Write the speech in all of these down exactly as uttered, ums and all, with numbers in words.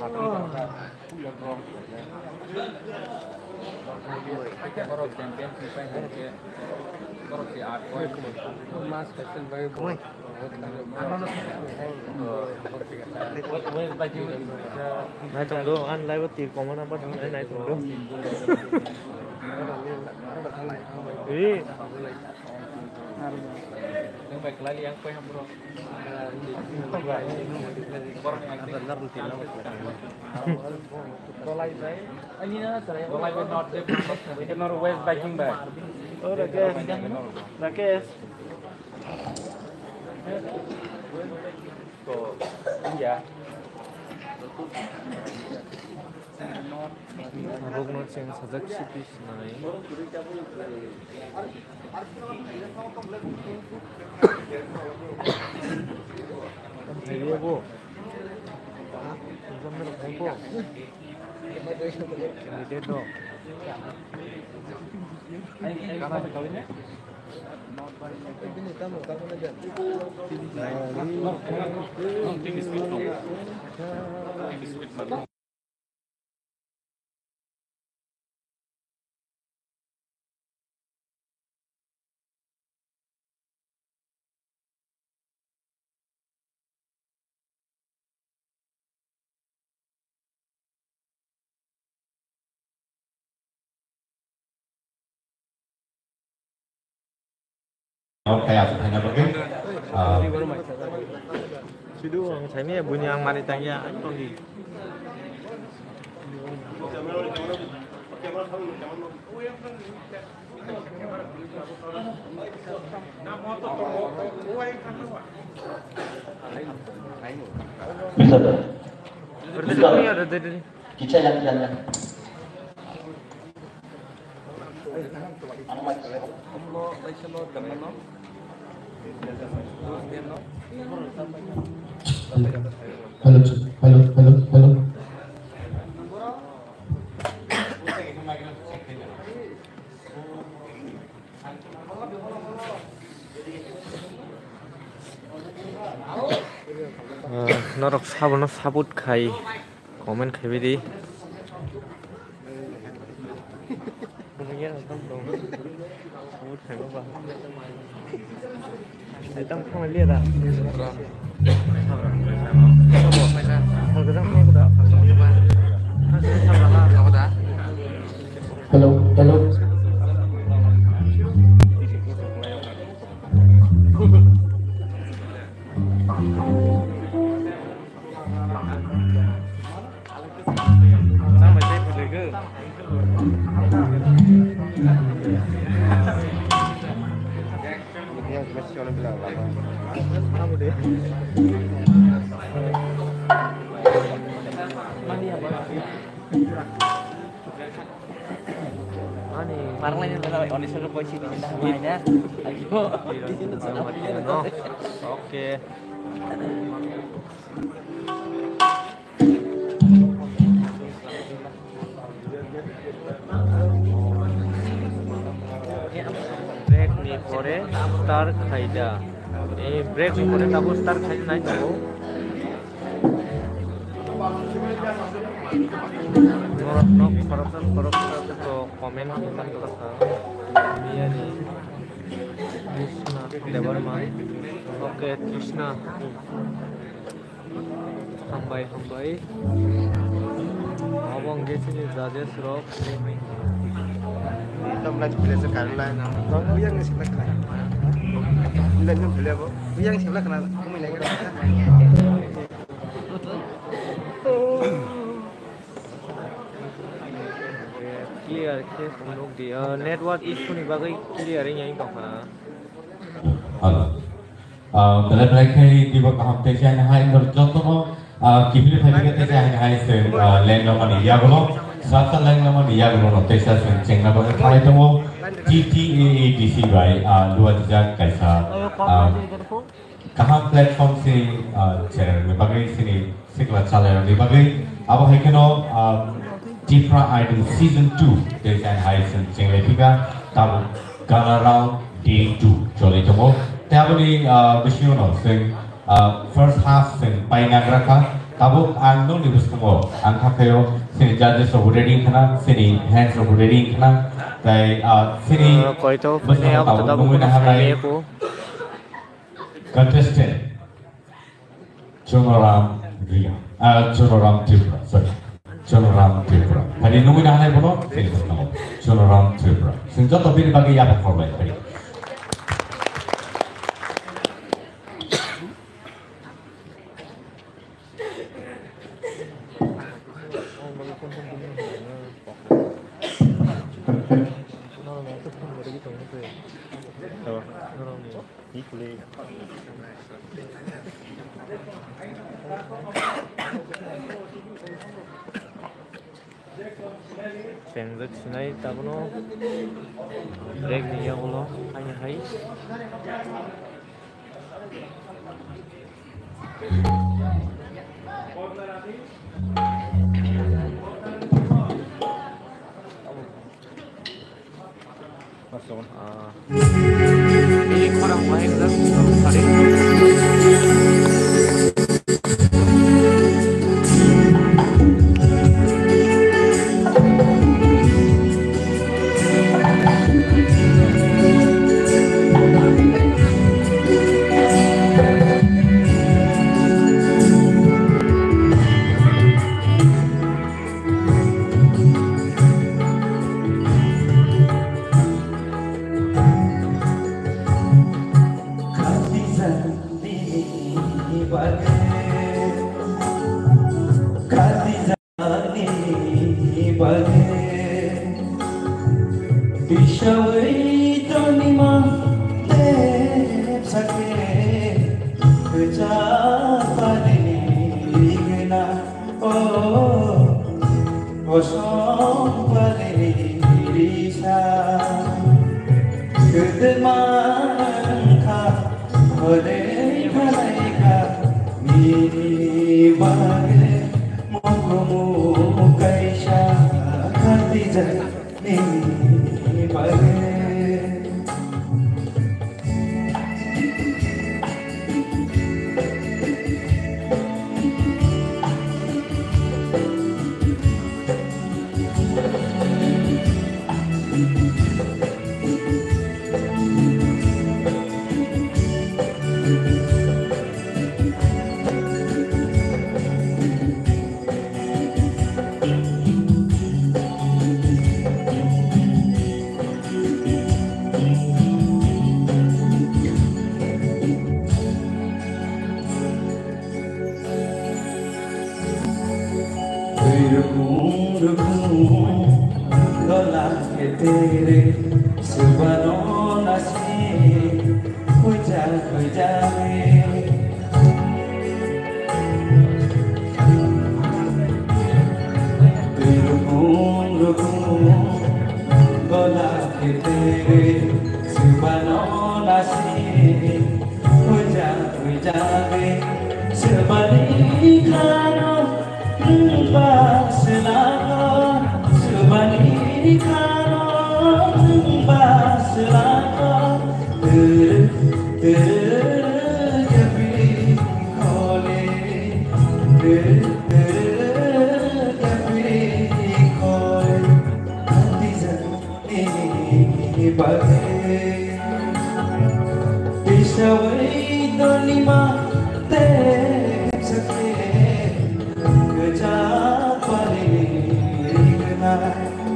Nai tong do, an live tir comment number nai tong do. Ri. West biking bag. Oh, Rakesh. Rakesh. To, iya. Rukno cheng sajak siti sinai. Ayo bo. Exam ni rok thangko. Candidate rok. Kaya aswk khaina bagwi, ah, Sidu ang saini buini ang mani tangya, ang tongdi. Mister. Mister. Kicha yang yang yang. Hello, hello, hello, hello. Ah, norok sabono support khai. Comment khaibai di. Hello, hello. Ani. Parang lain adalah Oni Solo Boy City, minta main ya. Ayo. Oke. Break ni pore start khaida. Eh, break ni pore tabuk start khainai tongo. Norok nok khoroksa khoroksa to comment khaikha norok kha. Biyani Krishna Debbarma. Oke, Krishna. Hambai, hambai. Obo hwnkhe chini judges rok. Tamlai philesa karlai. Yang ni sila khlai. Bila ni bila bo. Yang sila khlai. Kami lagi. Clear khe phunuk di. Ah, network issue ni bagwi clear wngya wng tongkha. Hello. Ah, belai belai khe dibo kaham tei se ani hai norok jotono, ah, kiphilwi phai khe tei se ani hai se, ah, lenglamani yagulo, sasa lenglamani yagulo no tei sa se chengna bagwi khalai tongo T T A A D C bai, ah, luajak kaisa, ah, kaham platform se, ah, channel ni bagwi sini sikla chalairokni bagwi. Abo hai kheno, ah, Tipra Idol Season two tei se ani hai se chenglai phika tabuk. Gana round day two choli tongo. Tei aboni, ah, bisingo no chwng, ah, first half chwng painagra kha. Tabuk ang nokni bwskango ang kha khaio, chini judges rok ready wngkhana, chini hands rok ready wngkhana, tei, ah, chini Ah, koito bwskango phainai abo tabuk to tabuk nugwi no naharnai phainai abo. Contestant Chunoram Ria, ah, Chunoram Tripura, sorry, Chunoram Tripura. Tadi nugwi naharnai bono, chini bwskango Chunoram Tripura. Chwng joto bini bagwi yapha khorbai, tadi. Pengjak sinai tabono break ni yagulo haini hai. Ah. Ini kurang main dah, kurang sering. Tisawi tonima tepsake, kecha pari gena. O, kosom pari risa, kedema kha, hore khalai kha, nini bagwi mukumu kaisa khatijak. Nini bagwi. Rukung rukung dola ketere subano nasi kuja kuja re. Rukung rukung dola ketere subano nasi kuja kuja re. Subani khano Baslako, subani khano, baslako, turu, turu, kapri khole, turu, turu, kapri khole, ati jani bagwi. Tisawai donima te sakhe. Kecha pari rikna,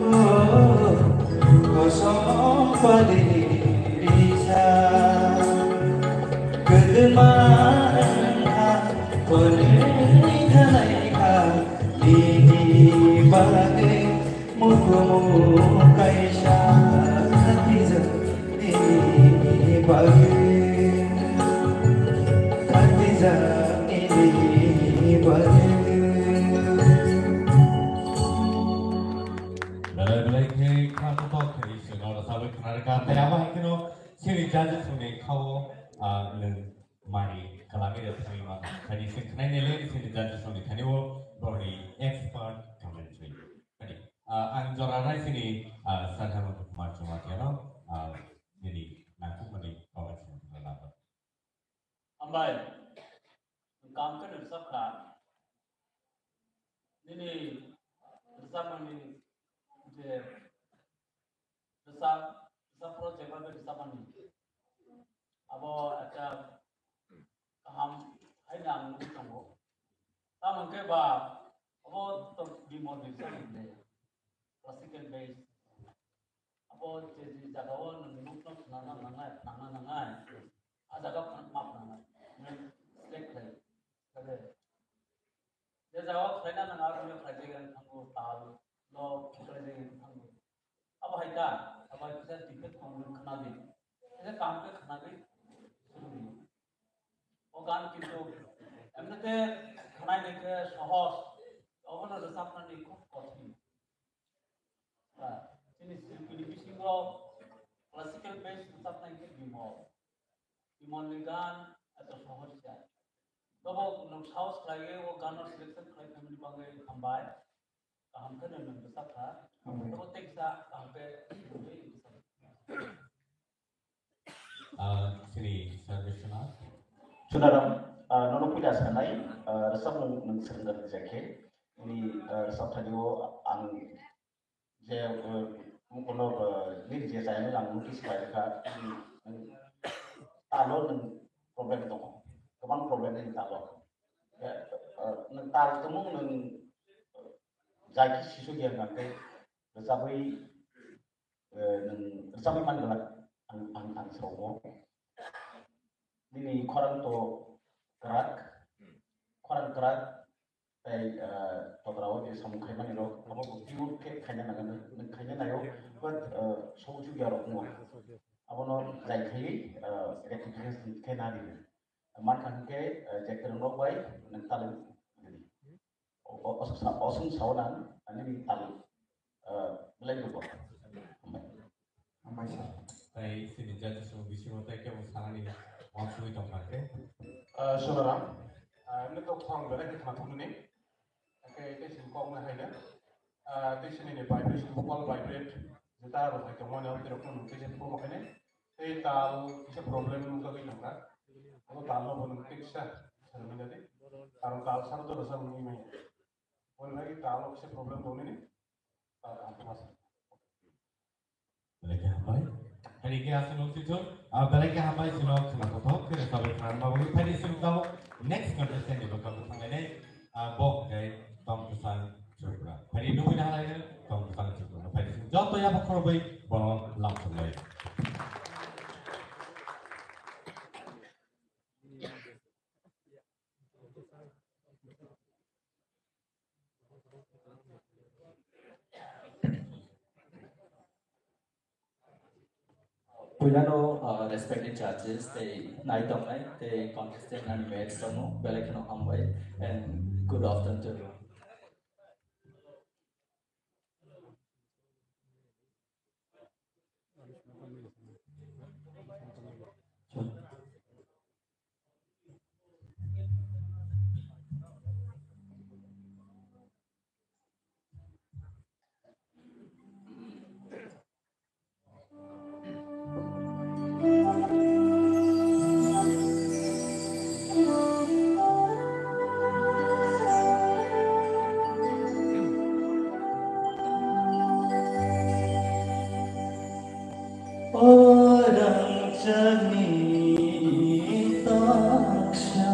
o, kosom pari risa. Kedema wngkha, pari thanai kha, nini bagwi. Mukumu kaisa khatijak nini bagwi, khatijak nini bagwi. Belai belai khe kha kotor khe iswk no rwchabwi khna rwkha. Tei abo hai kheno chini judges rokni khao, ah, nwng mani kwlangwi rw thangwi mano. Khaini chwng khnaina le chini judges rokni thani o borokni expert commentary. Ah, ang jora nai sini, ah, Sir Hemant Kumar Jamatia no, ah, nini nangkukmani kok sini labar. Hambai, kam khe nung sakha, Rwchapmani je rwchap, rwchapro jebabe rwchapmani abo ekta kaham haino ang nugwi tongo. Tamo hwnkhe ba abo to bimol ni rwchapmani le classical base. Abo je je jagao nwng nukno khna nangnai, khna nangnai, a jaga ma khna nangnai. Nwng select khlai. Khe je jagao khlaina nang aro khlaijagwi thango, tal no khlaijagwi thango. Abo hai ta, abo hai kisa defect tong khna di. Kisa kaham khe khna di. O gan kintu emnite khnai ni khe sohoj, obono rwchapnani khub kothin. Ba, chini silpini bisingo classical base rwchapnai khe Bimol. Bimol ni gan eto sohoj ya. Tobo nwng sahos khlaiwi o gan no selection khlai phaimani bagwi hambai. Kaham khe nwng nwng bwsakha. Hambai. Tobo teksa kaham khe swngwi bwsakha. Ah, Shri Sarveshwanath. Sunaram, ah, nono puila sanai, ah, rwchapmung nwng swrwngna rwjakhe, nini, ah, rwchapthani o ang je, ah, kono, ah, nini je chayani ang notice khlai kha, nini, nwng talo nwng problem tongo, kwbang problem nini talo. Ya, ah, nwng tal tongmung nwng, ah, jai khe sisuk ya hwnkhe rwchapwi eh, nwng rwchapwi man glak ang, ang, ang sao. Nini khorang to kwrak, khorang kwrak, tei, eh, togra o je samung khaimani rok, abo bo twibo khe khaina nango, nwng khaina naio, but, eh, sokjukya rok wngo. Abono jai khaiwi, eh, rectification khe nadi. Mankha hwnkhe, eh, je kwrwng rok bai nwng talwi rwdi. O, o, osong sa-, osong sao nang, ani ni talu, eh, belai dugo. Hambai. Hambai sir. Tai sini judges rok bisingo tai kebo sanani wansugwi tongkha khe. Eh, Sunaram, eh, nini to khorang belai khe khna thumni, khe tei sini kok nai haino, eh, tei sini ni vibration, vocal vibrate, jeta rok hai tongmani, abo tei rok no nung tei se phuru haino. Tei tal kisa problem nungjagwi tongkha. Abo tal no bo nwng teksa swrwngwi nadi. Karon tal saro jora saro nungwi manya. Boni bagwi tal o kisa problem tongnini. Tal kaham tongma se. Belai khe hambai. Hai khe aswk nung twichuk. Ah, belai khe hambai, chwng khna kothok khe sabai khna bagwi. Phai di chwng tamo next contestant ni bwkhak thanglainai. Ah, bo hwnkhe Tong Kwchang Tripura. Phai di nugwi naharlainai Tong Kwchang Tripura. Phai di chwng joto yapha khorokbai bono lamsoknai. Puilano, uh, respected judges, tei nai tongnai, tei contestant ani mates rokno belai kheno hambai and good afternoon to everyone. Orang cermin taksa.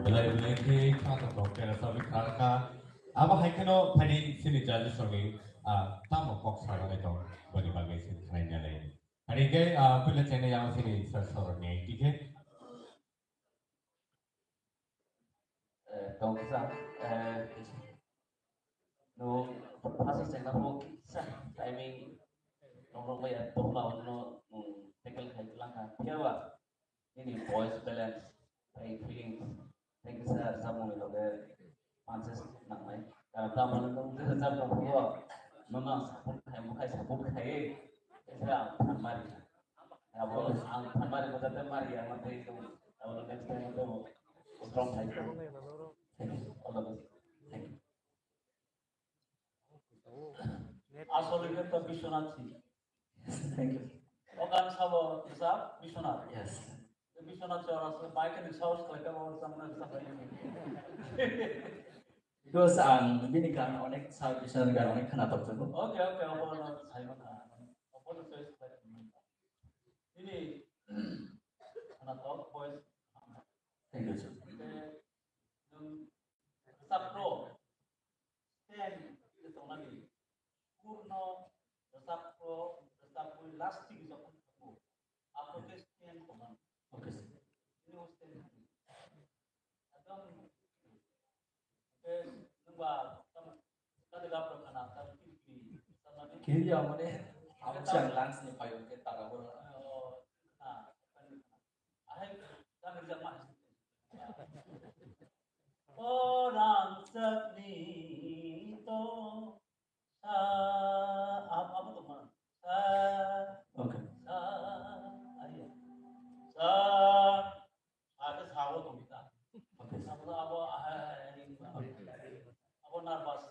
Belai belai khe kha tongthok, tera sabi kha kha. Abo hai kheno phaini sini judges rokni, ah, tamo kok sajaknai tong, boni bagwi sini khnai nai. Hari khe, ah, puila chengna yang sini sir sorokni I T khe. Eh, tong kisa, eh, no, asa chengna pho kisa timing nongrok bai ya tokla no, mm, tackle khai langkha. Phiya ba, nini voice balance, tei feelings, tei kisa rwchapmungni loge manse nangnai. Karon tamo nung rwchap tong phuo, nono ang support khai, bo khai support khai, kisa ang phan mari. Abo ang phan mari, bo jate mari, ang tei tong, abo next time to strong khai. Thank you. All the best. Thank you. Asole khe to Biswanath si. Thank you. O gan sabo sa Biswanath. Yes. Biswanath chora se bai khe ni saos khlai ka bor samna sa bai. Because ang bini gan onek sa Biswanath gan onek khna tok jago. Okay, okay, obo no sai ma kha. Obo no choice khlai. Ini khna tok boys. Thank you, sir. Nwng rwchapro stand tongnani kurno rwchapro rwchapwi lasting jokhon thango, aphuru khe stand tongmani. Okay, sir. Ini o stand thani. Ekdom, khe nwngba tamo kade gapro khana, tamo kiri kiri, tamo ni. Kiri ya mane, abo chang lungs ni payo ke taga boro. Oh, na, tamo ni khana. Ahai, tamo ni jama. O rangchakni to sa, ab-, abo tongma. Sa, okay. Sa, ayo. Sa, sa ke sa o tongmi ta. Okay. Abo, abo, ah, ah, ah, ah, abo nervous.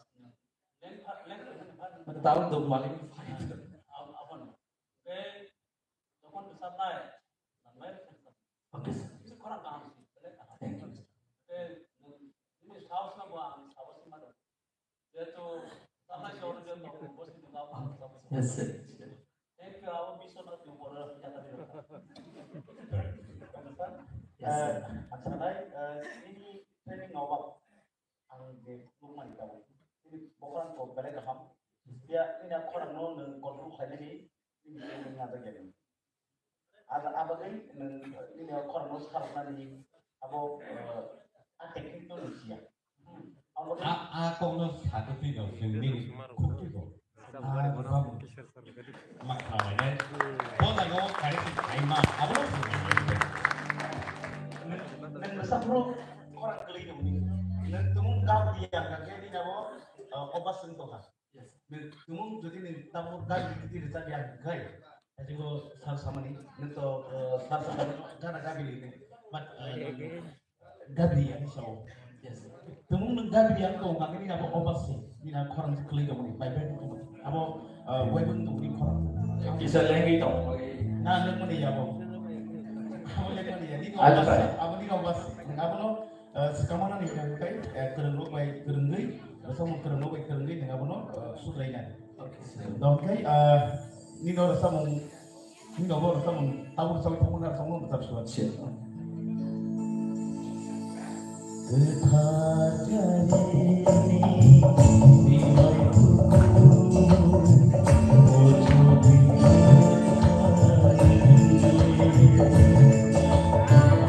Leng pha-, leng pha-, leng pha-, abo tong malik. Abo, abo no. Oke. Jokhon bwsaknai, nangmai rwkha. Okay, sir. Bisi khorang kaham si, belai kaham. Thank you, sir. Tei nwng, nini saos no bo ang saos si mano. Jehetu, tamai saos ni jehetu, bo si nwng abo saos si. Yes, sir. Thank you, abo Biswanath ni boro jata di rwkha. Yes, sir. Eh, ang sanai, eh, nini training no ba Ang je khulumani tabuk. Nini bokhorang kok belai kaham. Ya, nini a khorang no nwng control khlainani, nini je nwng najak ya nini. Ada abagwi nwng nini a khorang no salnani abo, eh, a technique no nwng siya. Abo a, a kok no sakhe twi no, nwng nini khuk twi kok. Ah, bam. Ma khlainai. Bo jaga o kari khaima. Abo no. Nwng, nwng bwsa phuru khorang kwlwi tongni. Nwng tumung gabri yang kha khe nini abo, ah, obas wng tongkha. Nwng tumung jodi nwng tabuk gabri kiti rwchap ya khai. Ajibo sal samani. Nwng to, ah, sal samani gana gabri ni. But, ah, Gabri yang sao. Yes. Tumung nwng gabri yang tong kami ni abo obas si. Ni na khorang si kwlwi tong ni, bai bai tong ni. Abo, eh, wai bung tong ni khorang. Kisa lengwi tong. Na nwng mani abo. Abo leng mani ya. Ni Aji obas bai. Si, abo ni obas si. Nwng abo no, eh, sekamana ni kai kai, eh, kwrwng rok bai kwrwngwi, rwchapmung kwrwng rok bai kwrwngwi nwng abo no, eh, sutrai na. Okay. Dong kai, eh, ni no rwchapmung Ni nogo rwchapmung tabuk rwchapwi thangmani rwchapmung rwchapsiwa. Sure. Kwthar Jani ni bai kuku, o Jani.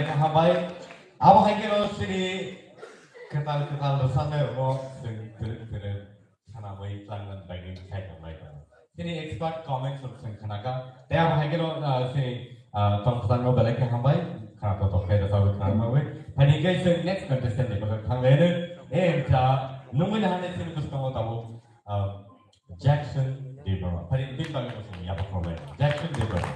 Hambai, abo hai khe no chini kwtal kwtal rwchapnai rokno chwng twrwk twrwk swnamwi tlangnani bagwi sai tongbai tongo. Chini expert comments rok chwng khnakha. Tei abo hai khe no, ah, chini, ah, tongthokno belai khe hambai. Khna to tongkhe rwchapwi khna mangwi. Phaini khe chwng next contestant ni bagwi thanglaino. E cha nungmani hane chini bwskango tabuk, ah, Jackson Debbarma. Phaini bini bagwi bo chwng yapha khlai. Jackson Debbarma.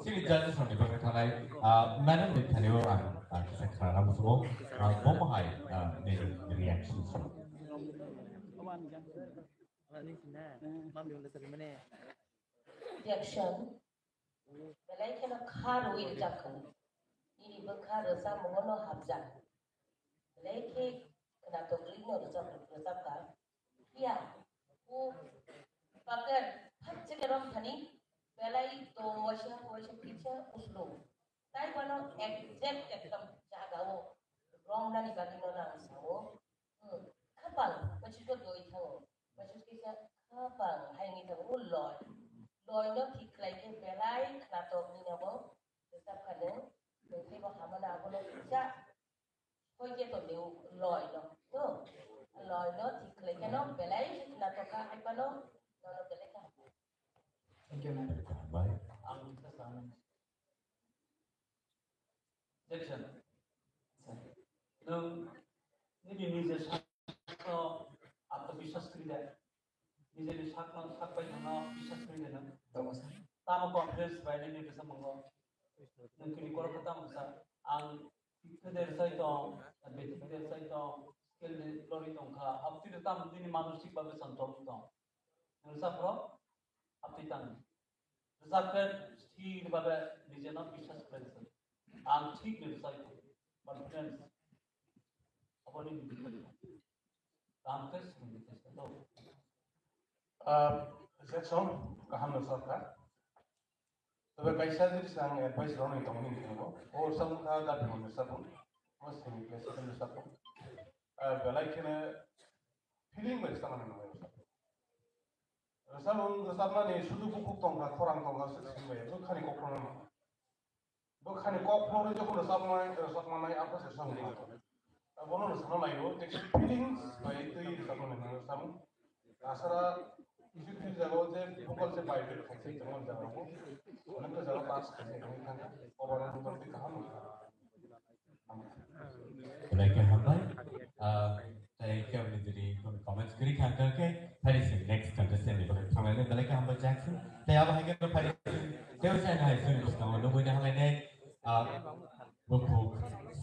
Chini judges rokni bagwi thanai, ah, madam ni thani o ang, ah, kisa khna muchungo, ah, bo mohai, ah, nini reaction. Reaction. Belai kheno kha rwui rijak kha. Nini bwkha rwchapmungo no hapjak. Belai khe khwnatok rwino rwchap, rwchapkha. Phiya, o paker phakchike romthani belai tong waisa, waisa kisa uslu. Tai bono exact ekdom jagao romnani bagwi no nang sao. Hmm, khapang, machiko doi thango. Machiko kisa khapang, haini thango, o loi. Loi no thik khlai khe belai khwnatok nina bo. Rwchap kha nwng, nwng khe bo hamano abono kisa Hoike to liu loi no, no. Loi no thik khlai khe no belai khna to kha hai pano, no no belai kha. Thank you, ma'am. Bye. Ang kisa sa. Section. Nwng nini nijor sakno atmobiswas kwrwi de. Nijeni sakno sak bai thangno biswas kwrwi de nwng. Tamo, sir. Tamo confidence bai nini rwchapmungo. Nwng kini koroksa tamo sa. Ang Kede rwchai tong, beti kede rwchai tong, skill de lori tong kha, abtwi rwcham bini manosik bagwi chwng tong tong. Rwchapro abtwi tang. Rwchap khe thik babe nijeno biswas khlai rwchai. Ang thik ni rwchai tong. But friends, aboni bini kaham khe swrwngwi tongsa do. Ah, Jackson, kaham no sakha. Tobe kaisa jodi se ang advice rwna tongmani hinwi thango. O rwchapmung kha Dapimonjo rwchapmung. O simi classical rwchapmung. Ah, belai kheno feeling bai rwchapmani nangmani rwchapmung. Rwchapmung rwchapmani sudu bukhuk tongkha, khorang tongkha, se simi bai. Bwkhani kokno Bo khani kok phone rw jokhon rwchapmai, rwchapmanai, abo se song kha. Abono rwchapna laio, tei feelings bai twi rwchapmani hwnwi rwchapmung. Asara kisi kisi jagao je vocal se bai bai khai se tongmani jagao. Onek ta jaga pass khai se hwnwi thangkha. Overall vocal twi kaham wngkha. Belai khe hambai. Ah, Tei kebni jodi kono comments kwrwi kha, hwnkhe phai se next contestant ni bagwi thanglaina belai khe hambai Jackson. Tei abo hai khe phai se tei se hai se bwskango nugwi na halainai, ah, bukhuk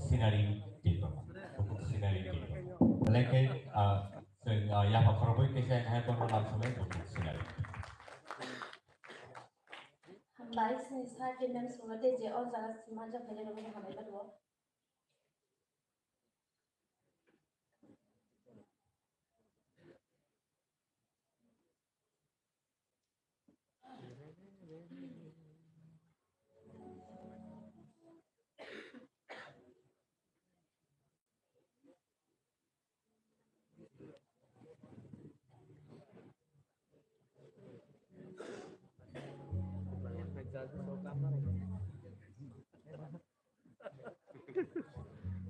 Sinari Debbarma. Bukhuk Sinari Debbarma. Belai khe, ah, chwng, ah, yapha khorokbai khe se hai bono lam samai bukhuk Sinari. Hambai, sini sa khe mem sungo tei je o jaga sima jok hai rok hambai ba do.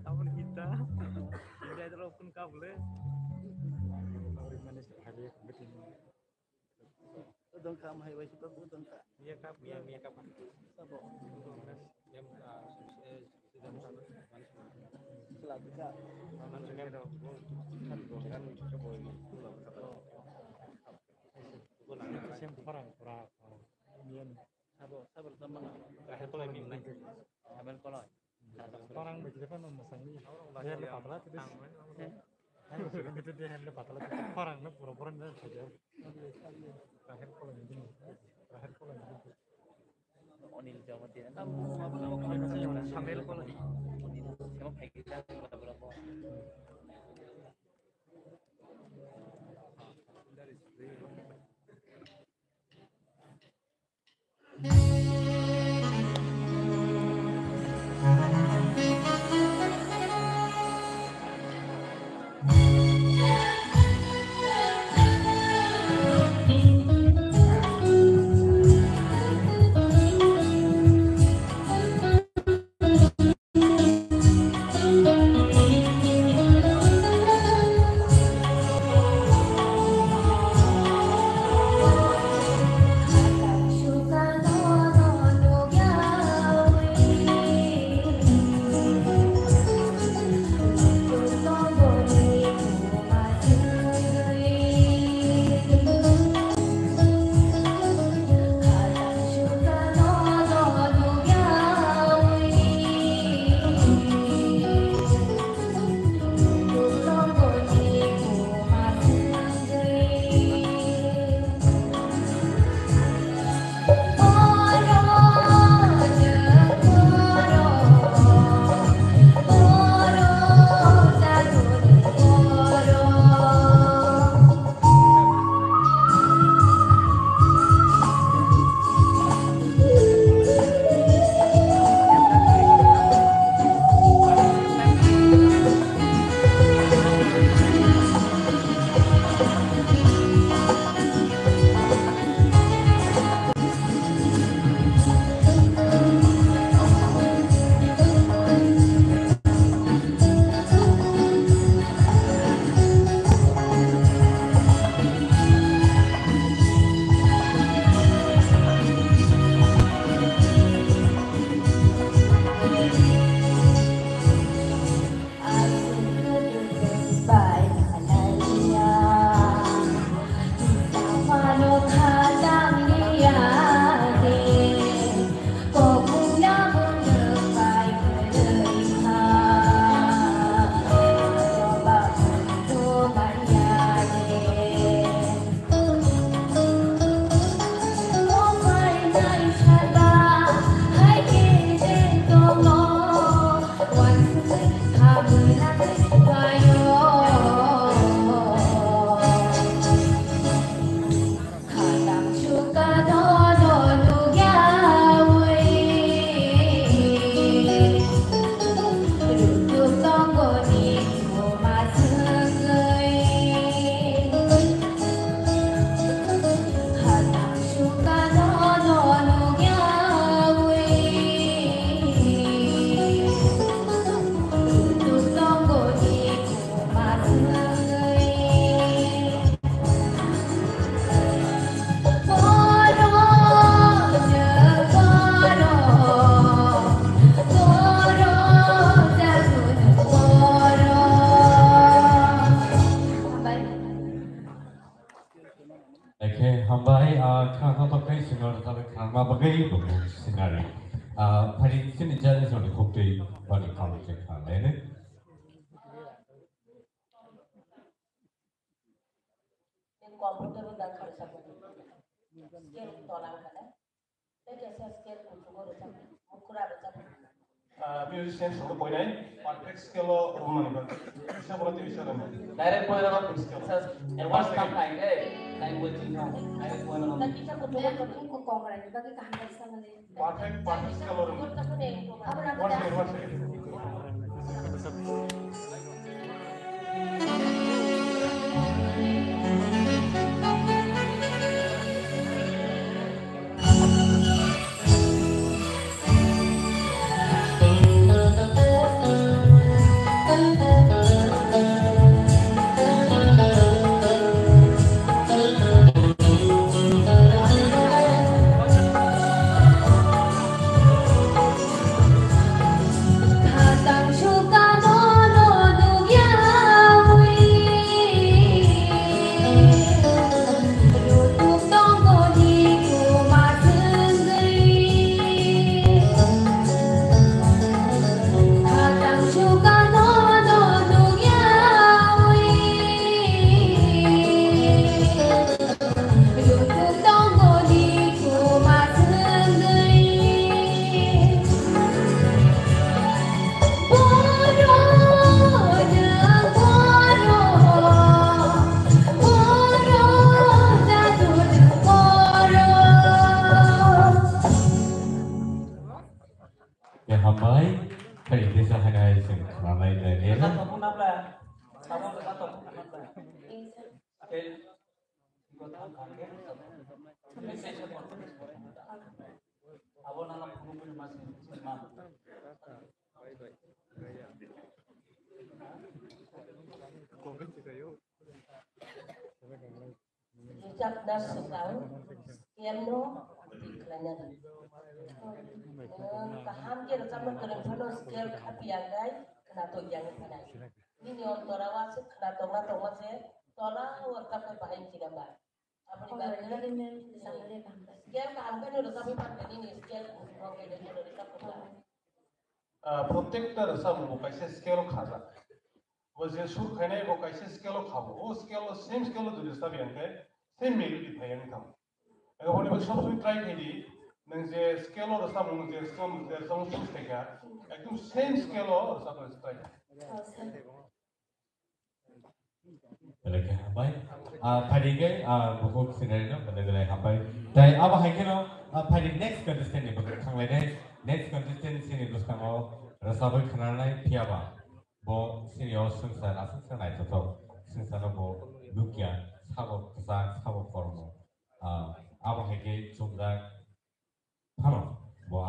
Aboni kita. Ini ada rokun kabel. Dongkha, mahai bai sibak bo dongkha. Miya kap, miya, miya kap. Sabo. Yang, ah, eh, Sila bika. Sem khorang pura, ah, miyan. Sabo, sabo zaman. Rahel kolai mim nai. Rahel kolai. Khorang bai khe phano mwsangni. Deher le patla tidi. Hai mwsangni tidi deher le patla tidi. Khorang no pura pura no tidi. Rahel kolai ni. Rahel kolai ni. Onil Jamatia. Sambil kolai. Onil. Sama phaikita. Scenario. Ah, phaidi chini judges rokni khuktwi bani khamung se kha lainai. Scale tola wngkha na? Tei kaisa scale kuchugo rwchapni, bukhura rwchapni. Ah, musician songno poinai, perfect scale o rwmani bagwi. Kisa bono tei kisa rwmani. Direct point rwmani. Scale. Advance kam khai, eh, language no. Direct point rwmani. Tei kisa kuchugo rwchapni. Kok rwni bagwi kaham kaisa mani. Perfect, perfect scale o rwmani. Abo na. One second, one second. Ya, hambai. Kali desa hanai sing khanai dai ne. Sabo sabo nabla. Sabo sabo nabla. Rwchapna swkang scale no twi khlaina di. Nwng kaham khe rwchapna kwrwng phano scale khapiya hwnkhe khwnatok ya wngwi phanai. Nini ontora o aswk khwnatok ma tongma se tola o rwchapnai bahai wngkhe namba. Aboni bagwi scale kaham khe no rwchapwi phan khe nini scale kuchuk rok khe rwchapna. Ah, protekta rwchapmung bo kaisa scale o khajak. Bo je sur khainai bo kaisa scale o khabo. O scale o same scale o jodi rwchapya hwnkhe same melody phaiya wngkha. Ego boni bagwi sob somoi try khaidi. Nwng je scale o rwchapmung je rwchapmung je rwchapmung sur khaikha, ekdom same scale o rwchapna try kha. Belai khe hambai. Ah, phaidi khe, ah, bukhuk scenario no belai belai hambai. Tai abo hai kheno, ah, phaidi next contestant ni bwkhak thanglainai. Next contestant chini bwskango rwchabwi khwnanai phiyaba. Bo chini o swngchar aswk se naithothok. Swngchar no bo nukya, sabo kwchak, sabo kormo. Ah, abo hai khe chumjak. Phano bo a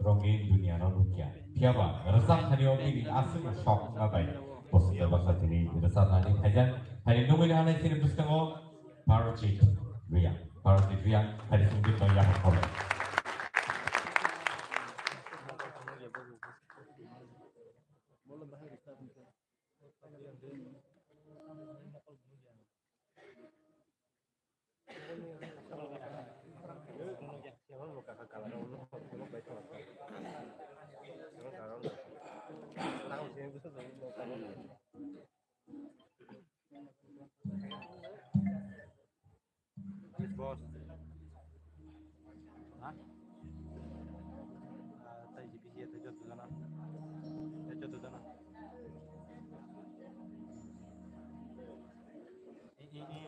rongin duniya no nukya. Phiyaba rwchap thani o bini aswk no sok wngna bai bo swngchar bwsa tini rwchapnani phaijak. Hai nugwi nahanai chini bwskango Parojit Reang. Parojit Reang hai songdip no yapha khoro. Boss. Ha? Ah, tai G P C ya, tai joto jana. Tai joto jana. I, i, i.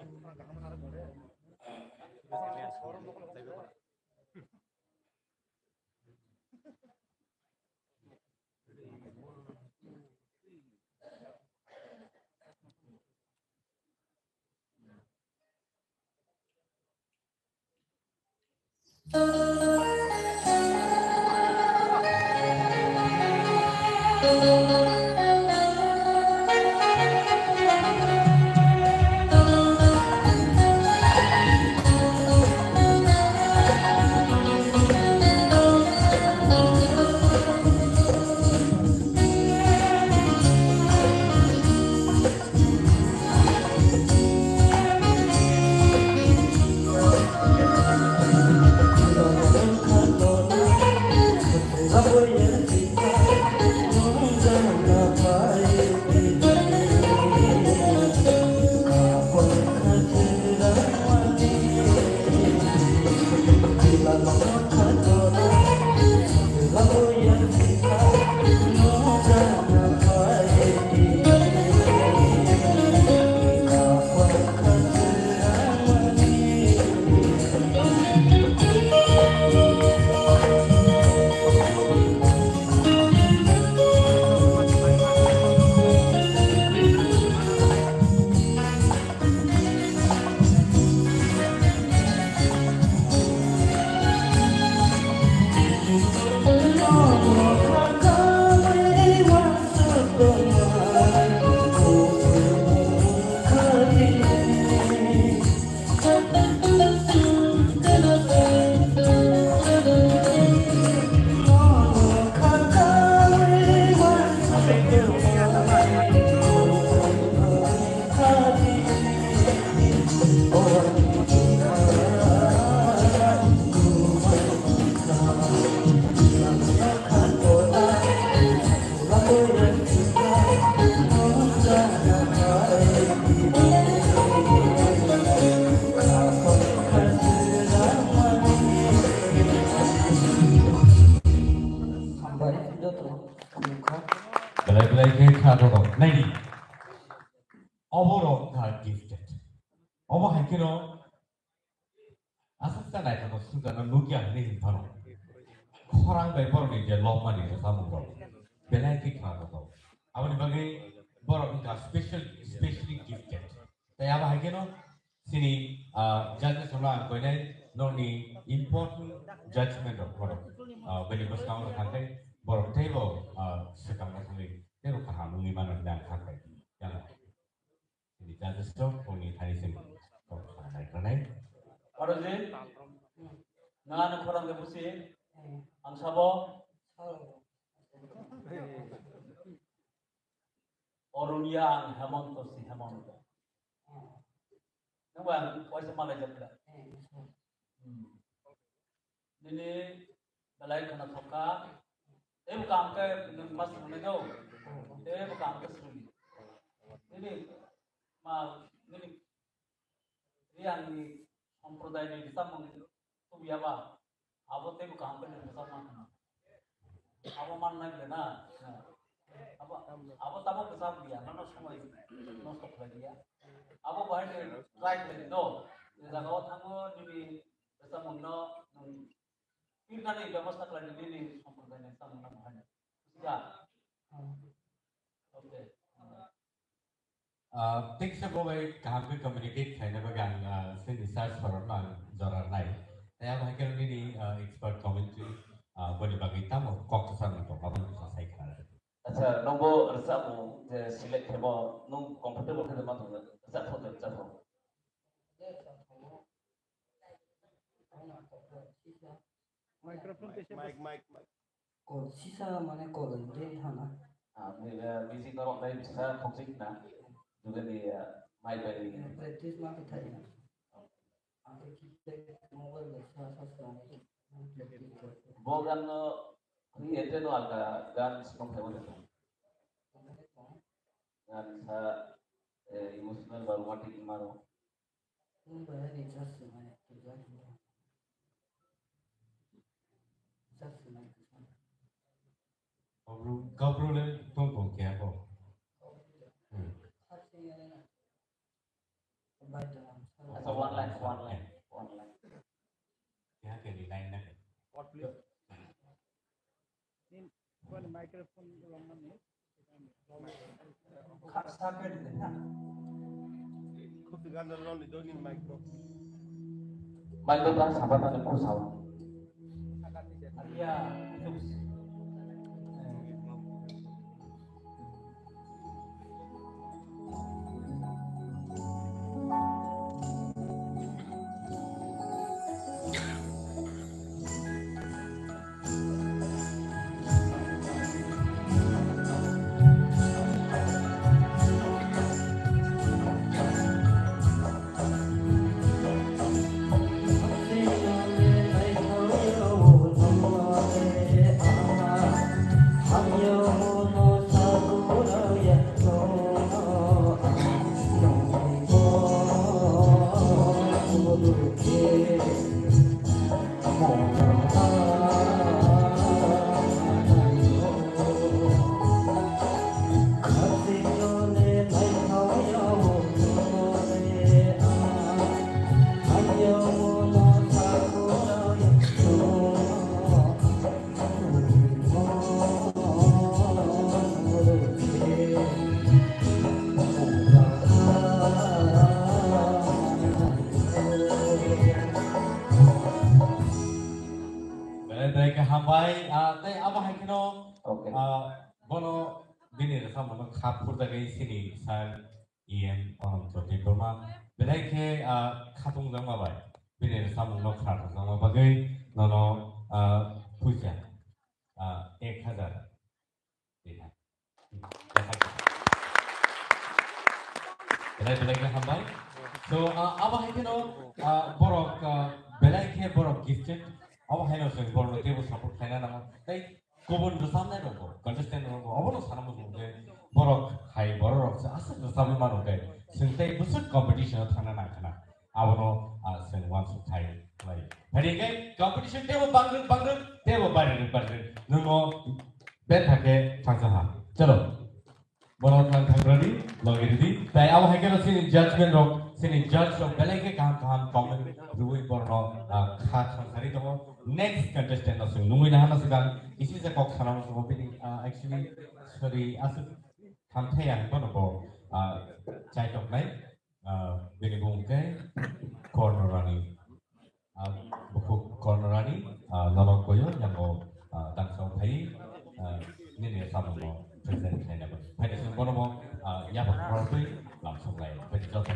Belai belai khe kha rok naidi. Obo rok kha gifted. Obo hai khe rok aswk ta naithokno sujana nukya hwnwi hinphano. Khorang bai borokni je lobmani rwchapmung rok belai khe kha rok. Aboni bagwi borok wngkha special, specially gifted. Tei abo hai kheno chini, ah, judges rokno ang koinai nokni important judgment rok borok, ah, bini bwskango thangkhe borok teibo, ah, swkangma thangwi teibo kaham wngwi mano hwnwi ang kha khlai. Yang chini judges rok boni thani chwng kok kha nai kha nai. Aro je nang ano khorang de busi ang sabo. Oroniya ang Hemonto si Hemonto. Nang ba ang waisa malai jabla. Hmm. Nini belai khana thokha. Tei bwkha ang khe nwng ma swrwngnaino. Tei bwkha ang khe swrwngni. Nini ma nini Riangni sampradayni rwchapmung tubuya ba, abo teibo kaham khe rwchapma hwnwi. Abo mannai ble na? Abo, abo tamo kwcham ya, nono somoi nosto khlai ya. Abo bahai ni try khlai di do. Je jaga o thango nini rwchapmung no nwng pirnani bebosta khlai di, nini sampradayni rwchapmung no bahai ni. Bujiya? Okay. Ah, thanks, sir, bo bai kaham khe communicate khlaina bagwi ang, ah, chini sir sorokno ang jora rwnai. Tei abo hai khe nini, ah, expert commentary, ah, boni bagwi tamo kok kwchangni tongma bai bwsa sai khna rw. Acha, nwngbo rwchapmung je select khaimo nwng comfortable khe ma tongna rwchap thok de rwchap thok. Microphone tei se mic, mic, mic. Kol sisa mane kol de thana. Ah, mi, eh, music norok nai bisa khokchik na. Juga di, eh, mic bai di. Practice ma khe thai na. Ang khe keyboard bai sa sa sa. Bo gan no, ni ete no aga gan song thai wala. Gan sa, eh, emotional ba romantic maro. Kabru, kabru le tong tong kya ko? Hmm. Acha, one line, one line, one line. Kya ke line na? What, please? Nin, kuan microphone long mani. Khak sa ke de na. Khuk gan long ni do nin micro. Micro ta saba ta ni khu sao. Iya, itu. Tei abo hai kheno, Okay. ah, bono bini rwchapmungno kha phurjagwi chini sir E M Ananto Debbarma belai khe, ah, khatungjakma bai bini rwchapmungno khna rwjakma bagwi nono, ah, puisa, ah, ek hazar. Belai belai khe hambai. So, ah, abo hai kheno, ah, borok, ah, belai khe borok gifted. Abo haino chwng borokno teibo support khlaina nango. Tei kubun rwchapnai rokbo, contestant rokbo, obono sana muchungo je borok hai borok rok se aswk rwchapwi mano khe chwng tei bwswk competition o thangna nang khna. Abono, ah, chwng uansuk khai khlai. Phai hwnkhe competition teibo bangrwk bangrwk, teibo barirwk barirwk. Nwng o bethak khe thangsa ha. Chalo. Bono thang thangrani logi ridi. Tai abo hai kheno chini judgment rok, chini judge rok belai khe kaham kaham comment rwui borno, ah, kha thangkhari tongo. Next contestant no chwng nungwi nahana swkang. Isi se kok sana muchungo bini, ah, actually, sorry, aswk thamthai ang bono bo, ah, chaitoknai. Ah, bini bung khe Kornorani. Ah, bukhuk Kornorani, ah, nono koyo yango, ah, tangsa phai, ah, nini samungno present khlaina bagwi. Phaida chwng bono bo, ah, yapha khorokwi lamsok lai. Phaida joto.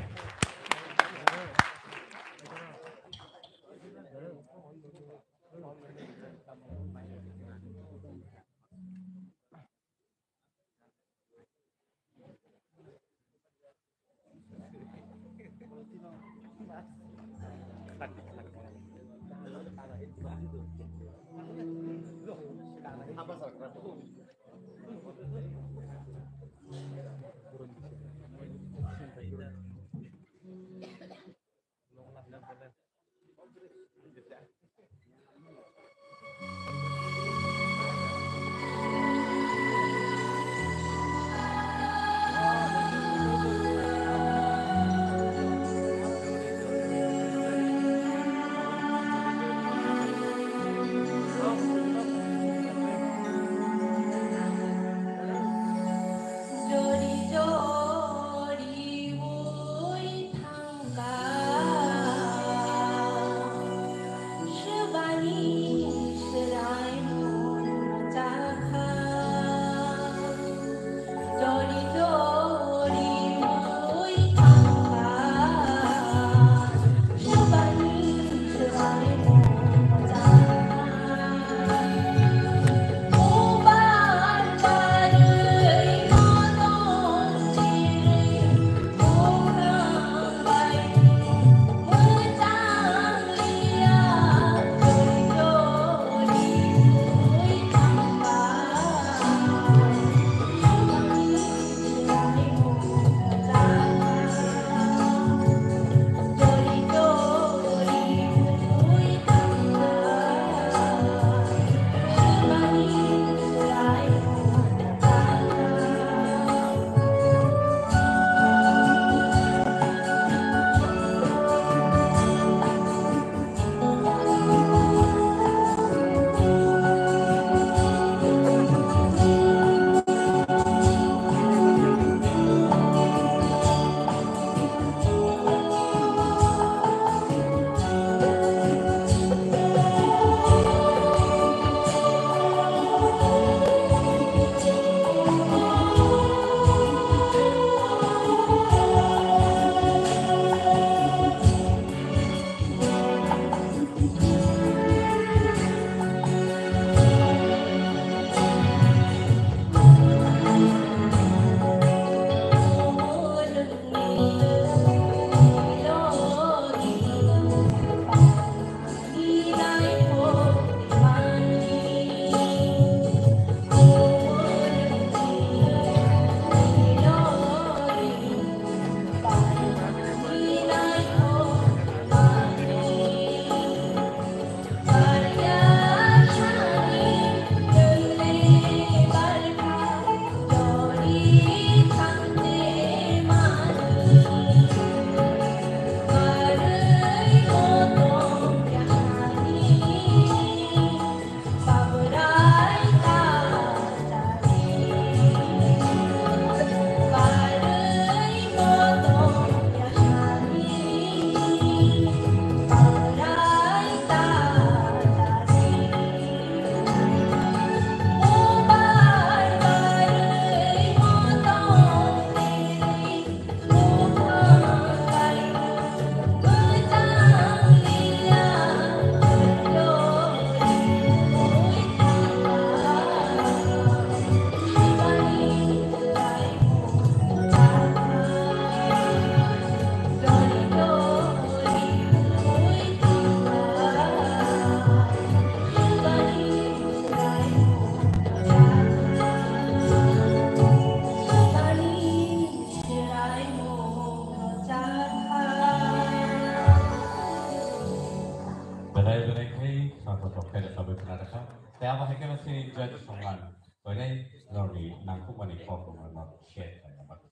Judge Songman, koinai norni nangkukmani kokrokno share khlaina bagwi.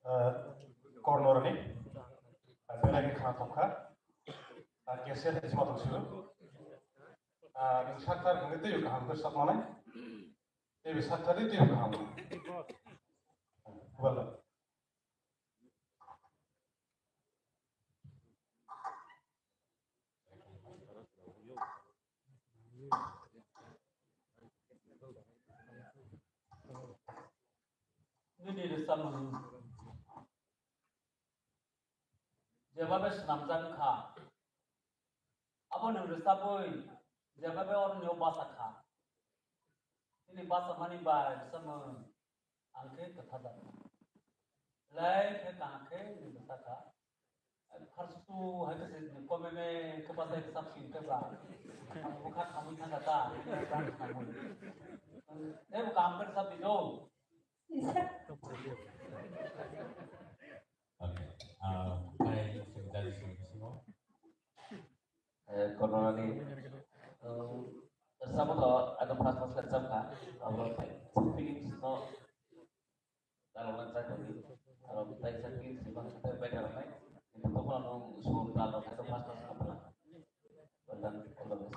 Ah, Kornorani, ah, belai khe khna thok kha. Ah, cassette hai jima tong sio. Ah, nwng sakthar hwnwi teibo kaham khe sakmanai. Teibo sakthar di teibo kaham. Wala. Nini rwchapmung jebabe swnamjak wngkha, abo nwng rwchapwi jebabe oroni o bacha kha. Nini bachamani bai rwchapmung ang khe kwtha da. Belai khe kaham khe nwng rwchapkha. Pharsu hai khe se komeme khe bachai khe chapsing khe ba. Bwkha khamwi thangkha ta. Teibo kaham khe rwchapdi do. Okay. Ah, bai, sing dari sing sing. Eh, Kornorani, eh, samo to, ano first class exam ka, abo feelings no, kalau nak saya tadi, kalau kita bisa feelings di mana kita baik dalam lain, itu pun ano suruh dalam itu first class apa lah. Well done, all the best.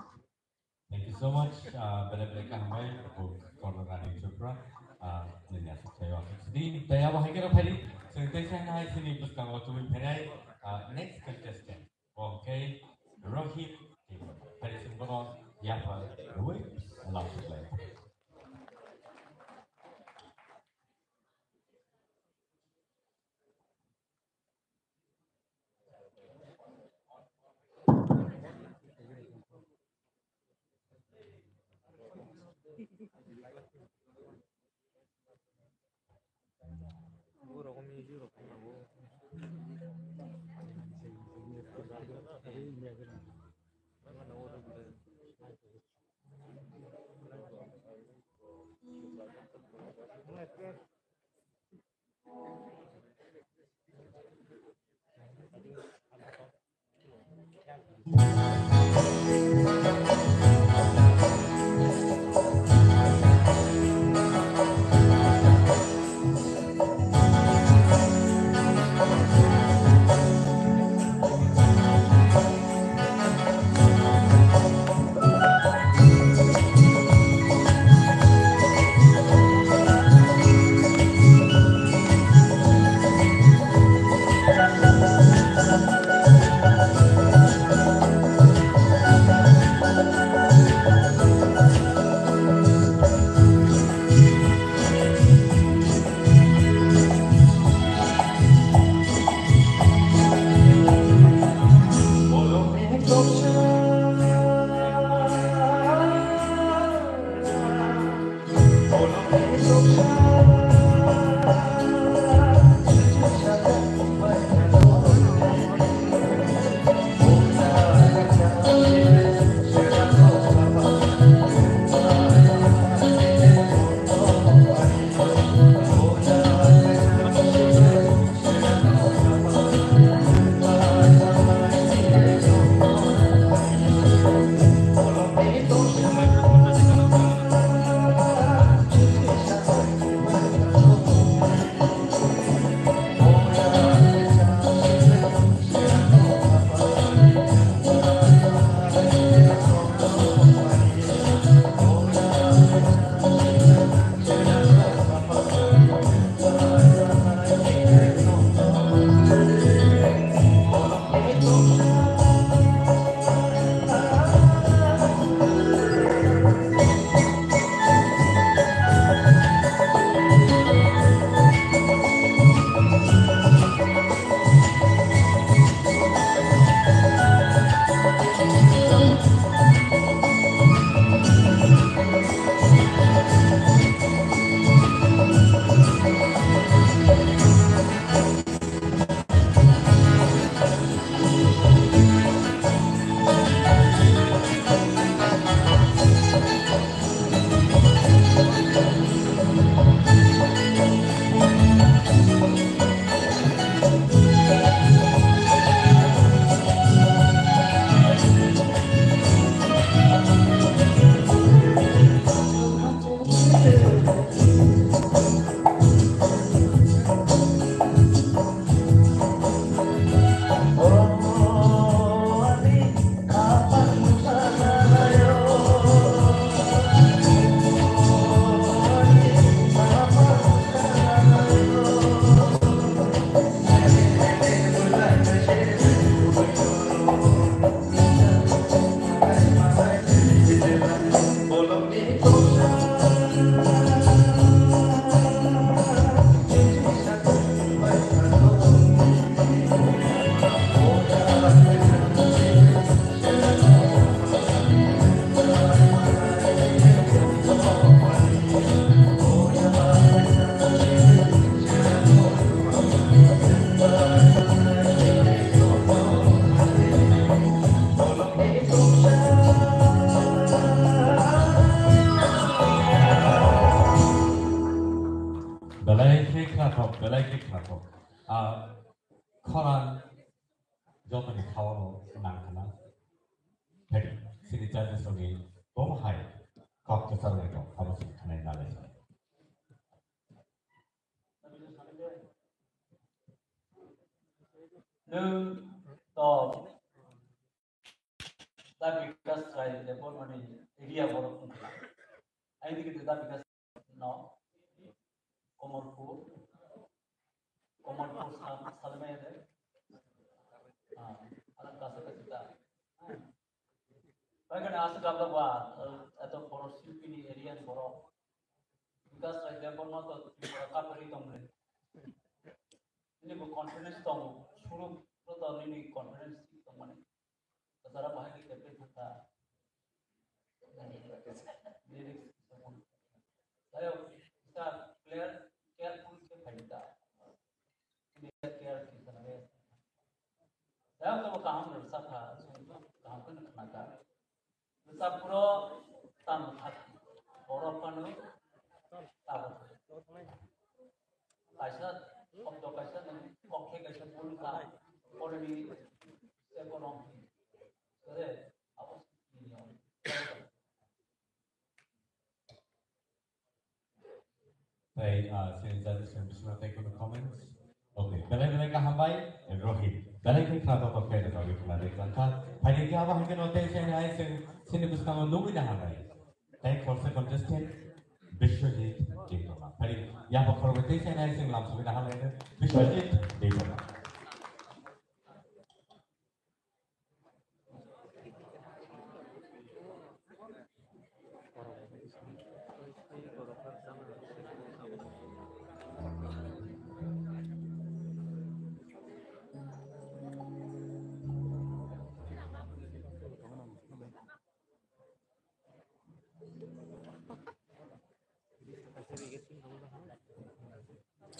Thank you so much. Ah, belai belai kaham bai, Kornorani Tripura. Ah, nini aswk sayo aswk sidi. Tei abo hai khe rok phaidi. Chwng tei sai hai sini bwskango tubui phainai, ah, next contestant. Okay, Rohit Tripura. Phaidi chwng bono yapha rwui love play. Belai khe khnathok. Ah, khorang jotoni khawano nang khna. Phedi, sini judges rokni bomo hai kok kwchar bai kok, abo se khnai nalai. Nwng to Da Bikas Rai Debbarmani area borok wngkha. Aini khe Da Bikas no Komorpur, Komorpur sa-, salmai de. Ah, ala kasa kasa da. Bai kana asa gabla ba, eto borok C P ni area ni borok. Bikas Rai Debbarma to Tripura kapri tongre. Ini bo conference tong, suru to ini conference tongmani. Tara bahai ke campaign thangkha. Lyrics. Tayo, kita clear, careful ke phaita. Ini care ke sana ya. Tayo, to kaham rasa kha, kaham kan khna kha. Rasa puro tam kha. Oro pano tam. Kaisa, shobdo kaisa, nang kokhe kaisa bul kha, already seko long. Kore, abo sini. Tai, ah, sini jadi sini bisma tai kono comments. Okay, belai belai kaham bai, Rohit. Belai khe khna to khe da khe khna de kha. Phai ni abo hai khe no te sini ai sini, sini bisma no nungwi da hambai. Tei khoroksa contestant Biswajit Debbarma. Phari yapha khoroksa tei chainai chwng lam sogwi naha lai Biswajit Debbarma.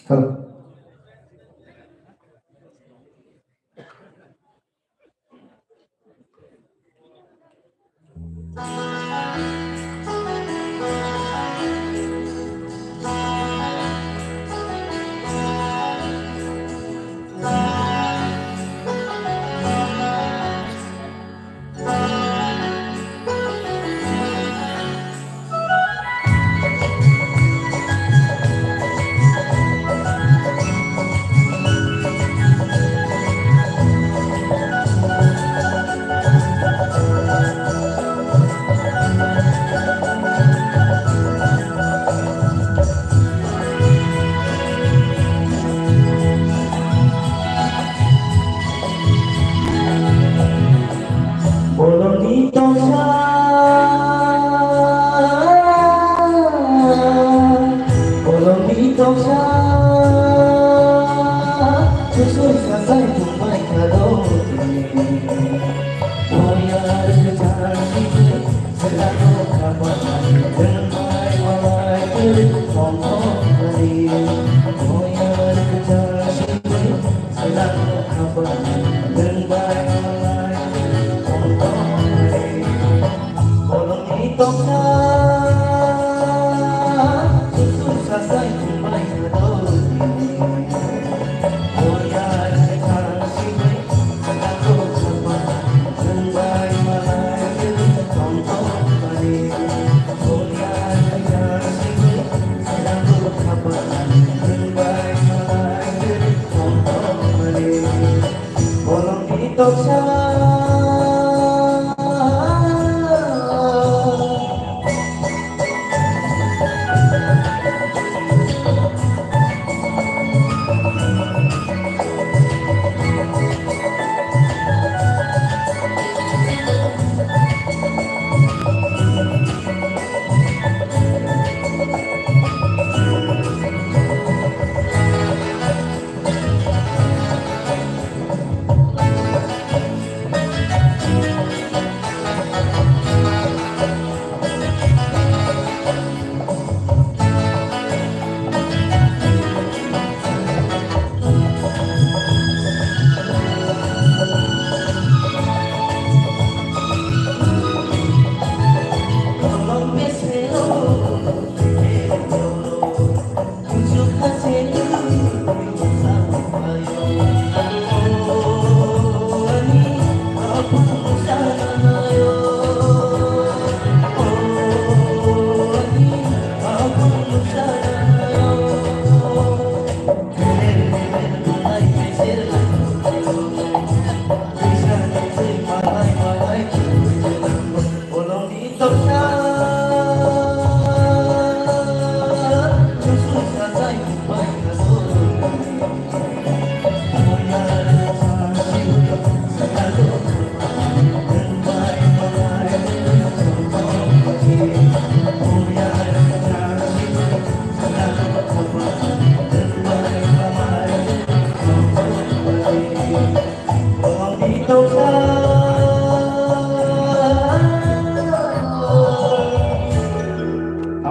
Hello. Bolongni toksa, bolongni toksa, susur sasai tongbai kha do. Boyar kachar sini, selano kapan, jengbai malai, tongkong bani. Boyar kachar sini,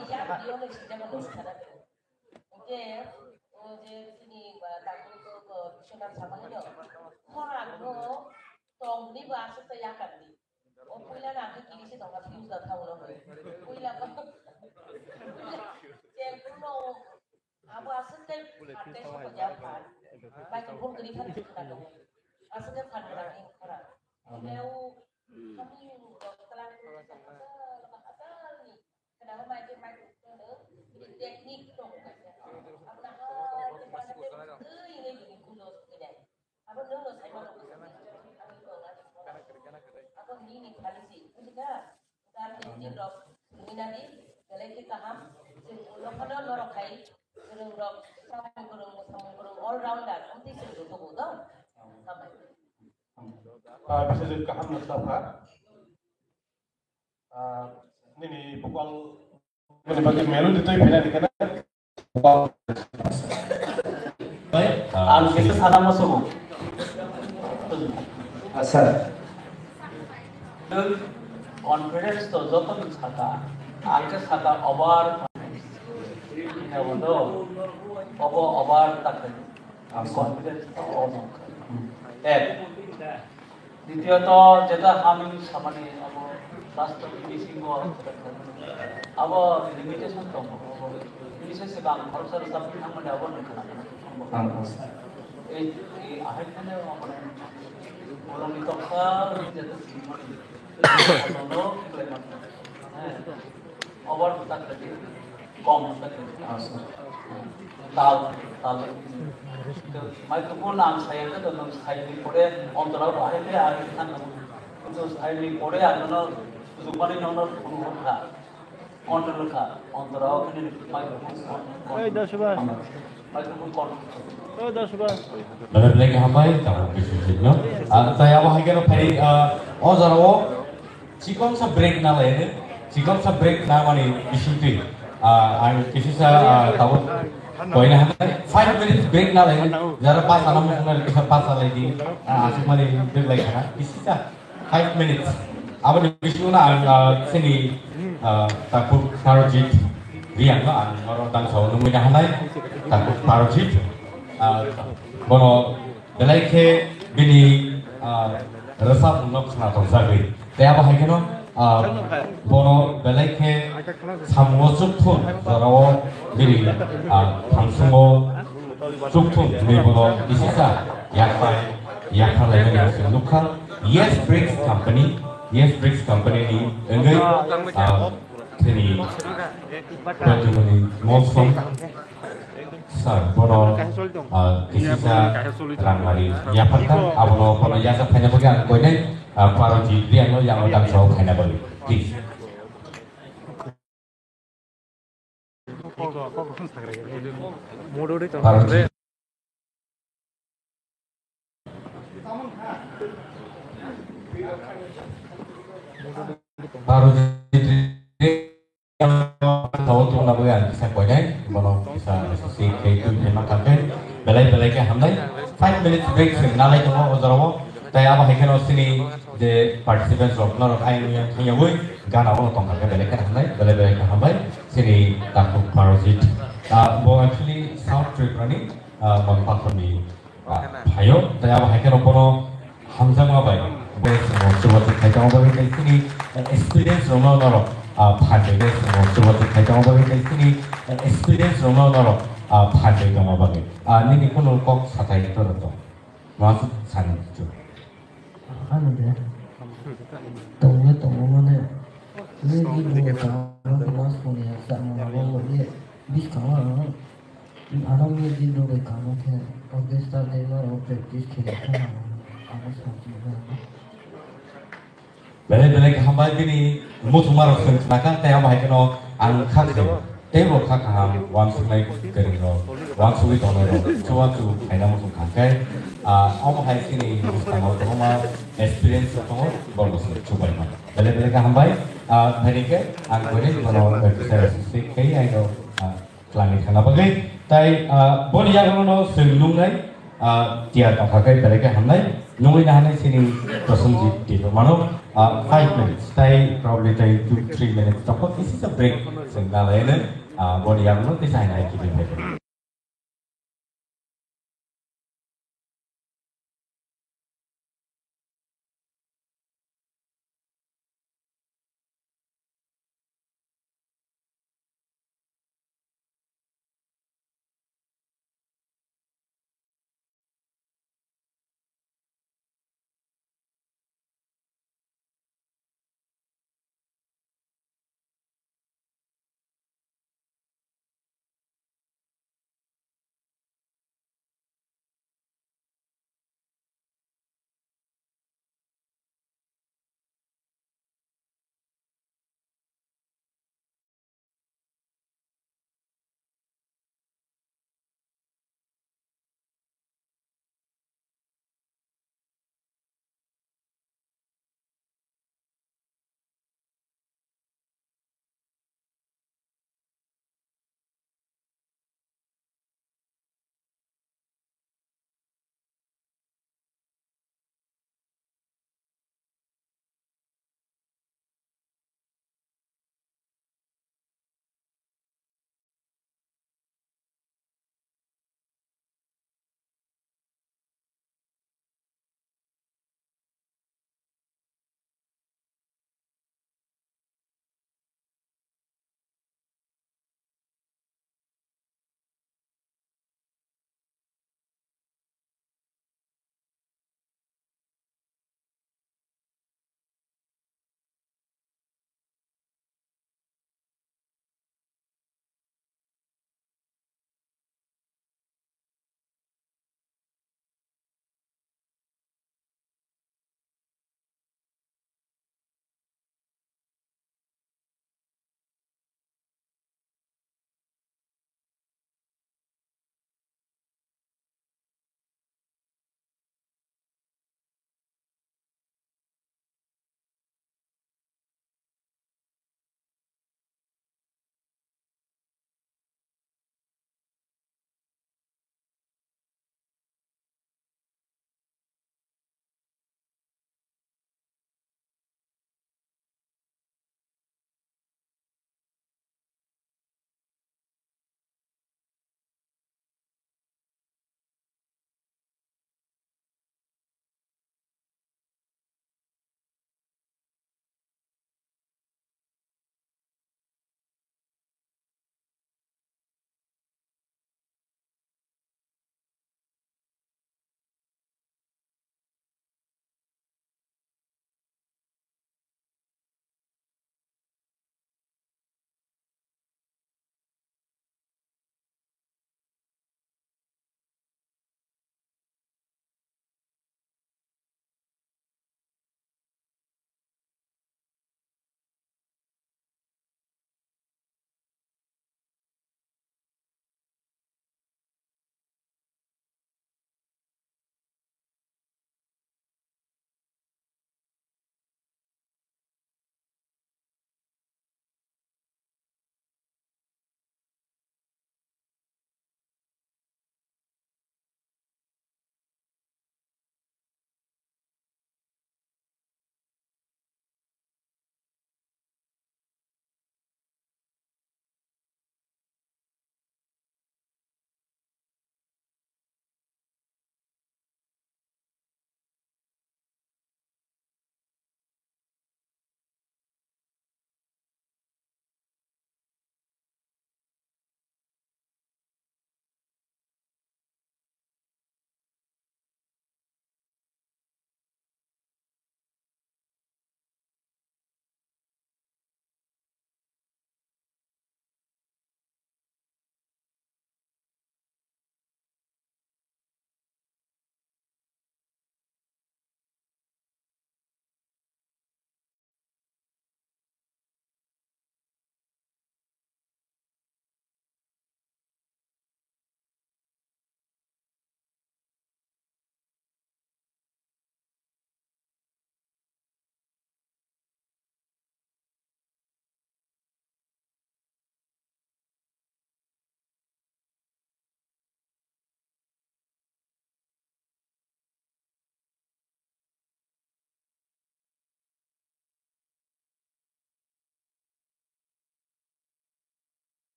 Bini ya video le sijak no sana. Oke, o je sini ba takun ko ko Biswanath sama hino. Khorang no tong ni ba asuk ta yakan di. O puila na ki kiri si tong ka fuse da thau lo. Puila ba. Je kuno Abo aswk tei phan tei sopo jang phan. Microphone kwrwi phano se khna tongo. Aswk khe phan kwrwngni khorang. Omo kami rok twlang kwrwi se aswk aswk ni. Khna mai je microphone no bini technique tong kaisa. Abo na ha je phan tei twi ngai bini kulo se khe dai. Abo nwng no sai mano. Abo nini khali si. Bujikha? Dar meeting rok nina di, belai khe kaham. Chwng ulo phano norok hai kwrwng rok, samung kwrwng, mwsamung kwrwng, all rounder, amtwi chwng rwthugo do. Hambai. Ah, bisajwk kaham no sakha. Ah, nini bukal nini bagwi melody twi phina ni kana. Ang kisa sana musugo. Sir. Confidence to joto ni saka, ang khe saka over confidence. Obo over takhe. Confidence to over. Ek. Ditiyot, jeta hamni samani abo last bisingo abo limitation tongo. Abo bises se bang khoroksa rwchapwi thangmani abo nukha. Ei, ei ahai kheno abo borokni toksa jeta singmani. Abono khlai mano. Over tak tadi, kom tak tadi. Tal, tal. Microphone ang saya ke dalam saya ni pore ontora bahai ke hari kan. Itu saya ni pore ano no jumani no no phone kha. Control kha. Ontora ke ni microphone. Hey, Dasuba. Microphone control. Hey, Dasuba. Bener lagi hambai, kamu bisa sih, no? Ah, saya apa lagi no, Ferry, ah, oh, jaro. Chikon sa break na lai, chikon sa break na mani bisingtwi. Ah, ang kisi sa, ah, tabuk koina hanai five minutes break na lai, jara pas anam mukna kisa pas lai di, ah, asuk mani break lai kana, kisi sa five minutes. Aboni bisingo na ang, ah, sini, ah, takuk Parojit Riang no ang oro dang sao nungwi na hanai, takuk Parojit, ah, bono Belai khe bini, ah, rwchapmungno khna tongjakgwi. Tei abo hai kheno, ah, bono belai khe samungo chukthun jorao bini, ah, thangsungo chukthun hwnwi bono kisisa yakphai yakphar laimani ang chwng nukha. Yes Bricks Company, Yes Bricks Company ni wngwi, ah, thini Pradyumani Molsom. Sir, bono, ah, kisisa rangmari yapharkha, abono bono yasa phaina bagwi ang koinai, ah, Parojit Riangno yang dang sao phaina bagwi. Please. Parojit. Baro jitri tongna bagwi ang kisa koinai, bono kisa associate khe twi phaima kha khe belai belai khe hamnai. Five minutes break se nalai tongo o jorao. Tai abo hai kheno chini je participants rok norok ayang thangyawi gana o tongkha khe belai khe hamnai, belai belai khe hambai chini takhuk Parojit. Ah, bo actually South Tripura ni, ah, Manpathor ni ah, phaio, tei abo hai kheno bono hamjakma bai, bo chwngno chubachu khai tongma bagwi tei chini, eh, experience rokno norok, ah, phan tei, bo chwngno chubachu khai tongma bagwi tei chini, eh, experience rokno norok, ah, phan tei tongma bagwi. Ah, nini kunu kok sathai to rwto. Ma sani chu. Ano de. Tongo, tongo mane. Nini kunu kok sathai to rwto. Biskang ano. Ano music rok bai kamo khe orchestra tei norok practice khe kha ang, ang sakni bagwi. Belai belai khe hambai bini muchungma rok chwng khna kha tei amo hai kheno ang kha khe tei bo kha kaham uansuknai kwrwng rok uansugwi tongnai rok chubachu khaina muchung kha khe, ah, amo hai chini bwskango kwbangma experience rok tongo borok bo chwng chubaima belai belai khe hambai, ah, phaini khe ang khe bono kisa assist khe aino, ah, Twlangwi thangna bagwi. Tai, ah, boni yagulono chwng nungnai, ah, tiyar tongkha khe belai khe hamnai. Nungwi nahanai chini Prosenjit Debbarmano, ah, five minutes. Tai probably tai two, three minutes tongkha, kisa break chwng nalaino, ah, boni yagulo kisa haino hai khe bai.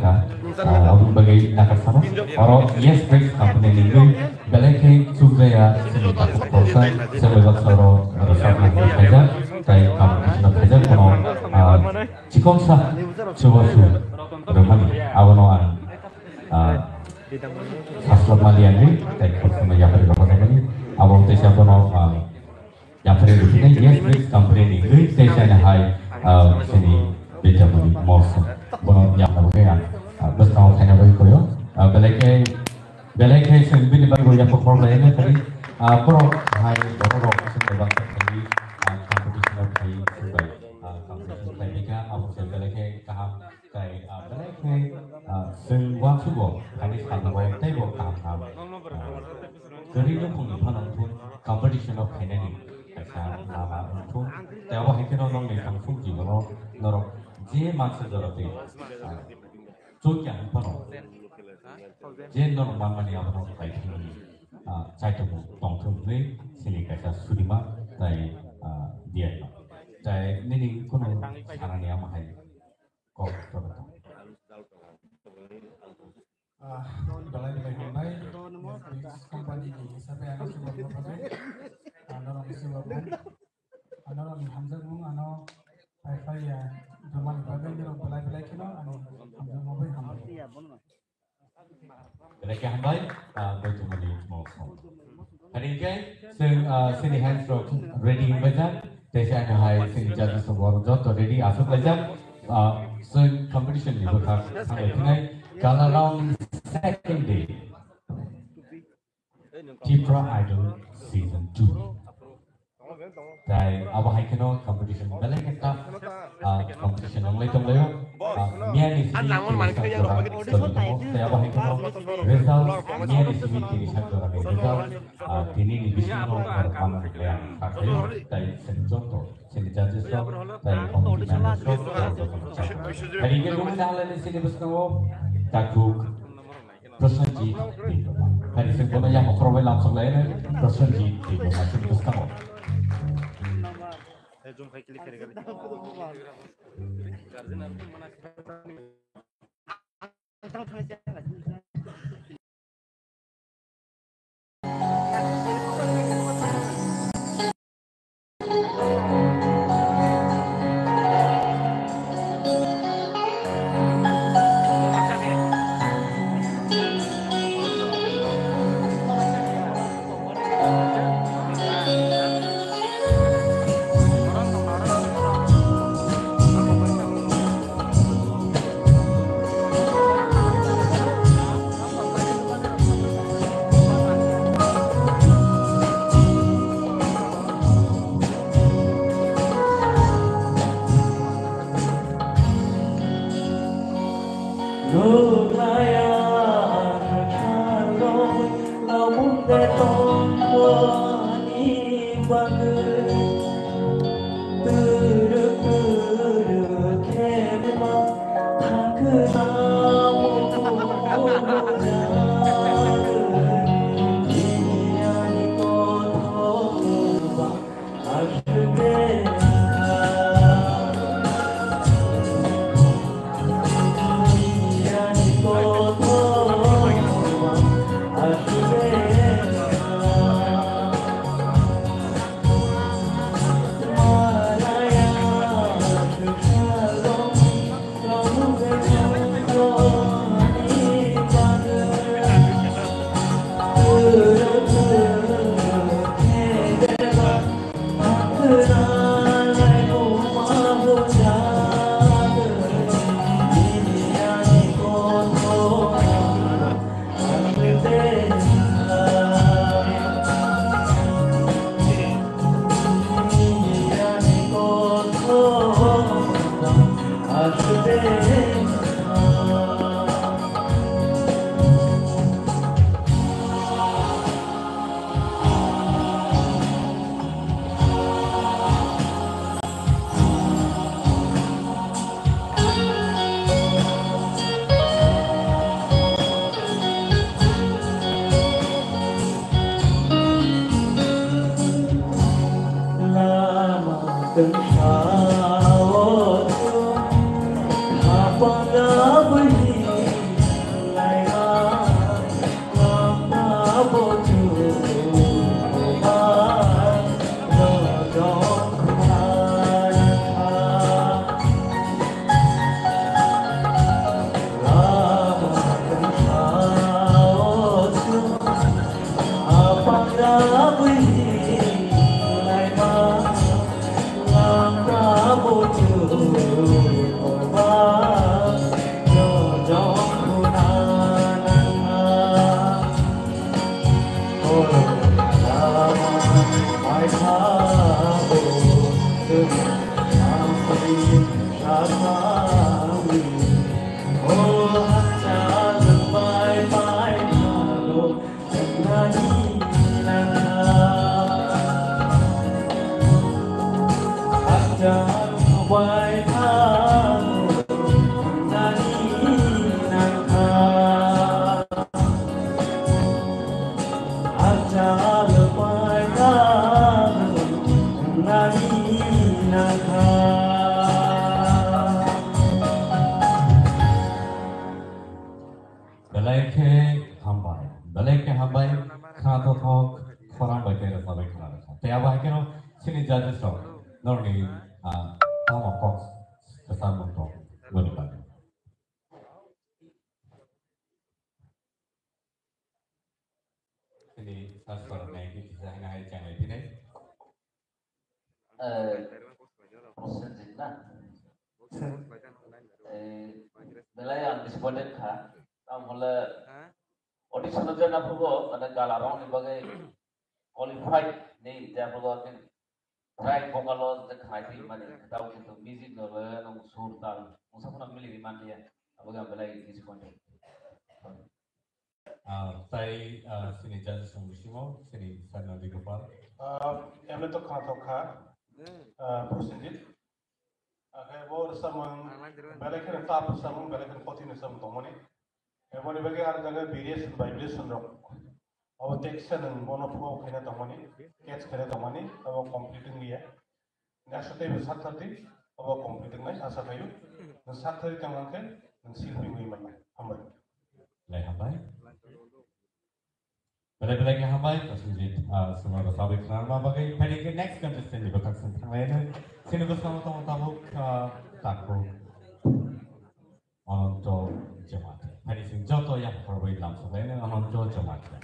Kha, ah, aboni bagwi nakar sano. Oro Yes Bricks company ni wngwi belai khe chukjaya chini takhuk khoroksa, chwng bai baksa oro rwchapna hinwi phaijak, tei competition o phaijak, bono, ah, chikonsa chubachu rwmani, abono ang, ah, saslok maliya hinwi tei khoroksa no yapharwi rwmani, abo tei sa bono, ah, Yapharwi rwphinai Yes Bricks company ni wngwi tei china hai, ah, chini Bidyamani Mawsum. Bono yapna bagwi ang, ah, bwskango khaina bagwi koyo. Ah, belai khe, belai khe chwng bini bagwi bo yapha khorok lai nai phari. Ah, borok hai borok rok chwng bai baksa phaiwi, ah, competition o phaiwi chwng bai, ah, competition khlai phaikha, abo se belai khe kaham. Tai, ah, belai khe, ah, chwng uansukgo, thani salnabo teibo kaham kaham, ah, kwrwi nukhungni phano wngthun, competition o phainani kaisa lama wngthun. Tai abo hai kheno nokni thangphuk jibon o norok je mansa jora twi, ah, chukya wng phano je norok manmani abono bai thangmani, ah, chaitokmung tongthung hwnwi chini kaisa surima tai, ah, diyaima. Tai nini kheno sanani amo hai. Kok, kok, kok. Ah, belai belai hambai. Netflix company ni hisabe ano sugar mo pakai. Ano rong sugar mo. Ano rong hamjak mo ano pai pai ya. Domani pakai ni rong belai belai kino ano hamjak mo bai hambai. Belai khe hambai, ah, Boitumani Mawsum. Hari khe chwng, ah, chini hands rok ready wngbaijak. Tei se ano hai chini judges rok bo joto ready aswk laijak. Ah, chwng competition ni bwkhak thanglai phinai. Gala round second day. Tipra Idol season two. Tai abo hai kheno competition belai khe tough, ah, competition wnglai tonglaio. Ah, miyani simi tini sak jora choli tongo. Tai abo hai kheno result miyani simi tini sak jora ni result, ah, tini ni bisingo norok manna hinwi ang sakhlaio. Tai chini joto chini judges rok tai committee members rok joto no chakha. Hai khe nungni nahalani chini bwskango takhuk Prosenjit Debbarma. Hari se bono yang okro bai lamsok lai na Prosenjit Debbarma sini bwskango. Belai khe hambai, belai khe hambai, kha tothok, khorang bai khe rwchapwi khna rwkha. Tei abo hai kheno chini judges rok norokni, ah, tamo kok kwchangmung tong boni bagwi. Chini sir swrwngnaini kisa haino hai changlai phinai. Eh, Prosenjit na? Eh, belai ang disappointed kha. Tamo hole audition o jana phugo, mane gala rokni bagwi qualified ni, je phugo, track vocal o je khnai twi mani, tamo kintu music no le nang sur tal, mungsa phano mili ri man liya. Abo ga belai disappointed. Ah, tai, ah, sini judges rok bisingo, sini Sarnadi Gopal. Ah, emne to khna thok kha, ah, Prosenjit. Akhe bo rwchapmung belai kheno tough rwchapmung, belai kheno kothin rwchapmung tongmani. Eboni bagwi ar jaga variation, vibration rok. Abo text se nwng bono phuo khaina tongmani, catch khaina tongmani, abo complete wngliya. Aswk teibo sak thirty, abo complete wngnai, asa khaio. Nwng sak thirty tong hwnkhe, nwng silpi wi mannai. Hambai. Belai hambai. Belai belai khe hambai, Prosenjit, ah, sumar bwsabwi khnarma bagwi. Phaidi khe next contestant ni bwkhak song thanglaino. Chini bwskango tongo tabuk, ah, takhuk Ananto Jamatia. Phaidi chwng joto yaphar bai lam soglaino Ananto Jamatia.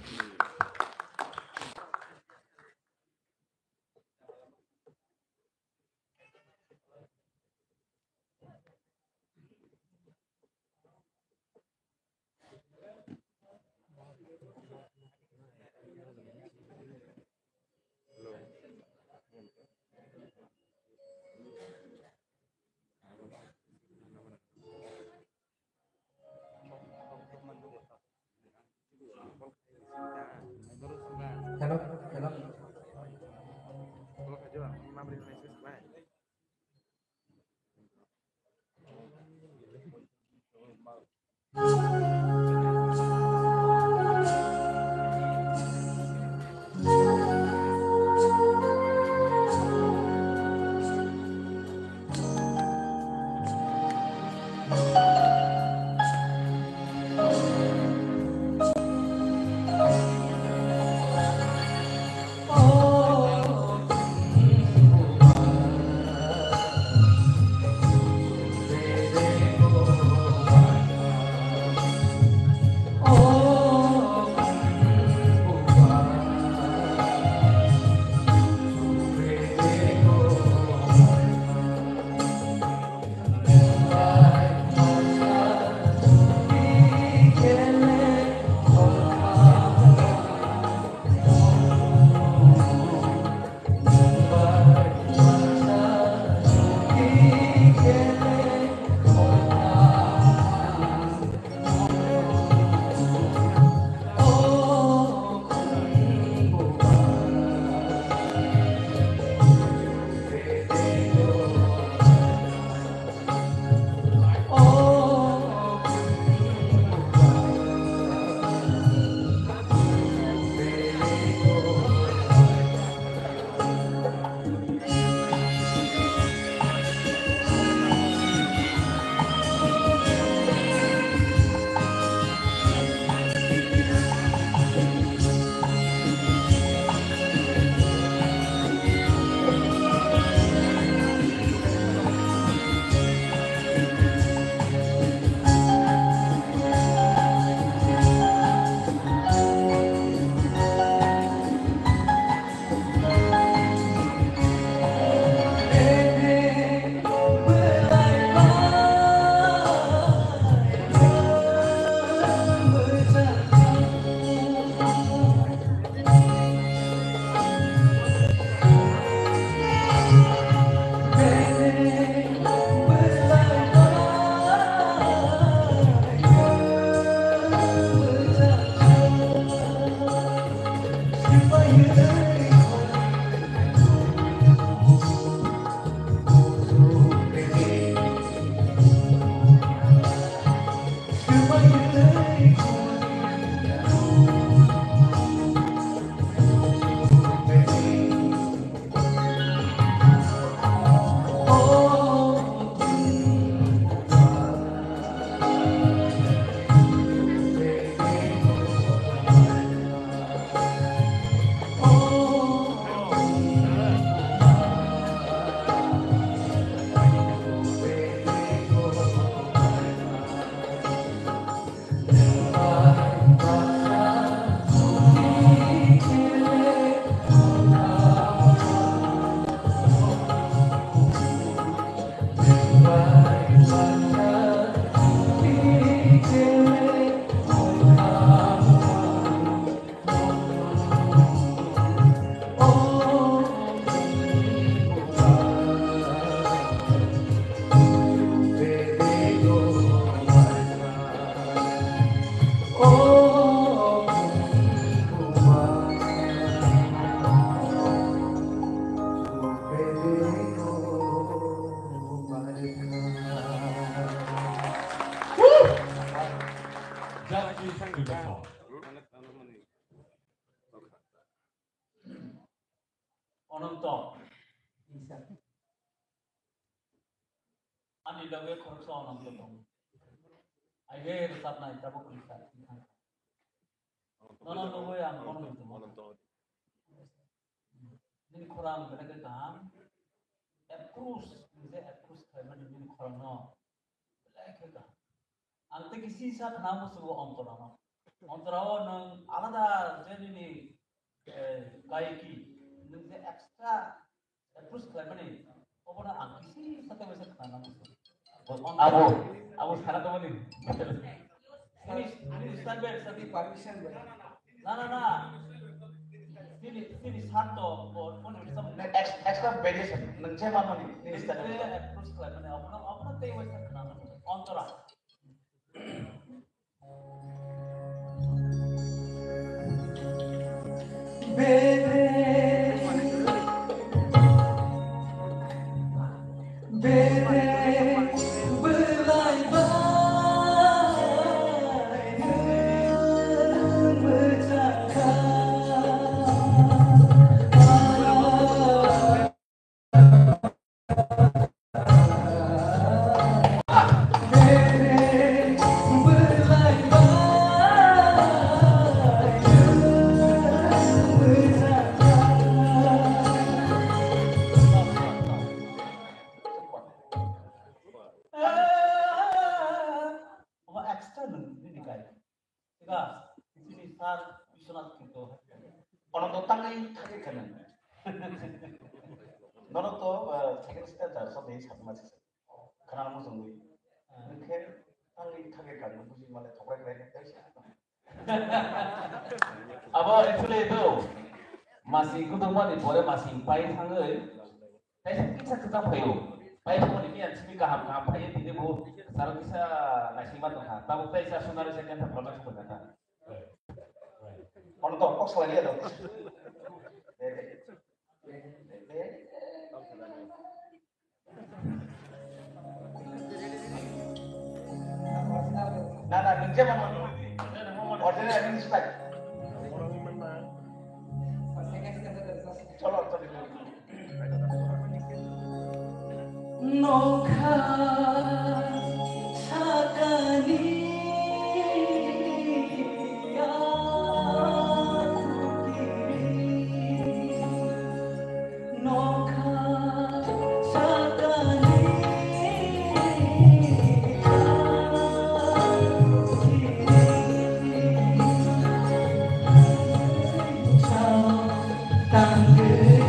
Hello, hello. Twi bosor. Ononto. Ani loge khoroksa Ononto tongo. Aige rwchapnai tabuk rwchap. Nono logoi ang kono muchungo. Nini khorang belai khe kaham. Approach, nini je approach khlaimani nini khorangno belai khe kaham. Ang tei kisi sa khna muchungo Ontorano. Ontorao nwng alada je nini, eh, gaiki, nwng je extra approach khlaimani, obono ang kisi sa tei waisa khna muchungo. Abo, abo sana tongmani. Nini, nini standard, sadi permission bai. Na, na, na. Nini, nini santo, bo, bo, nini sam- Ex-, extra variation, nwng je manmani, nini standard. Approach khlaimani, obono, obono tei waisa khna muchungo. Ontora. Omo extra nung nini kai. Ega, nini sir Biswanath Kinto. Bono to tangwi thangwi khana. Nono to, eh, second stage da, so dei sabma se. Khana mo jongwi. Nungkhe tangwi thangwi khana, buji male thokrai khna, tei sa. Abo actually to, masing kudumani pore masing pai thangwi, Kaisa kisa kwchang phaio. Pai phone ni miyan simi kaham kaham phaio, tini bo saro kisa naisingma tongkha. Tabuk tai sa sunari second third product tongkha ta. Ono to kok salai ya to. Na, na, nung je mano. Ordinary administration. Cholo, cholo. Nokha sakani ya kiri.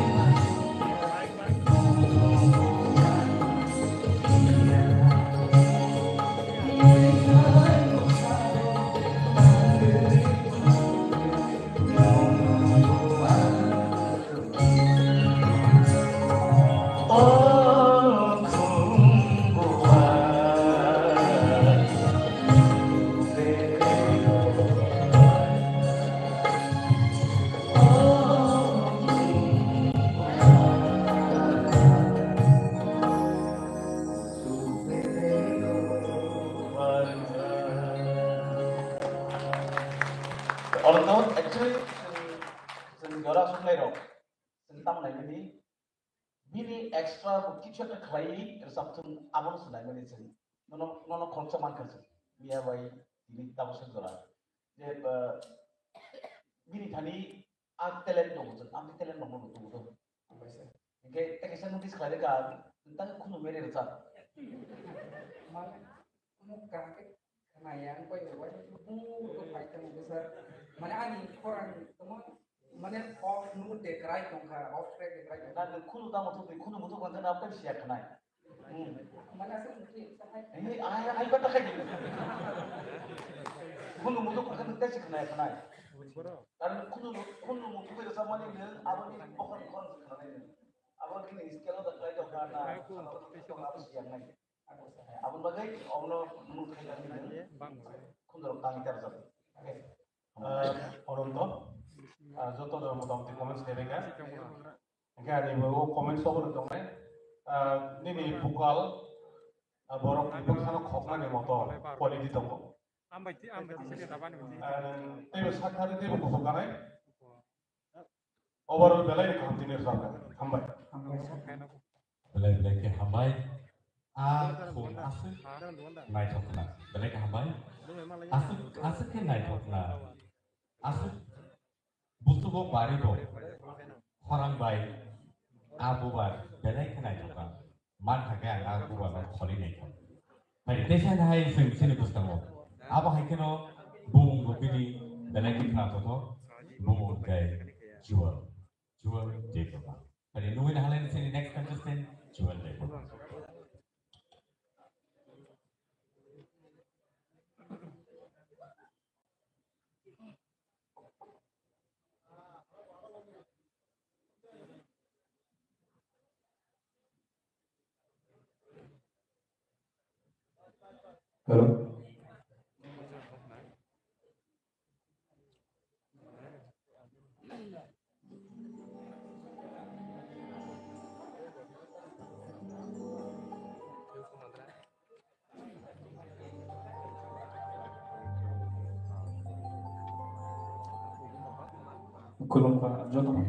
Although actually, chwng, chwng jora suklairok, chwng tamo naimani, bini extra bo kichu ekta khlaiwi rwchapthung, abono se naimani chwng. Nono, nono khoroksa mankha chwng. Miya bai tini tabuksa jora. Je, ah, bini thani ang talent tongo chwng, ang talent tongo tongo to. Hingke tei kaisa notice khlai rwkha, nang khunu mere rwchap. Mane, khunu kaham khe khwnaya, ang bai bai bu to bai tong bwsa. Mane ani khorang tongma, mane off nu de krai tongkha, off track de krai tongkha. Na nang khunu tamo thok, khunu muthok khe na pai siya khnai. Hmm. Mane aswk wngkhe sahai. Ini ai ai bata khai. Khunu muthok khe nang tei khnai khnai. Karon khunu, khunu muthok khe rwchapmani nang aboni bokhorok khorang khnanai nang. Abo nini scale o da khlai tongkha na, abo nini tongkha abo siyangnai. Aboni bagwi obono mung khaina hwnwi khunjorok tangwi tarjak. Ah, Ononto, ah, joto no motamoti comments khairwkha. Hingkhe ani bo o comments o bono tongnai. Ah, nini vocal, ah, borok ni bwkhano khoknani moto quality tongo. Ambai ti, ambai ti, sini tabani. Teibo sakari teibo kuphur kanai. Overall belai ni kaham tini rwchapkha. Hambai. Belai belai khe hambai. A khum aswk naithokna. Belai khe hambai. Aswk, aswk khe naithokna. Aswk busugo baribo khorang bai a bubar belai khe naithokna. Man kha khe ang a bubar no kholi naikha. Phai teisa hai swng sini bwskango. Abo hai kheno bumung bo bini belai khe khna tongthok. Bumung khe Jewel. Jewel Debbarma. Phai nugwi na halai sini next contestant Jewel Debbarma. Hello. Khulumkha jotono.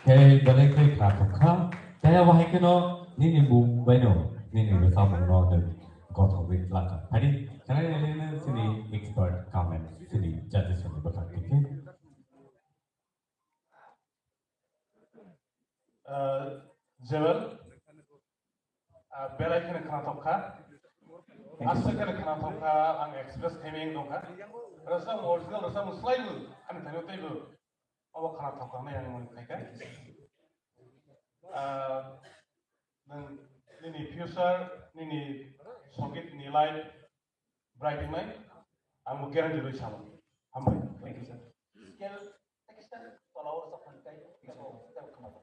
Khe belai khe khna tongkha. Kaya bahai keno nini bung baino nini bwsa bungno nwng gothogwi tlaka. Phadi, khanai nai nai sini expert comment sini judges ni bwkhak tikhe. Ah, Jewel, ah, belai kheno khwnathok kha. Aswk kheno khwnathok kha, ang express khaimeng dong kha. Rwchapmung original rwchapmung swlaibu, ani thani teibo. Obo khwnathok kha, ang mani khaikha. Ah, nwng nini future, nini songit ni life, bright wngnai, ang bo guarantee rwi salo. Hambai. Thank you, sir. Scale, texture, tola o sa phan kai, abo, abo khama.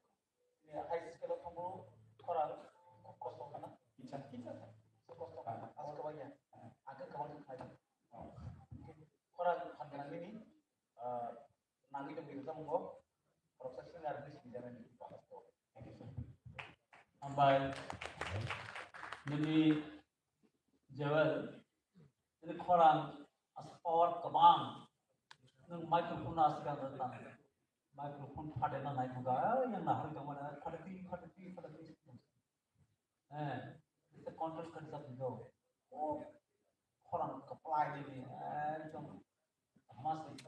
Ni high scale o thambo, khorang, khub kosto khana. Kicha, kicha, sir. So kosto khana. Asko banya. Aga kabang khai. Khorang phan nani ni, ah, nangwi tong kisa mungo. Khoroksa singer ni sinjana ni. Thank you, sir. Hambai. Nini Jewel, nini khorang as power kwbang. Nwng microphone no aswk ang tang. Microphone phatena nai thangkha, "Ai, yang nahar tongmani, phateti, phateti, phateti." Eh, ita control kari sa pido. Oh, khorang kwplai nini, ekdom. Hamas ni.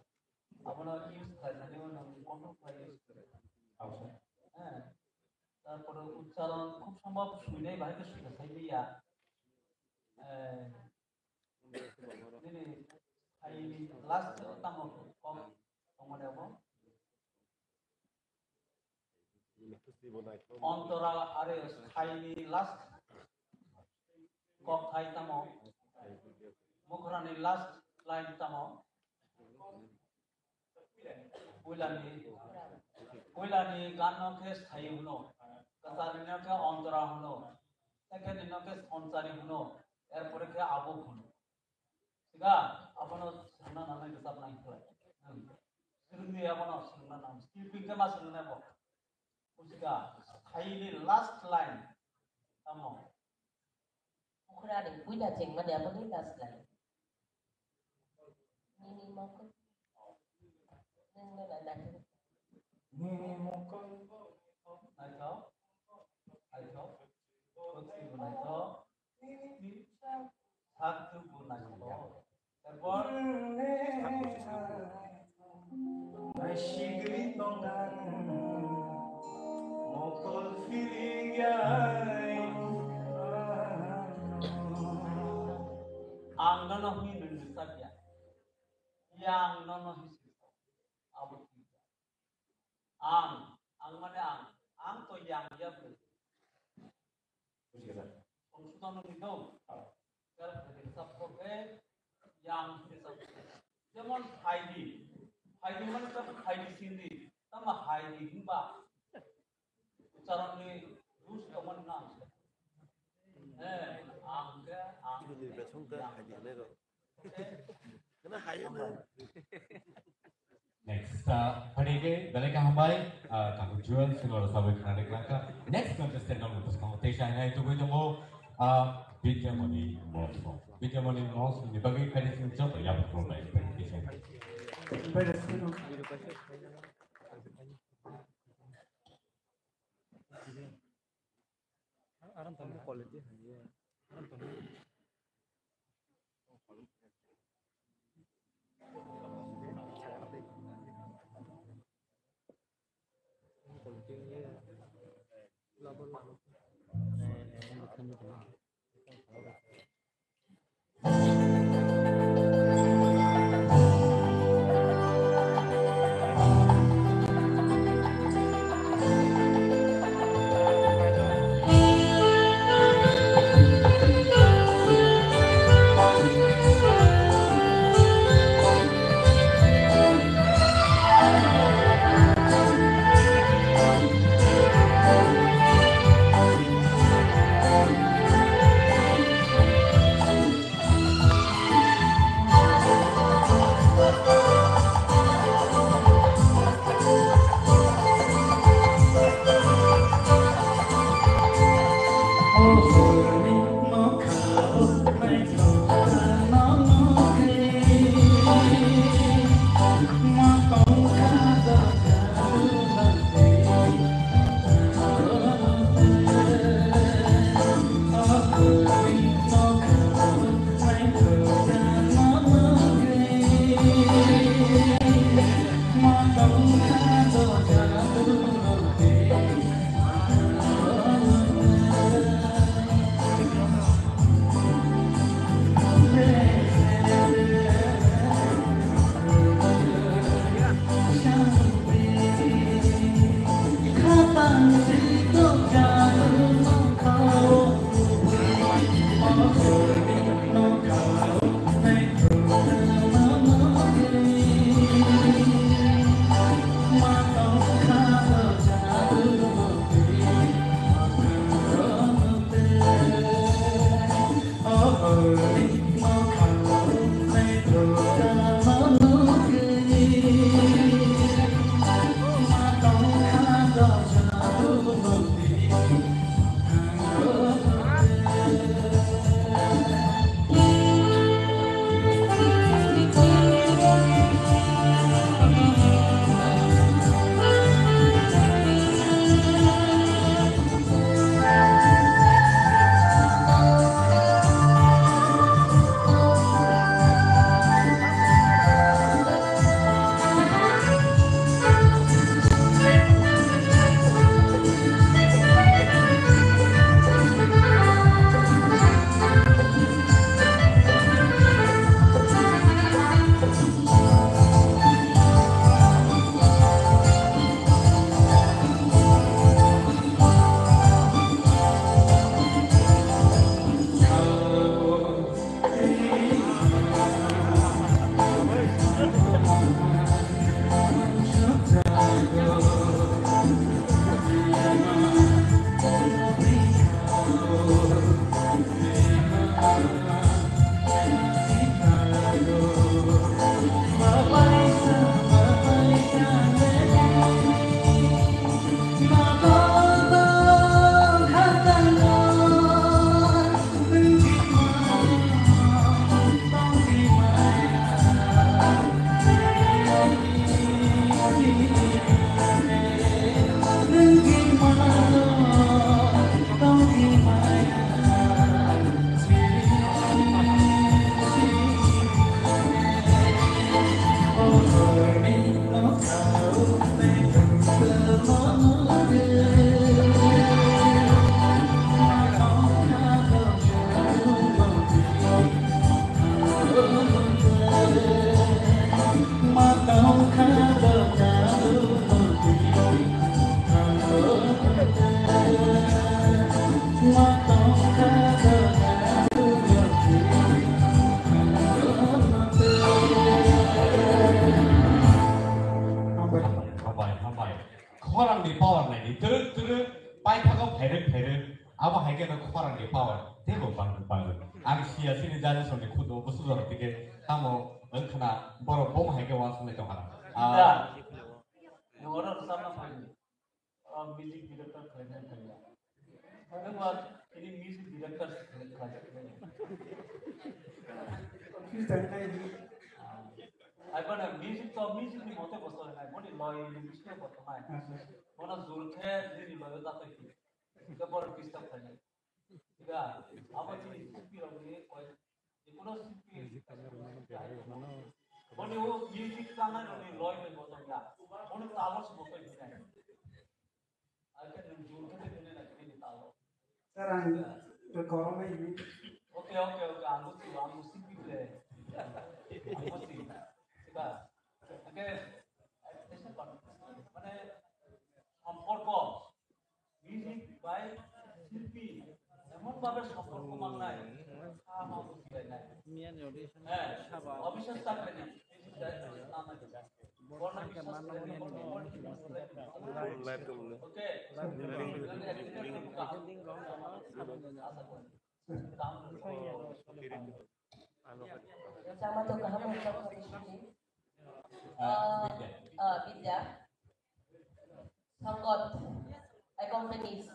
Abono use khlai thani, ono control khlai use khlai. Hao, sir. Eh. Tarpore uchcharon khub sombhob suinai bahai khe suina sai liya. Eh. Nini hai last tamo kok tongmani abo. Ontora are thaini last kok thai tamo. Mokhrani last line tamo. Puilani, puilani ganno khe sai hwno. Kwcharnino khe ontora hwno. Secondnino khe sonchari hwno. Erpore khe abo hwno. Siga, abono swrwngna nangnai rwchapnai khlai. Hmm. Swrwngdi abono swrwngna nang. Skipping khe ma swrwngnai bo. Bujiga, thaini last line. Tamo? Bukhra ni puila chengmani aboni last line. Nini mokol. Nini mokol. Naithok. Naithok. Naithok. Satu guna. Erpor naisingri tongkha mokol phirigya. Ang nono hwnwi nwng rwchapya. Yang nono hwnwi sirkha. Abo thwikha. Ang, ang mane ang, ang to yang ya bwrwi. Buji kha, sir. Ang suda no ni dong. Ah. Sir, bwrwi sab ko ke yang bwrwi sab. Jemon phaidi, phaidi mane to phaidi sindi, tamo haidi himba. Ucharon ni rules to man na. Eh, ang ke, ang ke. Besong ke haidi ne ro. Next, uh, phaidi ke, belai kaham bai, uh, Tangkhul Jewel, sino rwchapwi khwnani kwlangkha. Next contestant no bwskango teisa hinai tubui tongo, uh, Bidyamoni Mosong. Bidyamoni Mosong ni bagwi phaidi sini joto yapuk rwbai, phaidi teisa. Aram tong quality hai ye. Aram tong. Quality ye. Labo labo. Khorang ni power nai di, twrwk twrwk paithago phairwk phairwk, abo hai khe no khorang ni power teibo bang bang. Ang siya sini judges rok ni khudo bo sujor tike tamo wng khna borok bo hai khe uansuk nai tong khna. Ah, Nungora rwchapna phaidi. Ah, music director khlaina phaidi. Nungba ini music director khlaina. Confuse jani nai di. Ah, ai bana music to music ni mote bosto nai, boni loi ni music bosto nai. Bono jur khe nini loi o ta to ki. Ke bor disturb khlaina. Ega, abo chini silpi rok ni koi, jekuno silpi, boni o music tanai rok ni loi bai botong ya, boni talo se botong hinai. Aike nwng jur khe tei hinai na kini talo. Sir, ang to korong nai ini. Okay, okay, okay, ang buji, ang buji silpi ble. Ang buji. Ega, ake, mane, সম্পর্ক Music bai silpi emon bhabe somporko mangnai, sama bujilainai. Miyan audition. Eh, obiswas ta khainai. Music bai silpi mangnai. Borok khe manno miyan audition. Okay. Link, link, link, link. Sama to kaham mo chok kami sini. Ah, Bidya. Ah, Bidya. Songkot, accompanies.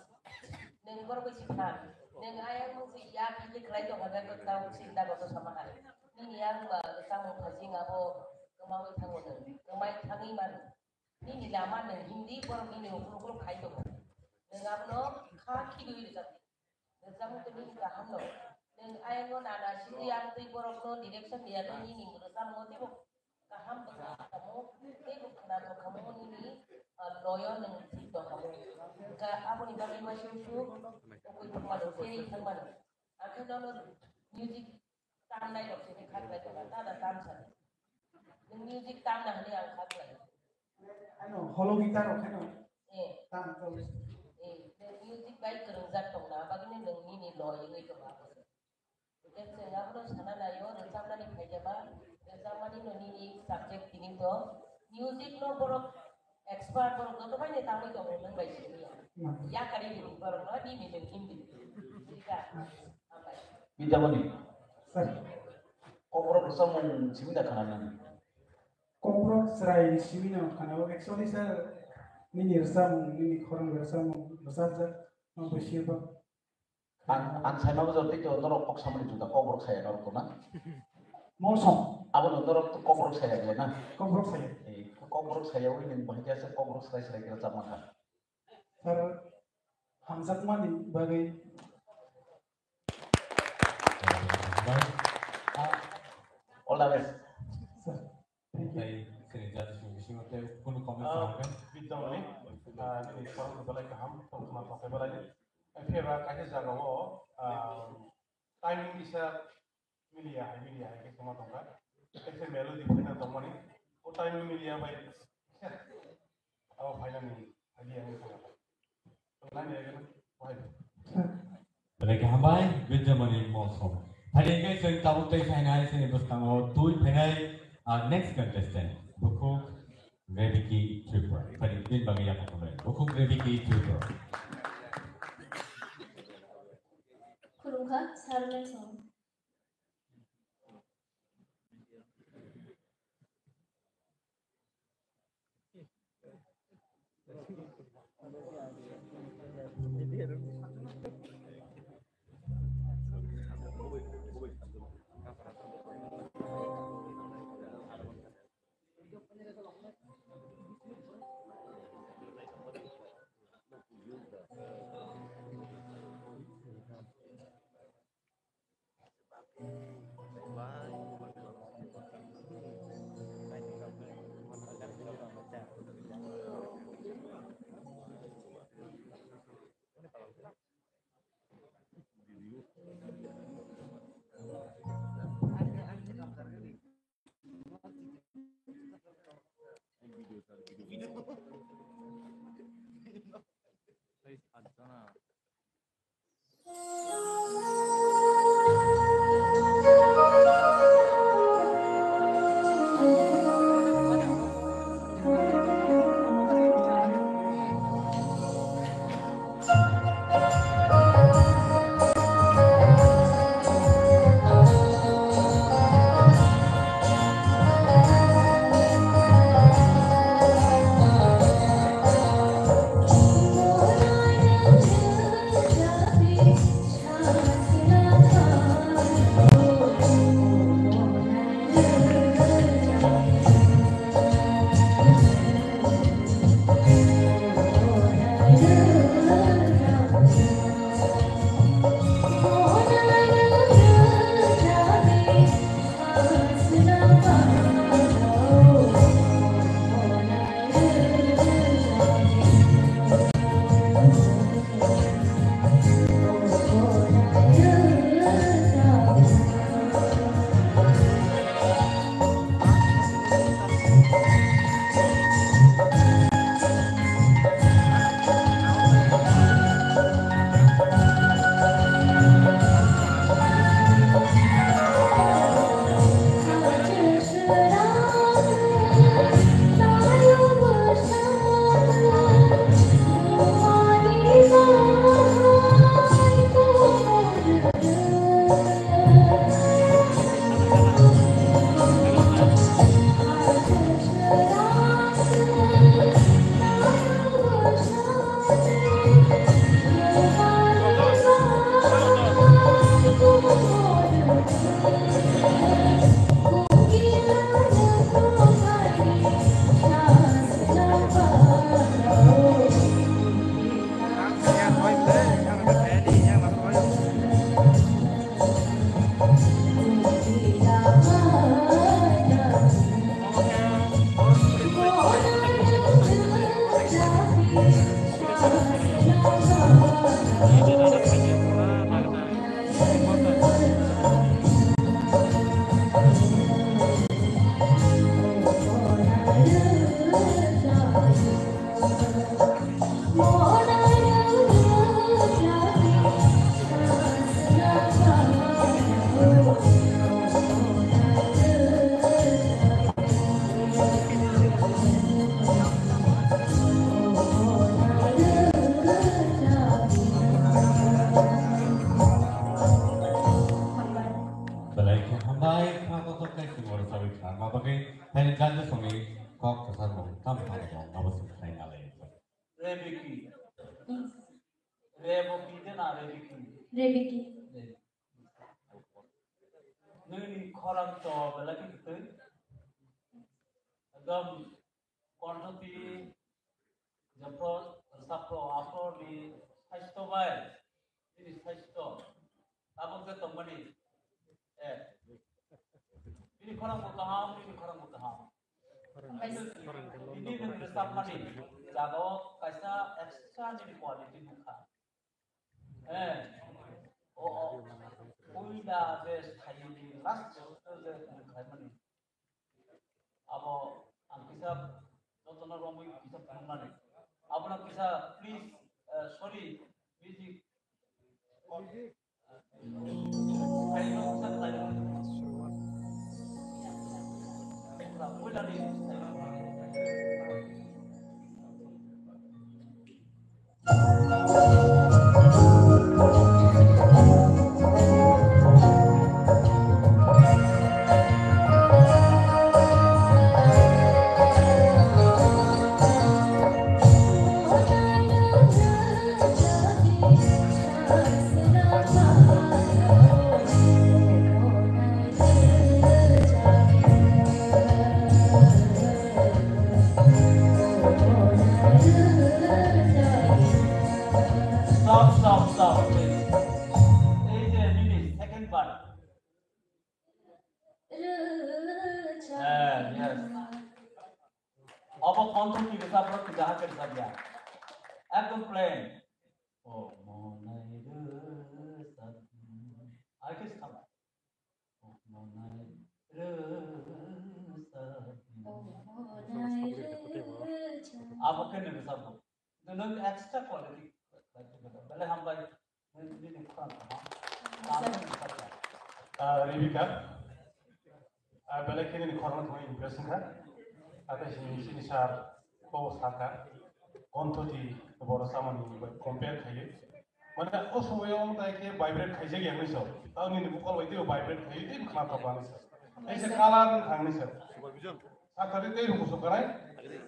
Neng bor bisi phan. Neng ayang mung si ya bili khlai tong hada ko tau sinda ko to sama hai. Nini yang ba tamo phajing abo kemau thango neng. Kemai thangi man. Nini lama neng hindi bor nini ukur ukur khai tong. Neng abno kha khidui rijak. Rwchapmung twi nini kaham no. Nwng ayang no nana sidi ang twi borok no direction ya no nini rwchapmung teibo kaham bwkha kamo teibo khwnathok kamo nini, ah, loyo nwng thik tong kamo. Hwnkha aboni bagwi uaisuk suk ukui thangmano, serei thangmano. Ang khe nono music tamnai rok sini kha khlai tongkha, tada tam sadi. Nwng music tamna hwnwi ang kha khlai. Ano, holo guitar rok kheno. Eh. Tam to. Eh, nwng music bai kwrwngjak tongna, bagwino nwng nini loi wngwi tongo. Hwnkhe chwng abono sana naio, rwchapnani phaijama, rwchapmani no nini subject tini to. Music no borok expert, borok joto bai no tangwi tongo, nwng bai simi ya. Hmm. Yakari rini borok no, nini nwng hindi. Thik kha? Hambai. Bidya Mani. Sir. Kokborok rwchapmung simi da khana nang? Kokborok chwrai simi no khana o. Actually, sir, nini rwchapmung, nini khorang rwchapmung, rwchapjak, no bo sir ba. Ang, ang saima bwjak tei to norok kok samani juda kokborok saya norok to na? Mosong. Abo no norok to kokborok saya bwle na? Kokborok saya. Eh, kokborok saya wi nwng bahai khe kokborok swrai swrai khe rwchapma kha. Sir, hamjakmani bagwi. All the best. Sir, thank you. Tei chini judges ni bisingo tei kunu comment Ah, sahakan? Bidya Mani, ah, nini khorang belai kaham, tongthokma tongthai belai. Phiya ba kaisa jagao, ah, timing kisa milia hai, milia hai khe songma tongkha. Kaisa melody phaina tongmani, o timing milia bai. Abo phainani idea wngwi thangkha. Tongnani ego, wahai. Belai khe hambai, Bidya Mani Mosong. Phaidi hwnkhe chwng tabuk tei phainai chini bwskango twi phainai, ah, next contestant, Bukhuk Rebiki Tripura. Phaidi bini bagwi yapha khulai. Bukhuk Rebiki Tripura. Khulumkha, Sir Mensong. Belai khe hambai, khna kotor khe singor sawi khnarma bagwi, thaini janja songni kok kwchar mung tam tamo abo se khlai nalai. Rebeki. Rebeki de na Rebeki? Rebeki. Rebeki. Nini khorang to belai khe kwtwi. Ekdom Kontho twi, jephru rwchapro, aphro ni saisto bai, nini saisto. Tabuk je tongmani, eh, nini khorang bo kaham, nini khorang bo kaham. Nini nwng rwchapmani jaga o kaisa extra nini quality nukha. Eh, o, o, puila je sayini last je nukhlaimani. Abo ang kisa jotono romwi kisa phunuknani. Abono kisa please, eh, sorry, music. Stop, stop, stop, please. Ei je nini second part. Eh, yes. Obo kontho ni rwchapmung kisa ha kisa dia. Ekdom plain. O monai rwchap. Ar kisa. Abo khe nini sabo. Nini extra quality. Bele hambai. Nini khorang kaham. Ah, Rebecca. Ah, bele khe nini khorang thangwi impress wngkha. Ate sini, sini sir ko sakha. Kontho di borok samani compare khayo. Mane o somoyo wng tai khe vibrate khaijak ya hinwi sa. Tamo nini vocal bai teibo vibrate khaio, teibo khna tok ani sa. Kaisa colour wng thang ni sa. Sakari tei ruku sokarai.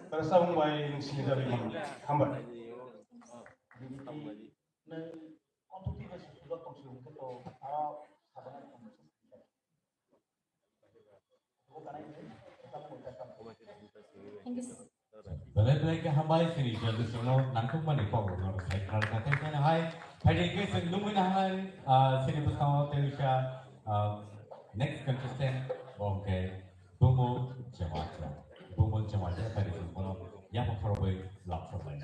Tara sabung bai nung sini jari mano. Hambai. Nwng kontho twi bai sujak tong si hwnkhe to, ah, sabana tong si. Thank you, sir. Belai belai khe hambai sini judges no nangkukmani kok rok no sai khwlai kha. Tei phano hai phaidi khe chwng nungwi na hai, ah, sini bwskango tei wngkha, ah, next contestant bo hwnkhe Bumul Jamatia. Bumul Jamatia phaidi chwng bono yapha phorogwi lamsok lai.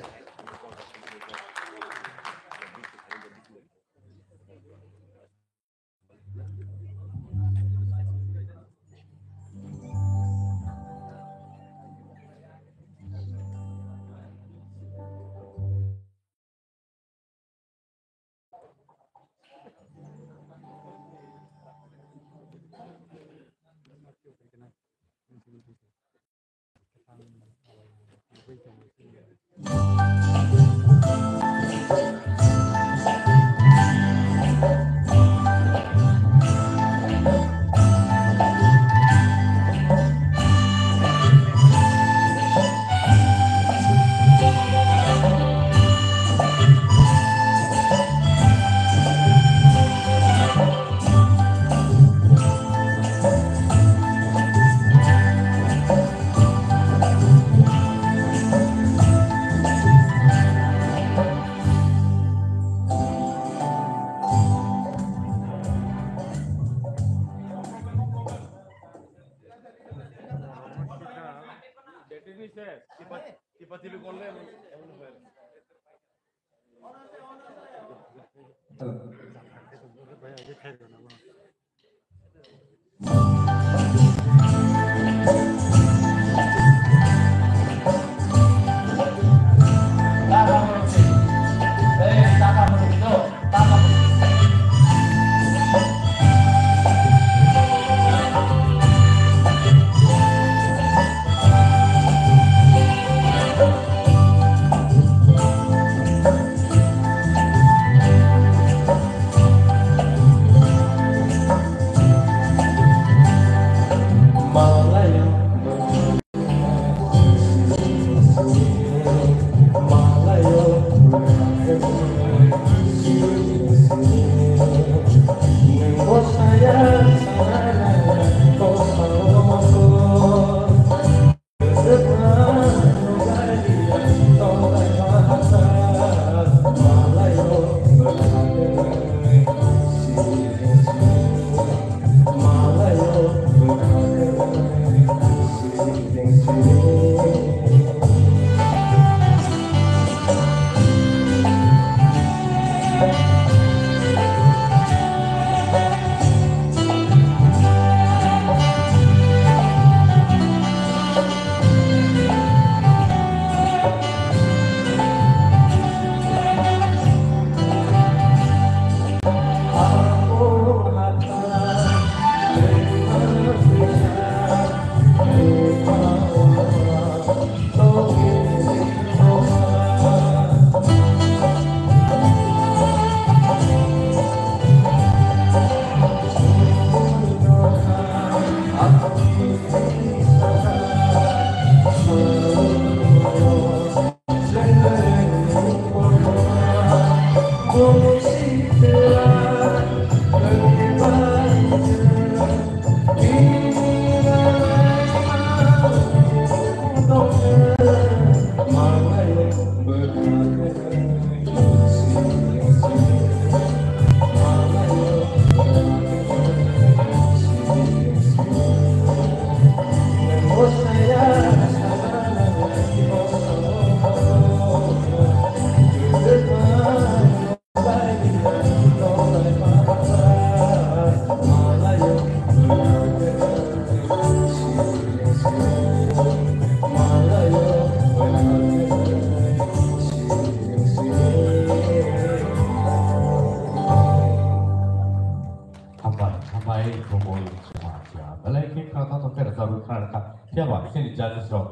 Hambai, hambai, Bumul, Chuma, Chuma. Belai khe khna tong tong khe rwchapwi khna rwkha. Phiya ba, chini judges rok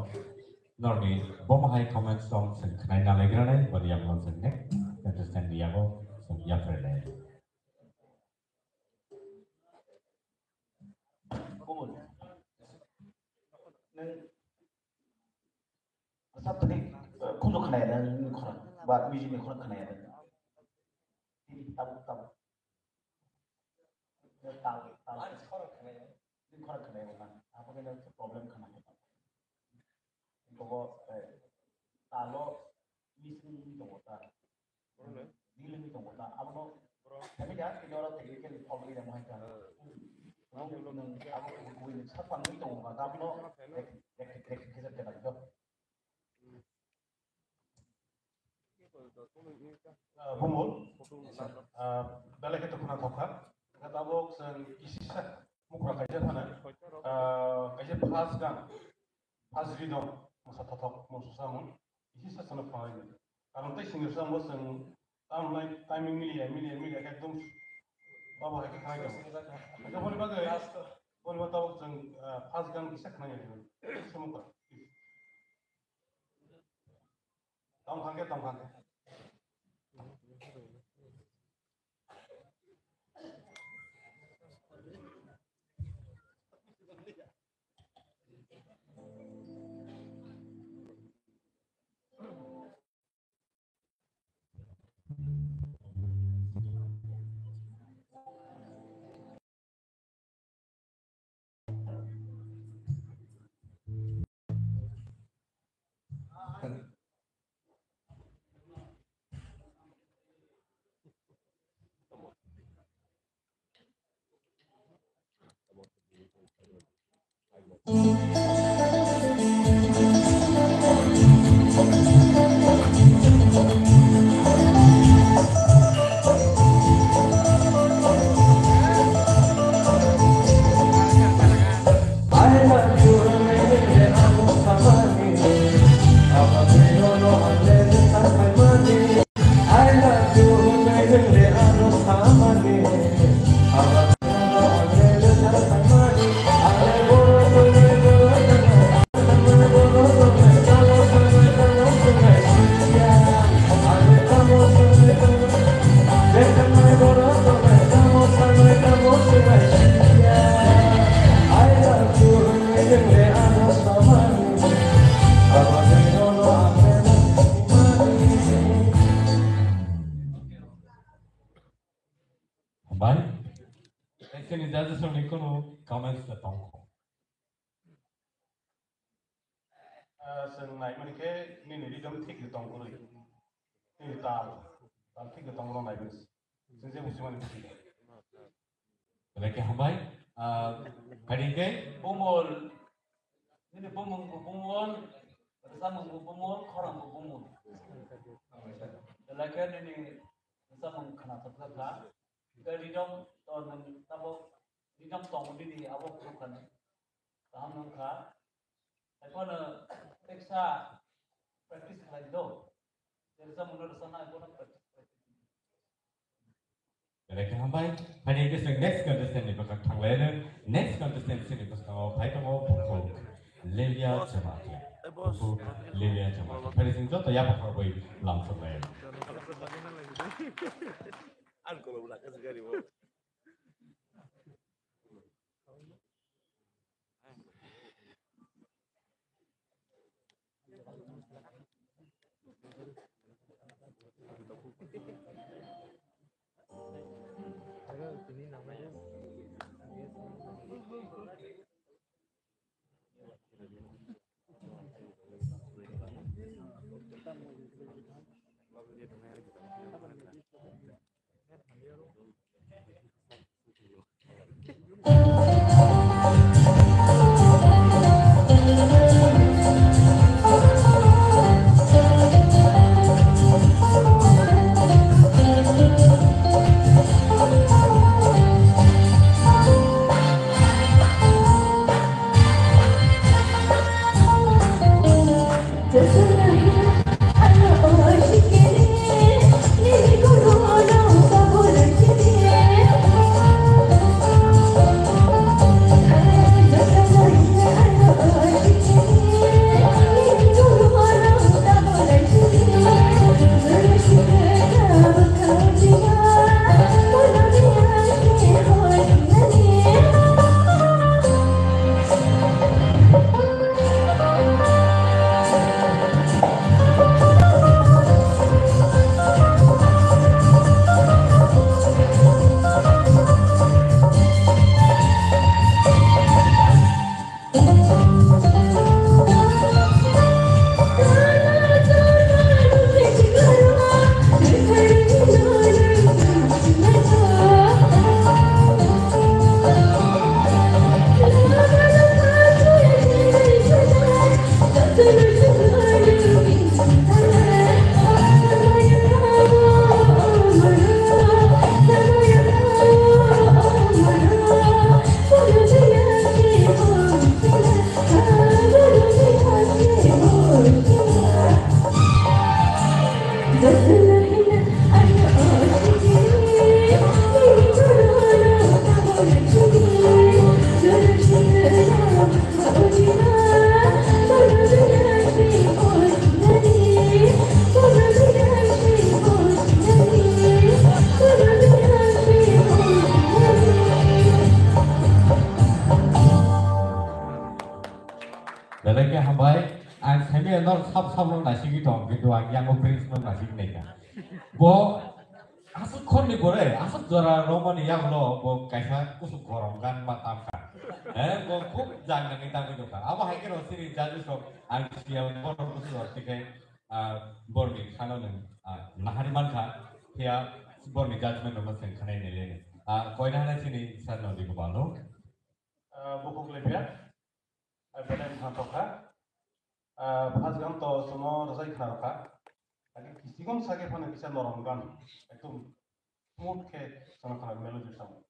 norokni bomo hai comments rok chwng khnaina laigra nai, boni yago chwng next contestant ni yago chwng yapharwi lai. Bumul. Nwng Asap tadi, eh, khunju khna ya, nini khorang, ba music ni khorang khna ya. Ini tabuk, tabuk. Tal, tal. Ini khorang khna ya, man. Apa kena problem khna ya. Ini kok, eh, talo, missing ini kok, tal. Dealing ni tongo ta, abono, kami dah, kini orang technical problem yang main kan. Nang, nang, abo, abo, abo, ini sab pang ni tongo ta, abono, rek, rek, rek, rek, rek, rek, rek. Ah, Bumul, ah, belai khe to khna thok kha. Kha tabuk chwng kisisa mukra kaisa phana, ah, kaisa first gan, first rhythm, mosa thothok, mosa samung. Isi sa sana phai. Karon tei singir sa mo sang tam lai timing mili ya, mili ya, mili ya, ekdom baba hai khai dong. Ekdom boli bagai, boli ba tabuk sang, ah, first gan kisa khna ya. Sumo ka. Tam khangke, tam khangke. Chini judges rokni kunu comments le tongkho. Ah, chwng naimani khe nini rhythm thik ri tong kwrwi. Nini tal, tal thik ri tong kwrwi naimani. Chwng je busimani busi. Belai khe hambai. Ah, phaidi khe bumul. Nini bumung bo bumul, rwchapmung bo bumul, khorang bo bumul. Belai khe nini rwchapmung khna thokjak kha. Tei rhythm to nwng tabuk rhythm tongo nini abo phuru kha nw. Kaham wng kha. Haiphano teksa practice khlai di do. Tei rwchapmung no rwchapna haiphano practice khlai di. Belai khe hambai. Phaidi khe chwng next contestant ni bwkhak thanglaino. Next contestant chini bwskango phai tongo bukhuk Lilia Jamatia. Bukhuk Lilia Jamatia. Phaidi chwng joto yapha khorokbai lamsok lai. Belai khe hambai, ang saimaya norok sab sab no naisigwi tong, kintu ang yango Prince no naisigwi naikha. Bo aswk khorni pore, aswk jora romani yagulo bo kaisa kusuk gorom gan ma tamkha. Eh, bo khub jang nangwi tangwi tongkha. Abo hai kheno chini judges rok ang siya borok kusuk rok tikhe, ah, borni khano nwng, ah, nahari mankha, phiya borni judgment rokno chwng khanai nailai. Ah, koina hanai chini sir no diko balo. Ah, bukhuk lepya. Ah, belai wngkha tokha. Ah, first gam to sono rwchai khna rwkha. Agi kisikon sake phano kisa norom gan. Ekdom smooth khe sono khna melody sound.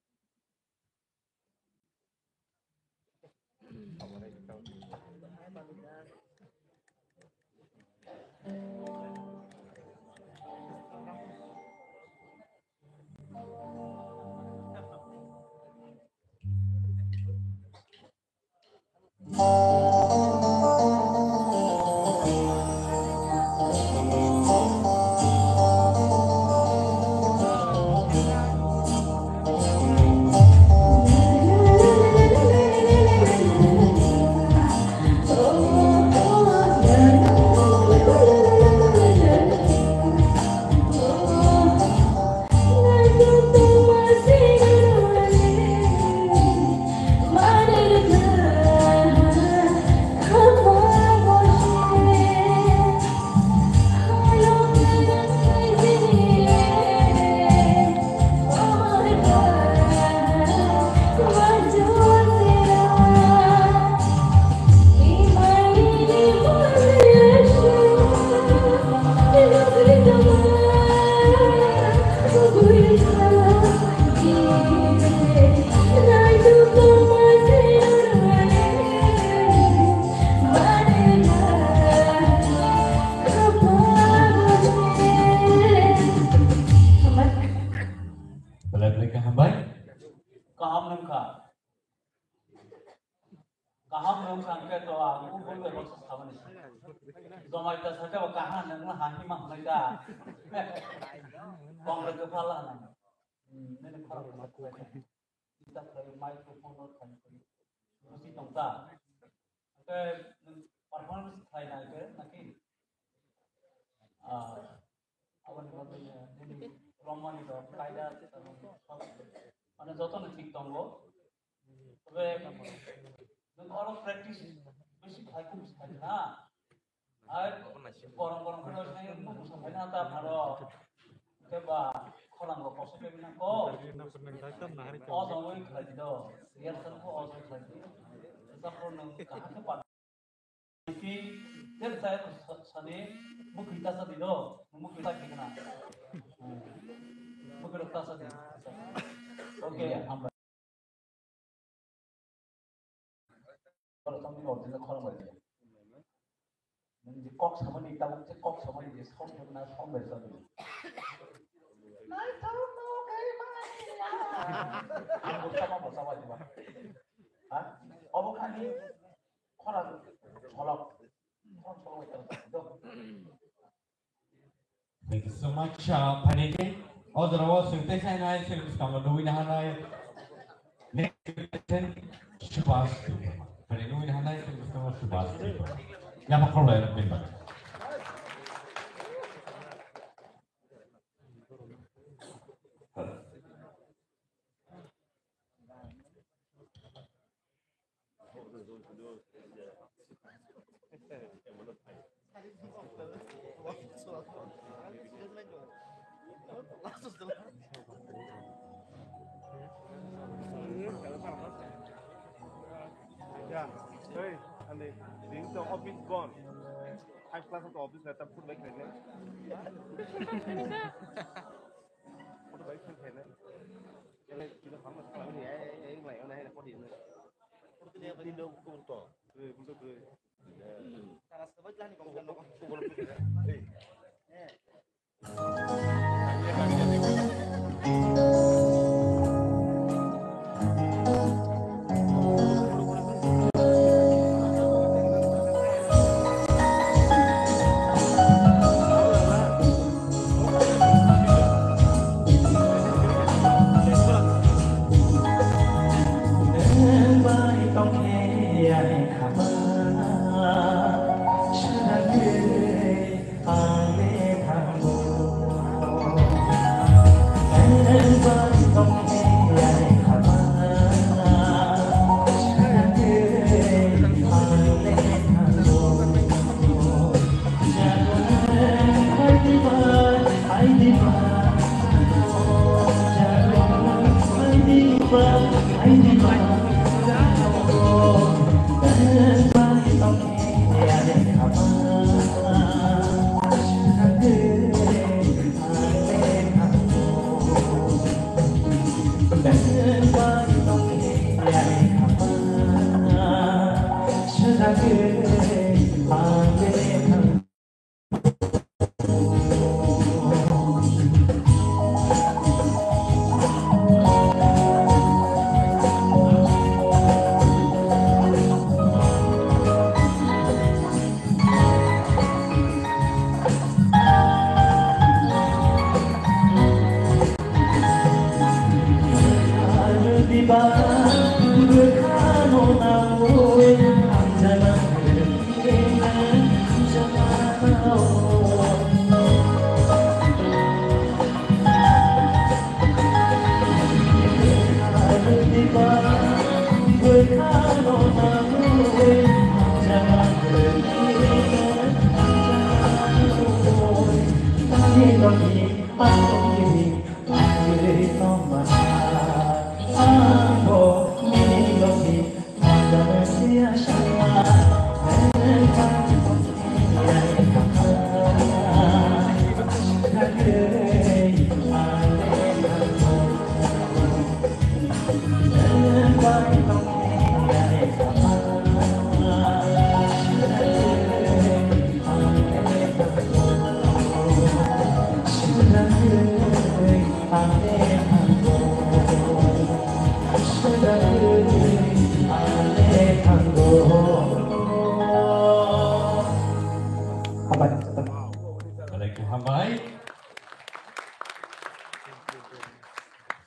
Ang khe to ang u bul bebo sabani. Jomai ta sakhe ba kaha nang na hahi ma hnai da. Kong re kepala nang. Hmm, nini khorang ko sakhe. Kita khlai microphone no thang khlai. Musi tong ta. Khe performance khlai na khe naki. Ah, aboni bagwi nini romani rok kaida mane jotono thik tongo. Tobe nwng oro practice besi khai kum sai na. Ai borong borong kheno sai nwng musa phai na ta pharo. Keba khorang rok koso kebina ko. O jongoi khlai di do. Rehearsal ko o jongoi khlai di. Jafro nwng kaham khe pa Pi, ter saya sani, mukri tasa di do, mukri tak di kena. Mukri tasa di. Oke, hambai. Kalau kamu mau jelas kalau mau dia. Nanti kok sama ni, kamu cek kok sama ni, dia sound yang mana sound dari sana. Nai tahu no kai mana ya? Aku sama apa sama coba? Hah? Apa kali? Khorang solok. Khorang solok. Thank you so much, uh, Phanike. O jora o swngtai sai nai, swngtai swkang no nugwi nahanai. Next question, Subhas Tripura. Phanike nugwi nahanai, swngtai swkang no Subhas Tripura. Yapa khorbai rok bin ba. Ya, hey, ande, ding to office gone. Five class to office letter put back. Photo bai khwlai khainai. Ele kilo hamma khala ni ai ai mai ona hai photo ni. Photo ni photo ni photo to. Eh, photo to. Tara sabai lani kong kan. Photo to. Eh. Eh.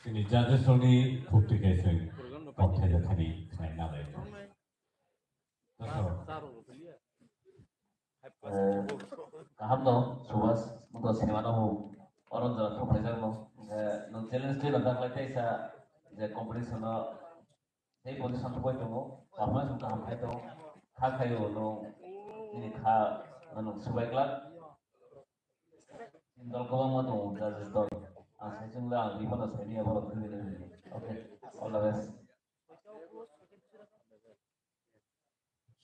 Chini judges rokni khukti khe chwng kok thaijathani khlai nalai. Joto. Eh, kaham no, Subhas, nwng to sinimano bo oron jora thok phaijakno. Eh, nwng challenge twi rijak lai teisa je competition-o tei position thok bai tongo, kaham no chwng kaham khai tongo. Kha khaio nwng nini kha nwng swbai glak. Dol kwbangma tongo, judges dol. Ang sai chwng le ang biphano saimanya borok thwini hwnwi. Okay, all the best.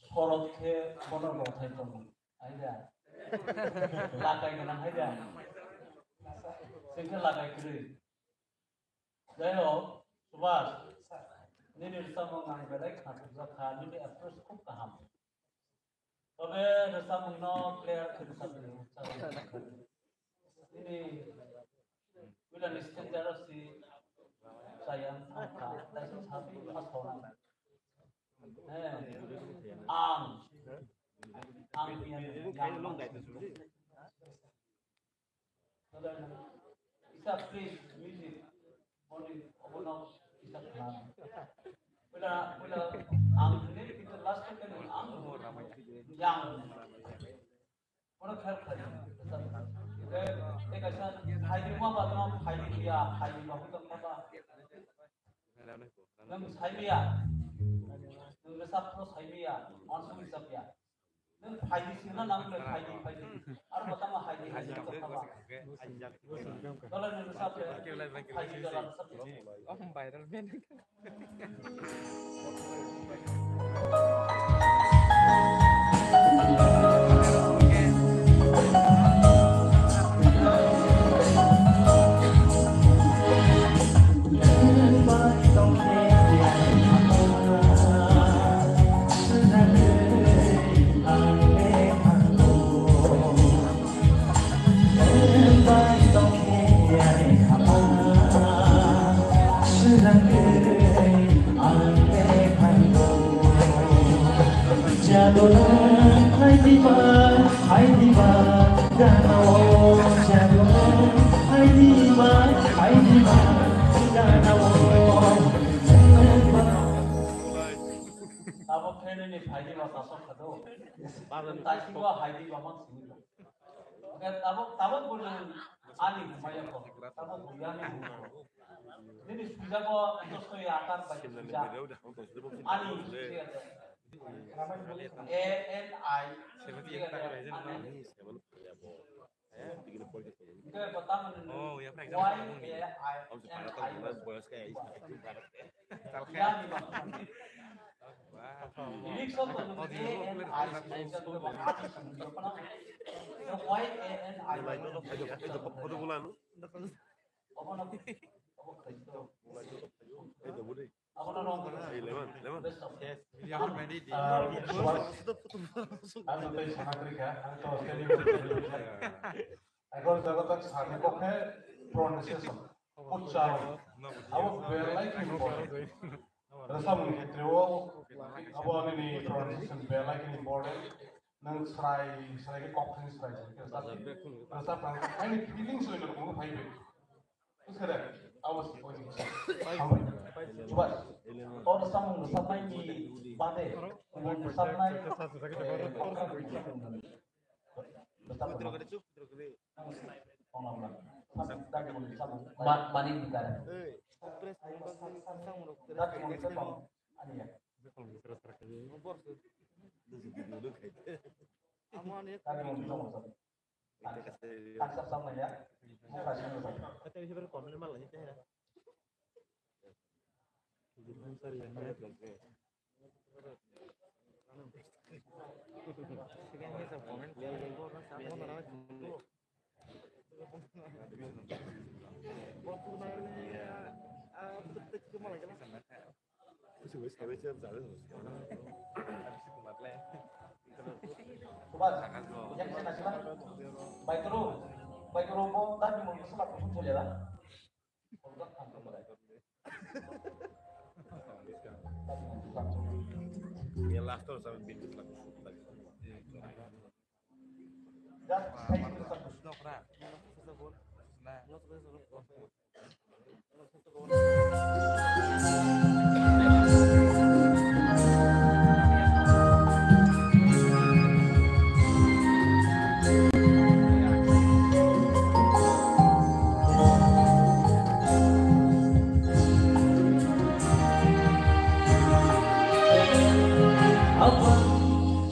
Sorot khe bono rothai tongo. Aida. Lakai gwnang haida. Chwng khe lakai kwrwi. Jai hok, Subhas, nini rwchapmung ang belai khathokjak kha, nini approach khub kaham. Tobe rwchapmungno clear khe rwchapdi, rwchapmung. Nini puilani standard o si chaya thangkha, taisa sa ma sauna. He, ang, ang biyani yang Isa, please, music. Boni obono isa khlai. Puila, puila, ang hwnwi kita last time ang yang. Kono khel khlai. Te, te kaisa phaidi ma ba no phaidi ya, phaidi ba hujak ma ba. Nwng saimaya. Nwng rwchapno saimaya. Uansuk rwchapya. Nwng phaidi singna nang le phaidi, phaidi. Aro batama phaidi, phaidi, batama. Tola nwng rwchap le phaidi tola rwchap le. Oh, viral man. Abo khe nini phaidi ba sasok khado. Tasigo haidi ba man simi. Oke, tabuk, tabuk bulu ani humaya ko. Tabuk bulu ani humaya ko. Nini sujago dosto ya akar bai suja. Ani suja. A N I. Oke, pertama ni. Oh, ya, pernah Y A I N I. Ang tei sana kwrwi kha, ang to seni. Ekor jaga tak sani kokhe pronunciation, uchcharon. Abo belai khe important. Rwchapmung khetreo abo nini pronunciation belai khe important. Nwng srai srai khe kok thani srai srai khe rwchap. Rwchap thang ani feelings oi no phai bai. Buskha de? Abo se oi ni. Hambai. Chuba. Tor samung rwchapnai ni bade. Rwchapnai. Ma-, mani bidar. Subhas, yang kena sila. Baik, Guru. Baik, Guru, mau tadi mau sila kusum boleh lah. Yang last terus sampai pintu sila kusum. Just, saya kira satu. Nah. Apa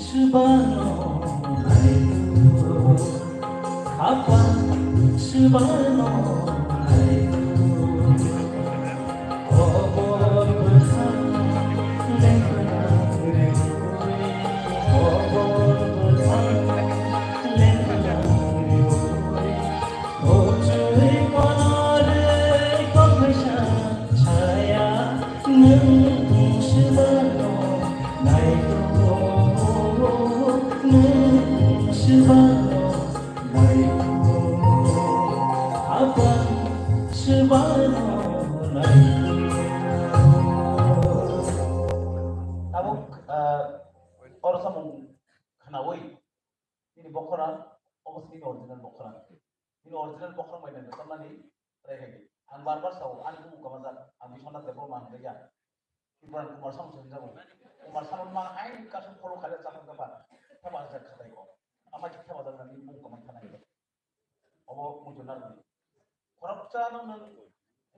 subano naitu, apa subano naitu. Obor bwthang lengkha rwi, obor bwthang lengkha rwi. Ochoi kono rwi kok kaisa chaya, nwng swbano naitu, nwng swbano naitu, abang swbano naitu. Tabuk, ah, oro samung khnaui, nini bokhorang, obo se nini original bokhorang. Nini original bokhorang bai nang tamnani try khai di. Ang bar bar sao, ani bumung kwmajak, ang Biswanath Debbarma hwnwi ya. Tripura Kumar Sanu se hwnjago. Kumar Sanu ma hai kasu follow khaile chakha kapa. Thaba jak khatai ko. Ama ki thaba jak nani bumung kwmai khanai. Obo muitu narwkni. Khoroksa no nang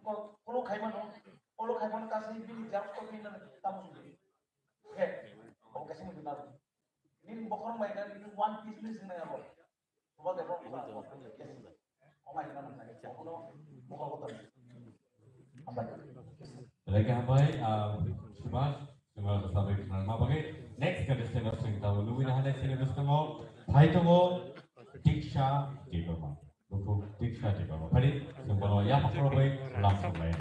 ko follow khaimano. Follow khaimano kasi bini jab ko bini nang tamu. He. Obo kasi muitu narwkni. Nini bokhorang bai nang nini one piece ni sinai abo. Belai khe hambai, ah, Subhash, Subhash Bhasabai khna ma bagwi. Next contestant o chwng tabuk nugwi naha next contestant o phai tongo Diksha Debbarma. Buphuk Diksha Debbarma. Phai di, chwng bono yapha khorokbai lam swnglai.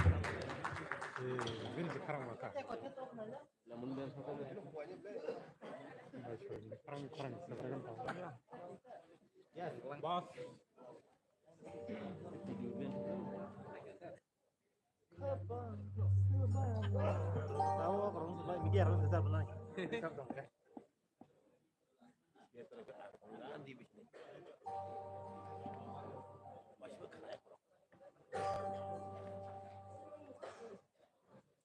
Boss.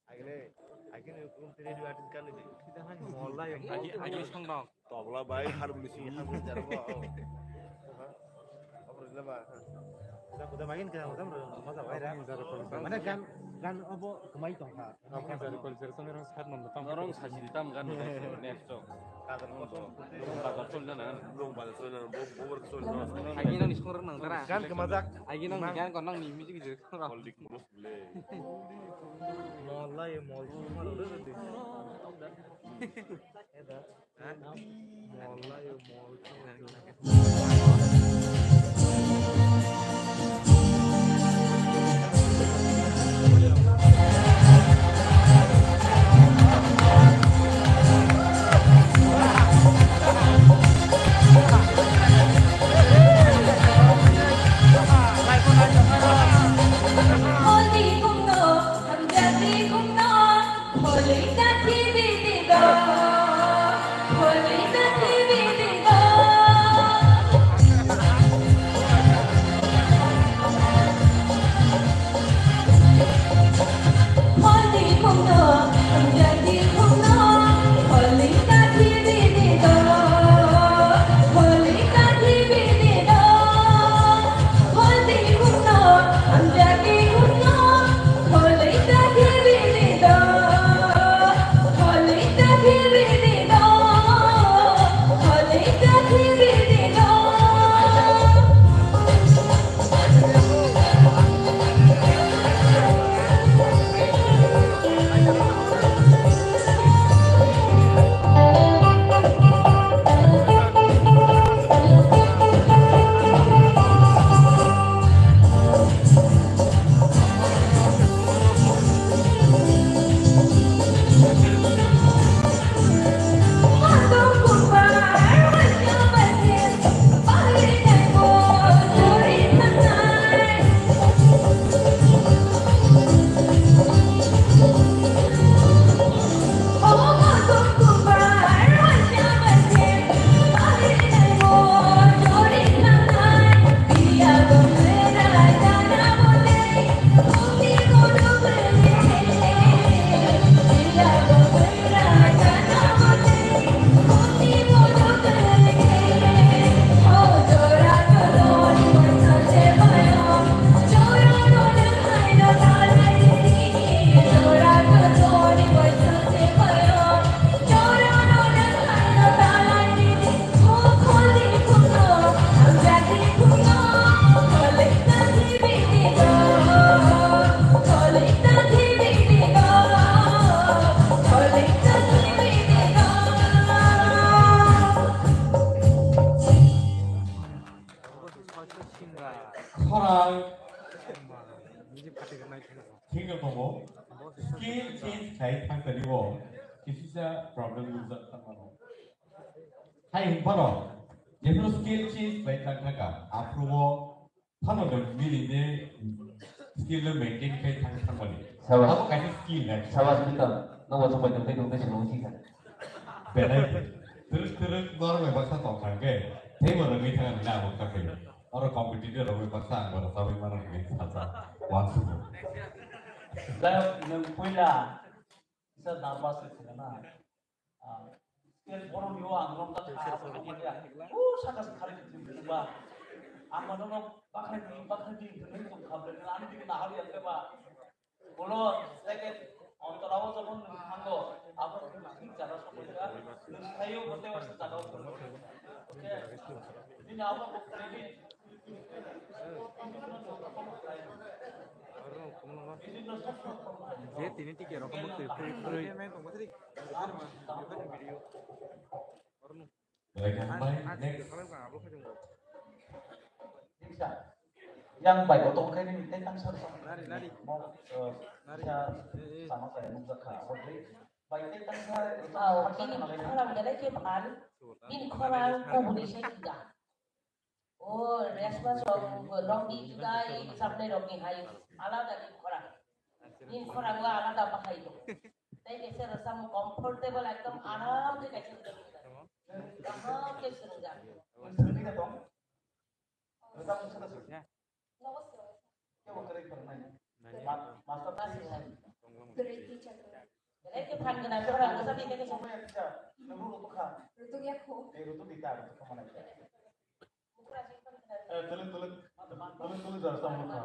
Agile, agile kum tiri dua tin kan di. Molla ya. Agi, agi song dong. Tobla bai harmoni sing harmoni jarbo. Apa nama? Udah, udah main ke, udah, udah, masa bai ra. Mana gan, gan obo kemai tong ha. Apa dari culture song orang sehat nonton tam. Orang saji di tam gan. Next song. Kadar kosong. Belum pada sol na. Belum pada sol na. Bo, bo, sol na. Agi nang ni song nang tara. Gan kemajak. Agi nang gan kon nang ni music je. Holding. Mollai mol sumar udah tadi. Eda. Mollai mol. Ang thik tongo. Skill change khai thangtani o kisisa problem nukjak thangmano. Hai hwnphano jephru skill change khai thang thangkha, aphuru o phano de bini de skill no maintain khai thang thangmani. Sabas. Abo kaisa skill na. Sabas, Pritam. Nokbo chumbai tongtwi tongtwi chwng wngkha. Belai twrwk twrwk norok bai baksa tong thang khe, teibo rwgwi thang na abo kaphai. Oro competitor rok bai baksa ang bono chawi mano hinwi sacha uansukgo. Jai hok, nwng puila kisa nervous wngkha na? Ah, stage borok ni o ang romjak kha, abo nokmani ang, o saka se khari khari ba. Ang mano no bakhai di, bakhai di hinwi tong kha, belai ani digi nahar ya ba. Ulo stage ontora o jokon nwng thango, abo nwng thik jaga sokoi kha, nwng thaio bo tei o jaga o tong kha. Okay. Bini abo bo khari di. Je tini tike rok muk twi phrwi phrwi. Belai khe hambai, next. Yang bai bo tong khe nini tei tang sar sar. Nari, nari. Mo, eh, nari. Sa, eh, eh, sama saya nungsa kha. Abo dei. Bai tei tang sa, eh, Oh, sa, ini sa, khorang belai khe phan. Ini khorang kubuni se kida. O resma chwng rokni juda, i chapnai rokni hai alada ni khorang. Ni khorang o alada bahai dong. Tei kaisa rwchapmung comfortable ekdom aram khe kaisa rwchapmung. Kaham khe swrwngjak. Swrwngwi tong? Rwchapmung soda swrwng? Nogo swrwng. Kebo kwrwi phwrwngnai? Ma-, master. Master. Kwrwi teacher. Belai khe phan gwnang khorang rwchapni khe kaisa. Nungbo rwtwkha? Rwtwk ya kho. Eh, rwtwk di ta, rwtwkha mane. Eh, twlwk, twlwk. Twlwk, twlwk, jar sam mukha.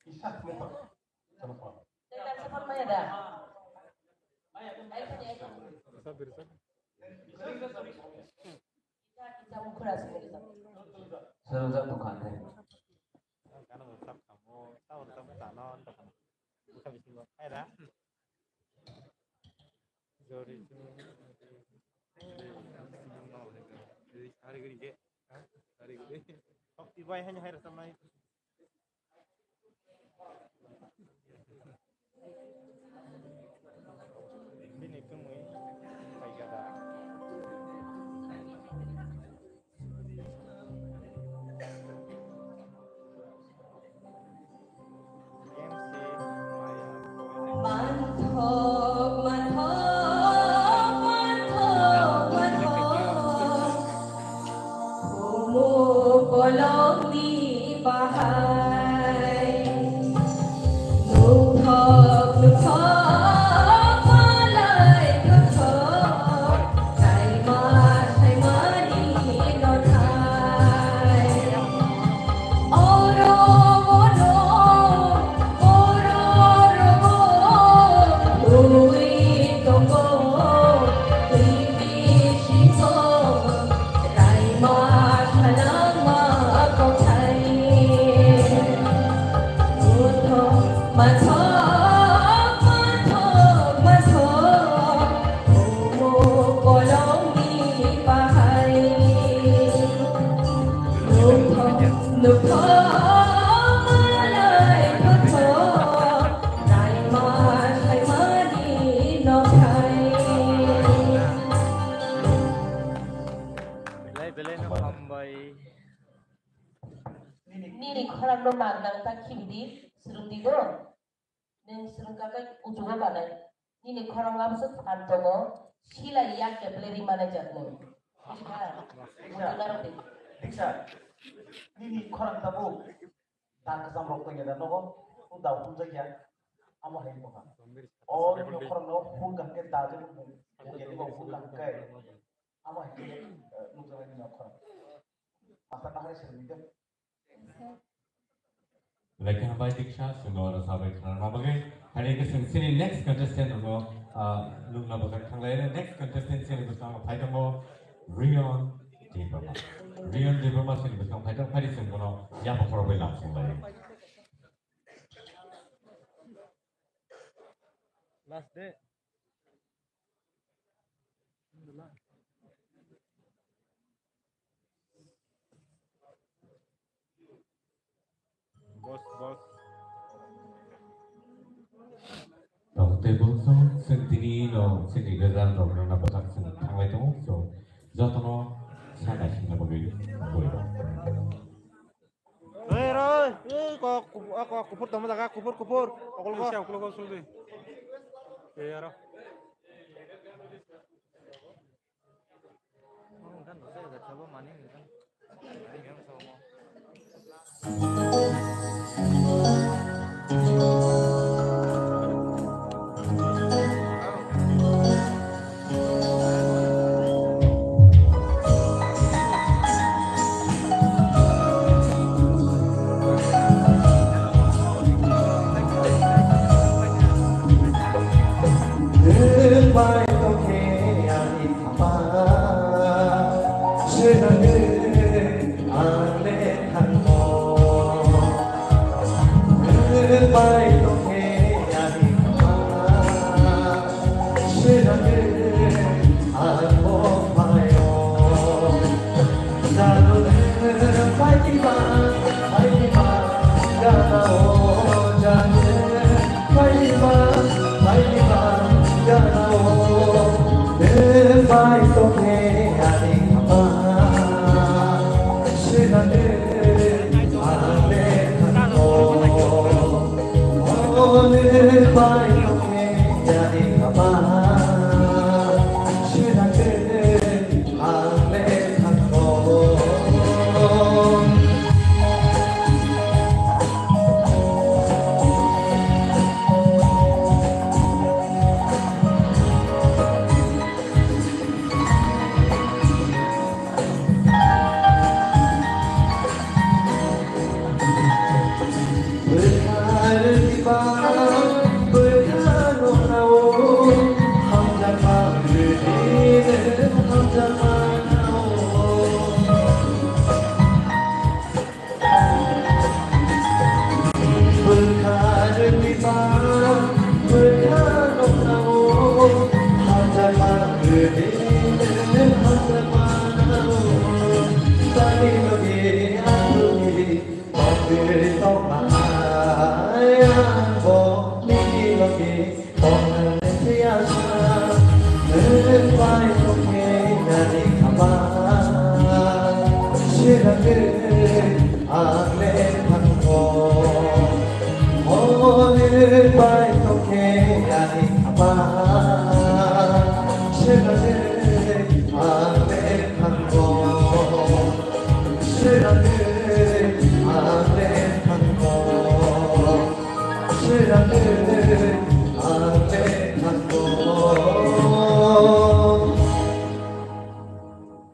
Isa mukha. Chalo pa. Sero jak bukha khe. Gana bo sab kamo, tao tao tano, tao. Bukha bisingo, hai da. Jori tu. Hari gini ke. Hari gini. Okti bai hanya hai rasa mai. Bini kemui pai gada. Manthok, manthok, manthok, manthok. Kumu kolomni bahai. Nukhok, nukhok, malai nukhok. Saima, saimani nothai. Oro, oro, oro, oro, ui tongo, ui bisingo, raima khalangma kothai. Uthok, mathok, mathok, mathok, Kumu kolomni bahai. Nukhok, nukhok, malai nukhok, raima saimani nokhai. Belai, belai no hambai. Nini khorang no mang nang ta khibidi, swrwngdi do. Nwng swrwngkha khe kuchugo manai. Nini khorang abose phan tongo, silai yak keple ri manai jak nwng. Buji kha? Diksa. Buji narwk di. Diksa. Nini khorang tabuk da kwcham rok tongya da nogo? O da hunjak ya. Amo hai bokha. O nini khorang no hun kha khe da je bung. Bung ya ni bo hun kha khe. Amo hai khe, eh, nukjaknai nini khorang. Master nahari swrwngdi de. Belai khe hambai Diksha, chwngno rwchapwi khwnarwna bagwi. Haini hwnkhe chwng chini next contestant rokno, ah, nukna bagwi thanglai. Next contestant chini bwskango phai tongo Rion Debbarma. Rion Debbarma chini bwskango phai tongo, phai di chwng bono yaphang khorokbai lam swng lai. Last day. Boss, boss. Tei bo chwng tini no chini result rok rwna bwkhak chwng thanglai tongo. So, jotono sana singna bagwi bui rok. Oi, oi, oi, kok, kok, kok, kupur tongma jaga, kupur, kupur. Okol ko. Siya, okol ko, sulbi. Aro.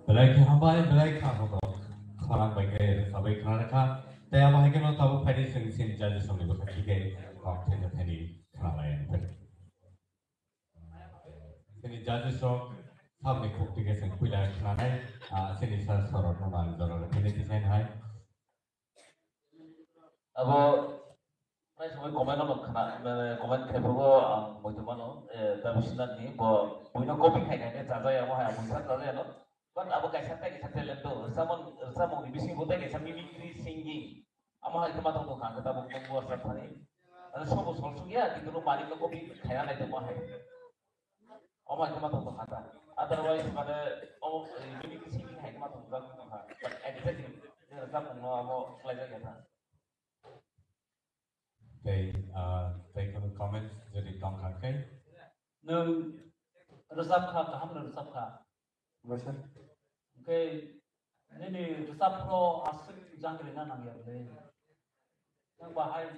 Belai khe hambai, belai kha hambai. Khorang bai khe rwchapwi khna rwkha. Tei abo hai kheno tabuk phaidi chwng chini judges rokni bwkha thikhe kok thaisa thaini khna lai ang. Chini judges rok sabni khuk tike chwng puila khnanai, ah, chini sir sorok no nang jora rw phini tisai hai. Abo prai samai comment no khna, mane comment khai phugo ang moito mano, eh, tabu sinat ni bo buino copy khai khai chajai abo hai ang buisa chajai ano. But abo kaisa tai kaisa talent do, rwchapmung, rwchapmung ni bisingo tai kaisa mimicry singing. Amo hai khe ma tong tong kha, ang khe tabuk nung buar sa thani. Ano sobo sol sung ya, kintu nung malik no copy khaina nai tongma hai. Omo hai khe ma tong tong kha ta. Otherwise, mane, omo, eh, mimicry singing hai khe ma tong jak tong kha. But exactly, je rwchapmung no amo khlai jak ya ta. Tei, ah, tei kono comments jodi tong kha khe? Nwng rwchap kha, kaham no rwchap kha. Bai sir. Hwnkhe nini rwchapro aswk jangri na nang ya bwle. Nwng bahai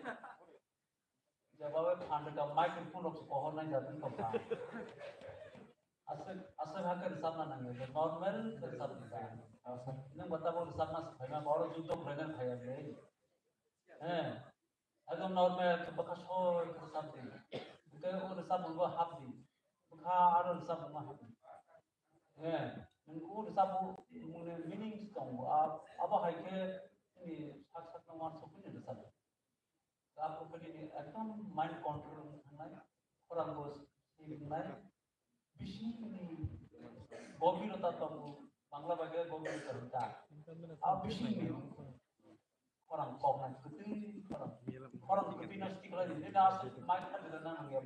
jeba bai phan rwkha microphone rok se kohor nai jatwi tong kha. Aswk, aswk hakhe rwchapna nang ya, normal khe rwchap di ta. Nwng bo tabuk rwchapna se phaima, bo oro jukto phwraina phai ya bwle. He. Ekdom normal khe bwkha soi khe rwchap di. Hwnkhe o rwchapmung bo hap di. Bwkha aro rwchapmung bo hap di. He. Nwng o rwchapmung ni meaning se tongo. A-, abo hai khe nini sak sak no uansuk ni rwchap di. Abo khe nini ekdom mind control wng thangnai. Khorang bo swi wngnai. Bisingni gobirota tongo, Bangla bai khe gobirota hinta. A bisingni khorang koknai, kwtwi khorang Nini aswk mai kha nang ya.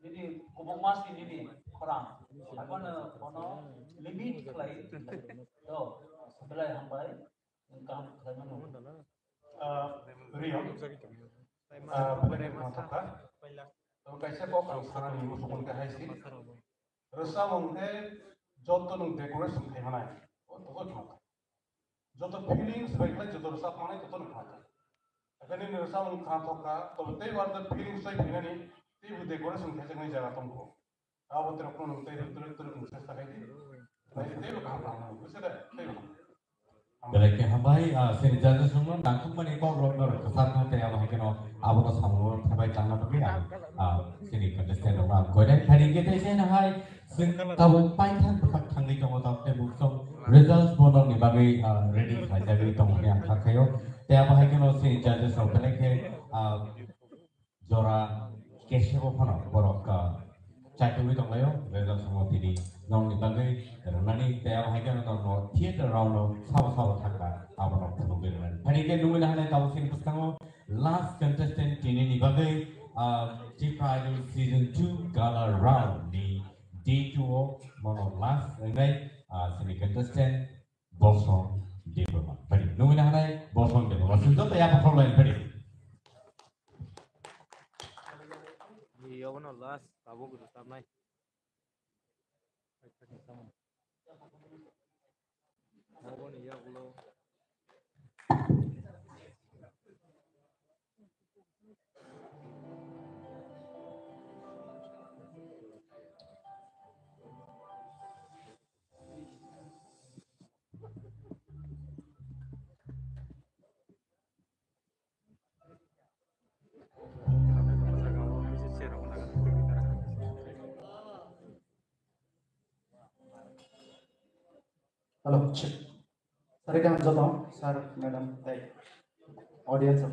Nini kubungma si nini khorang. Abono bono limit khlai do. Belai hambai. Kaham khlai mano. Ah, Rio. Ah, belai khna thokha. Tamo kaisa kok ang sanani musukhun khe hai si. Rwchapmung khe joto nwng decoration khai manai. O to o thok. Joto feelings bai khlai joto rwchap manai joto nwng khlai. Ekhani nwng rwchapmung khna thokha, tobe tei bar feelings bai phinani tei bo decoration khai jaknai jaga tongkho. Abo tei rokno nwng tei rwk tei rwk tei rwk nwng chesta khai di. Bai tei bo kaham kaham nang, buji de? Tei bo. Belai khe hambai, ah, chini judges rokno nangkukmani kok rokno rwkha sakno tei abo hai kheno abono samung thabai tangna bagwi ang, ah, chini contestant rokno ang koinai phaidi khe tei chini hai chwng tabuk paithak bwkhak thangwi tongo, tabuk tei bukchok results bono ni bagwi, ah, ready khlaijagwi tongo hwnwi ang kha khaio. Tei abo hai kheno chini judges rok belai khe, ah, jora kesebo phano borok, ah, chaitugwi tonglaio, result samo tini nokni bagwi rwnani tei abo hai kheno nokno theater round o sabo sabo thangkha abono phunugwi rwnani. Phaidi khe nugwi nahanai tabuk chini bwskango last contestant tinini bagwi, ah, Tipra Idol Season two Gala Round ni day two o mono last wngnai, ah, chini contestant Bolsong Debbarma. Phaidi. Nugwi nahanai Bolsong Debbarma. Chwng joto yapha khoroknai phaidi. Ni obono last tabuk rwchapnai. Oboni yagulo. Hello, check. Sir, ekkan joto, sir, madam, tei audience.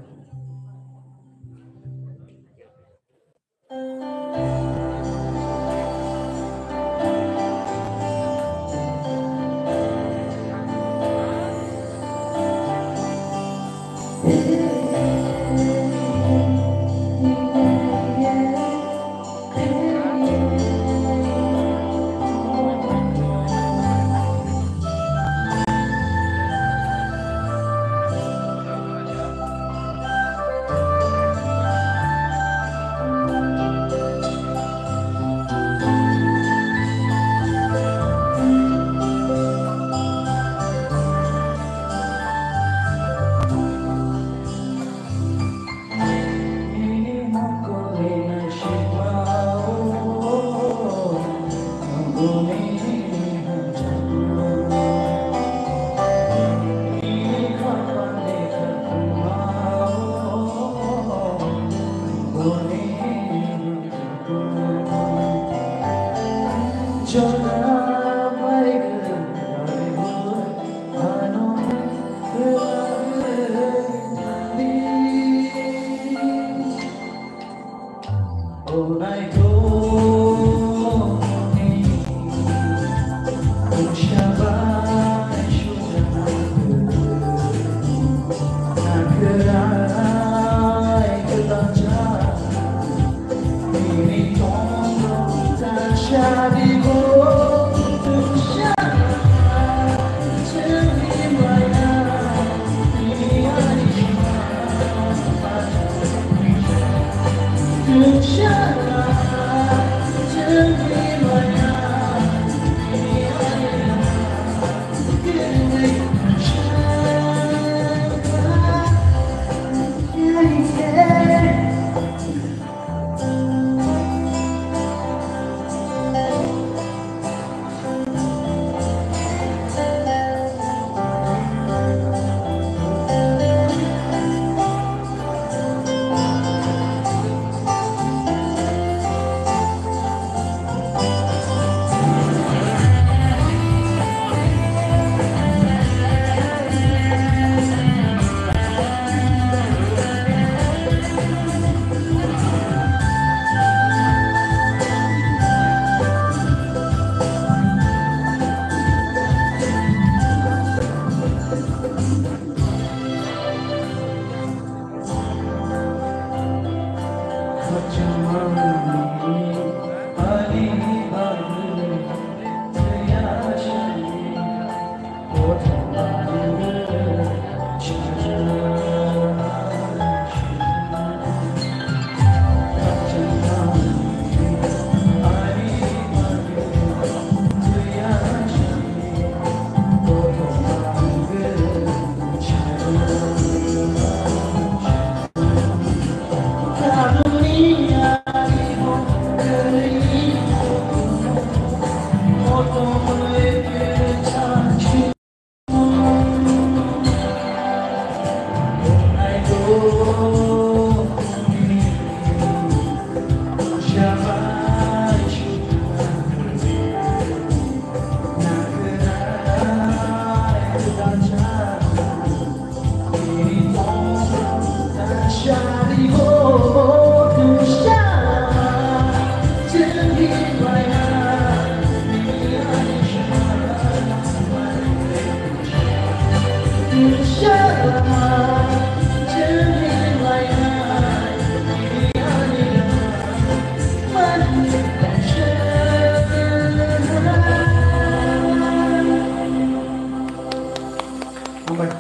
Hambai.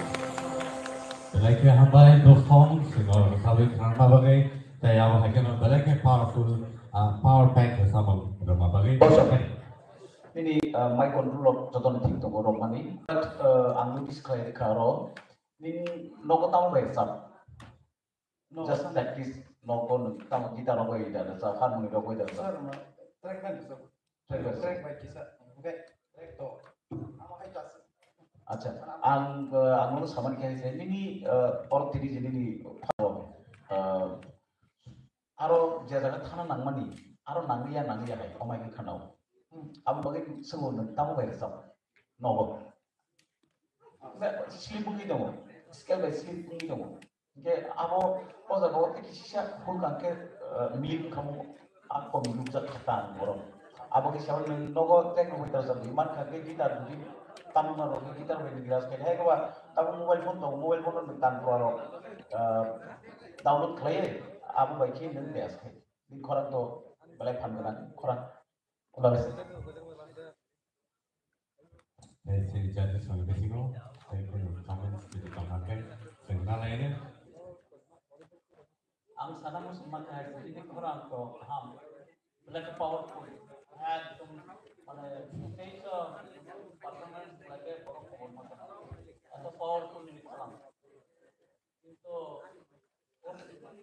Belai khe hambai, dosong, singo rwchapwi khwnarma bagwi, tei abo hai kheno belai khe powerful, ah, power pack rwchapmung rwma bagwi. Bosok. Nini, ah, mic control rok jotono thik tongo romani. Ah, ang notice khlai rikha aro. Nini nogo tamo bai rwchap? No, just practice, nogo nwng tamo guitar rok bai da rwchap, harmony rok bai da rwchap? Sir, ma, track bai rwchap. Track bai rwchap. Track bai kisa, okay, track to. Amo hai class. Acha, ang, uh, ang nono samani khe hai se, nini, uh, or tini je nini, uh, aro je jaga thana nangmani, aro nangliya, nangliya hai, omai khe khanao. Hmm. Abo bagwi swngo nwng tamo bai rwchap? Nogo. Slip wngwi tongo, scale bai slip wngwi tongo. Hingke abo o jaga o tei kisa hurkang khe, eh, milik wngkha mo, a komi nukjak kha ta ang borok. Abo khe sabo nwng nogo track rok bai rwchapwi mankha khe guitar rwdi, tamna rok khe guitar bai rwdi rwchapkha. Hai khe ba tabuk mobile phone tongo, mobile phone rok nwng tanpra rok, eh, download khlaiwi abo bai khe nwng rwchapkha. Bini khorang to belai phan gwnang khorang. Tei chini jati song bisingo tei kunu comments tini tongkha khe chwng nalaino. Ang sana muchung mankha hai chini khorang to kaham, belai khe powerful, ekdom mane stage o performance belai khe borok kobor mankha, eto powerful ni khorang. Kintu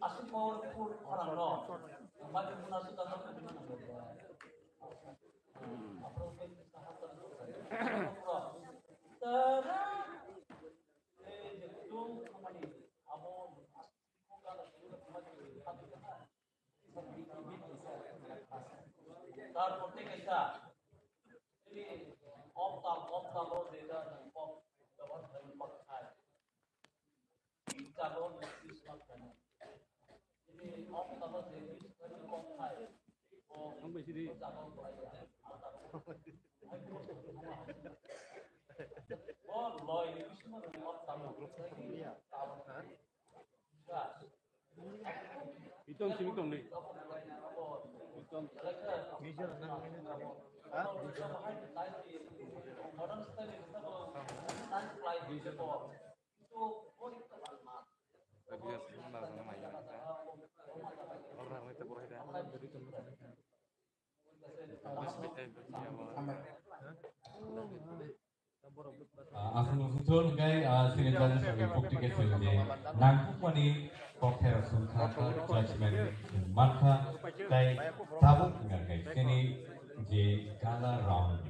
aswk powerful khorang no, magi muna aswk kasa kami mano. Aphuru khe kisa hapta tara, eh, je tu khamani abo aswk kasa kami mano. Tarpor tei kaisa, ini optal, optal o jeta pop, pop khai. Iton simi tong dei. Iton. Ha? Ah, aswk no sujol hwnkhe, ah, sini judges rokni pukti khe chwng je nangkukmani kokthairok chwng kha, judgment chwng man kha, tei tabuk wngkha khe chini je gala round.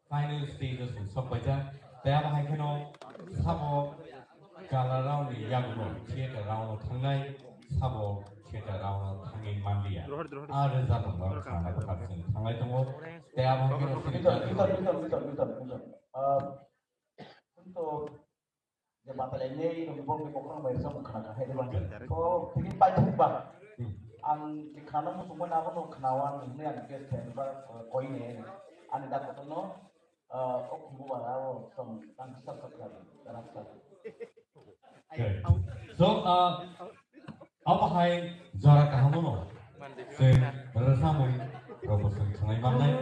Final stage o chwng sok paijak. Tei abo hai kheno sabo gala round ni yagulo theater round o thangnai, sabo theater round o thangwi manliya. A rwjak rok no khanai bwkhak chwng thanglai tongo. Tei abo hai kheno chini Bitor, judge bitor, rok bitor, bitor, bitor, bitor. Ah, to je batalai nei rok bol ni kokrok bai rwchapmung khna kha hai de bang. To tini paithak ba. Hmm. Ang je khna muchungmani abo no khnawa nini ang guest khe ba, eh, koi ne ani da kotor no, eh, o khumbu ba abo som tang sa sa kha da sa. Great. So, uh, abo hai jora kaham no. Chwng rwchapmung rokbo chwng thwnglai mannai.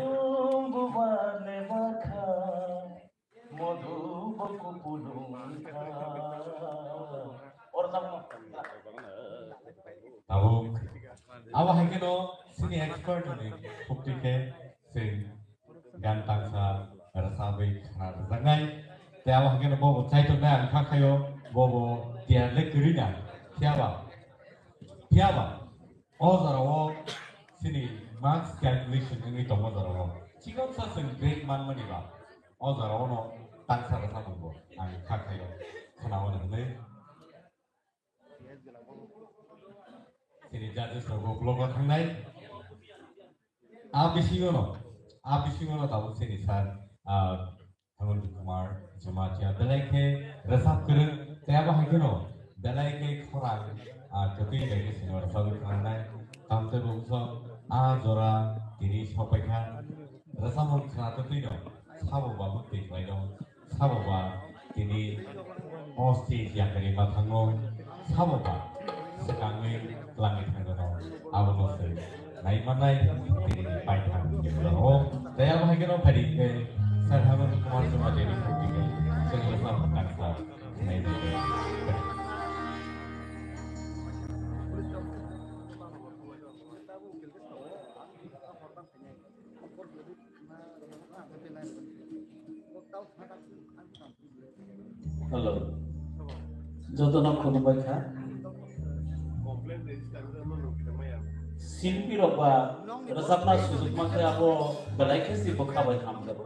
Tabuk abo hai kheno chini expert ni khukti khe chwng gan tangsa rwchapwi khna rwjaknai. Tei abo hai kheno bobo chaitok nai ang kha khaio, bobo tiyar le kwrwi na. Phiyaba, phiyaba o jora o chini marks calculation wngwi tongo jora o. Chikon sa chwng grade manmani ba o jora o no tangsa rwchapmung bo ang kha khaio, khna o hwnwi. Chini judges rok bo block o thangnai. A bisingo no, a bisingo no tabuk chini sir, ah, Hemant Kumar Jamatia belai khe rwchap kwrwng, tei abo hai kheno belai khe khorang, ah, kwtwi bai khe chini rwchapwi khwnanai. Tamtei bo wngkha a jora tini sokpai kha. Rwchapmung khna twtwi no sabo ba bwtwi khlai no. Sabo ba tini o stage yakarwi ma thango, sabo ba swkangwi twlangwi thangno, abono se nai manai tini ni paithak ni jora o. Tei abo hai kheno phaidi khe sir Hemant Kumar Jamatia ni khukti khe chwng rwchapmung tangsa nai di. Hello. Jotono khulumbai kha. Silpi rok ba rwchapna sujukma khe abo belai khe si bwkha bai hamjak.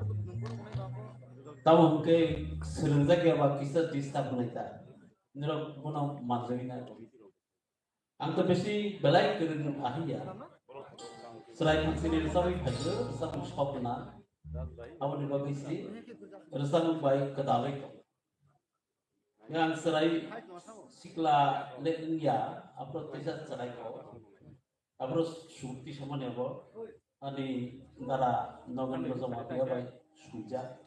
Tamo hwnkhe swrwngjak ya ba kisa disturb wngnai ta. Nirok bono manjagwi na. Ang to besi belai kwrwng ahiya. Chwrai phansini rwchapwi phaikhe rwchapmung sokna. Aboni bagwi si rwchapmung bai kwtalwi tong. Yang chwrai sikla le wngya, aphuru teisa chwrai ko. Aphuru sukti samani abo ani dara Nogendra Jamatia bai sujak.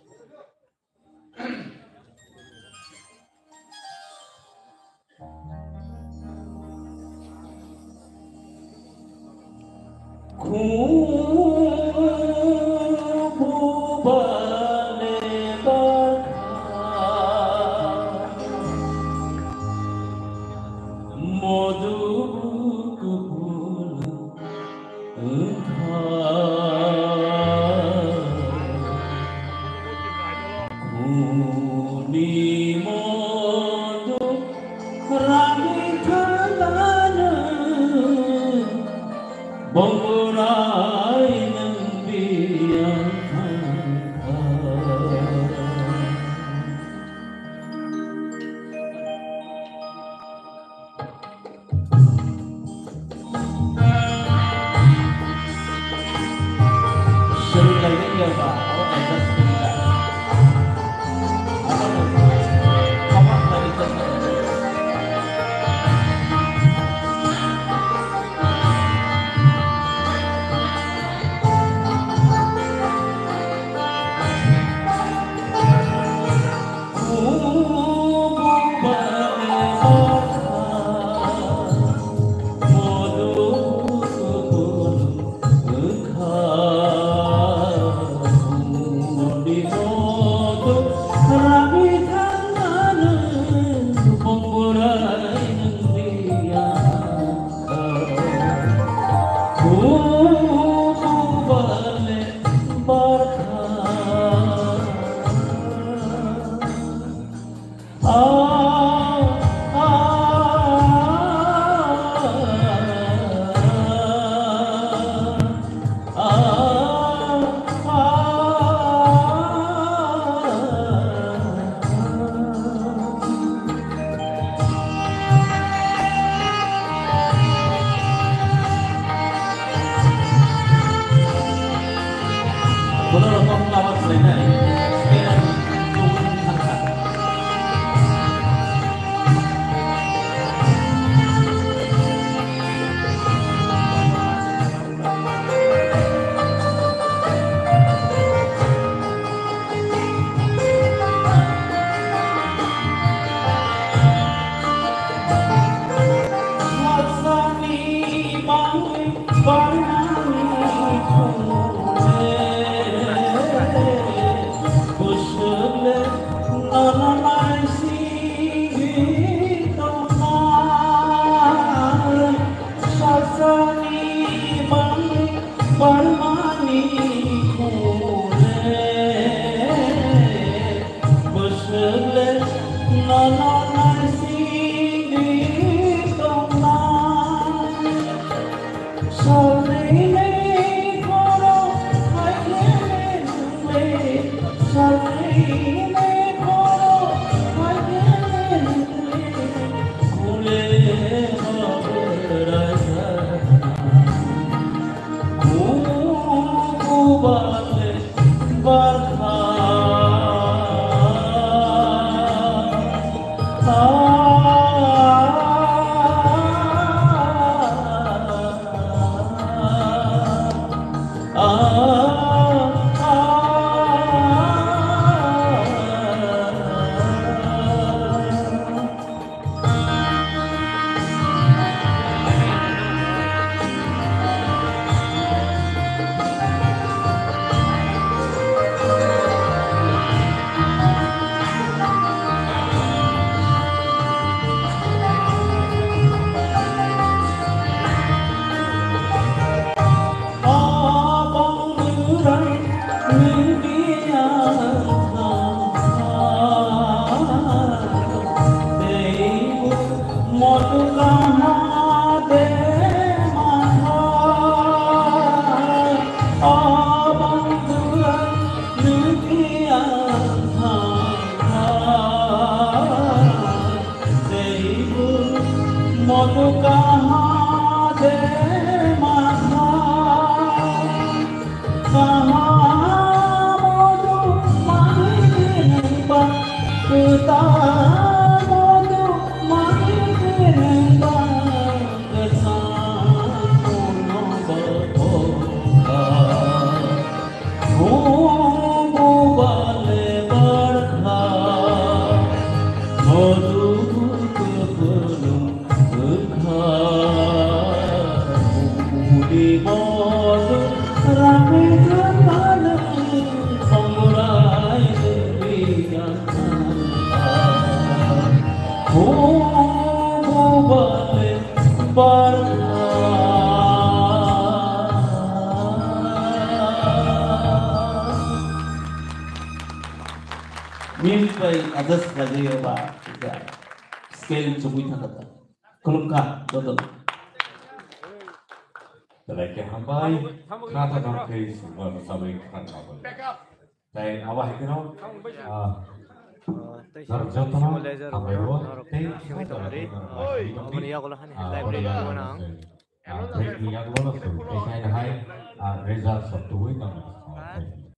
Music by others by Yoba. Scale chugui thangkha. Khulumkha joto. Belai khe hambai. Khna thangkha khe sungwal sabai khna thangkha. Tei abo hai kheno, ah, norok jotono hambai rwo tei norok bai tongdi. Ah, break ni yagulo no song tei kaino hai, ah, result sok tubui tongdi.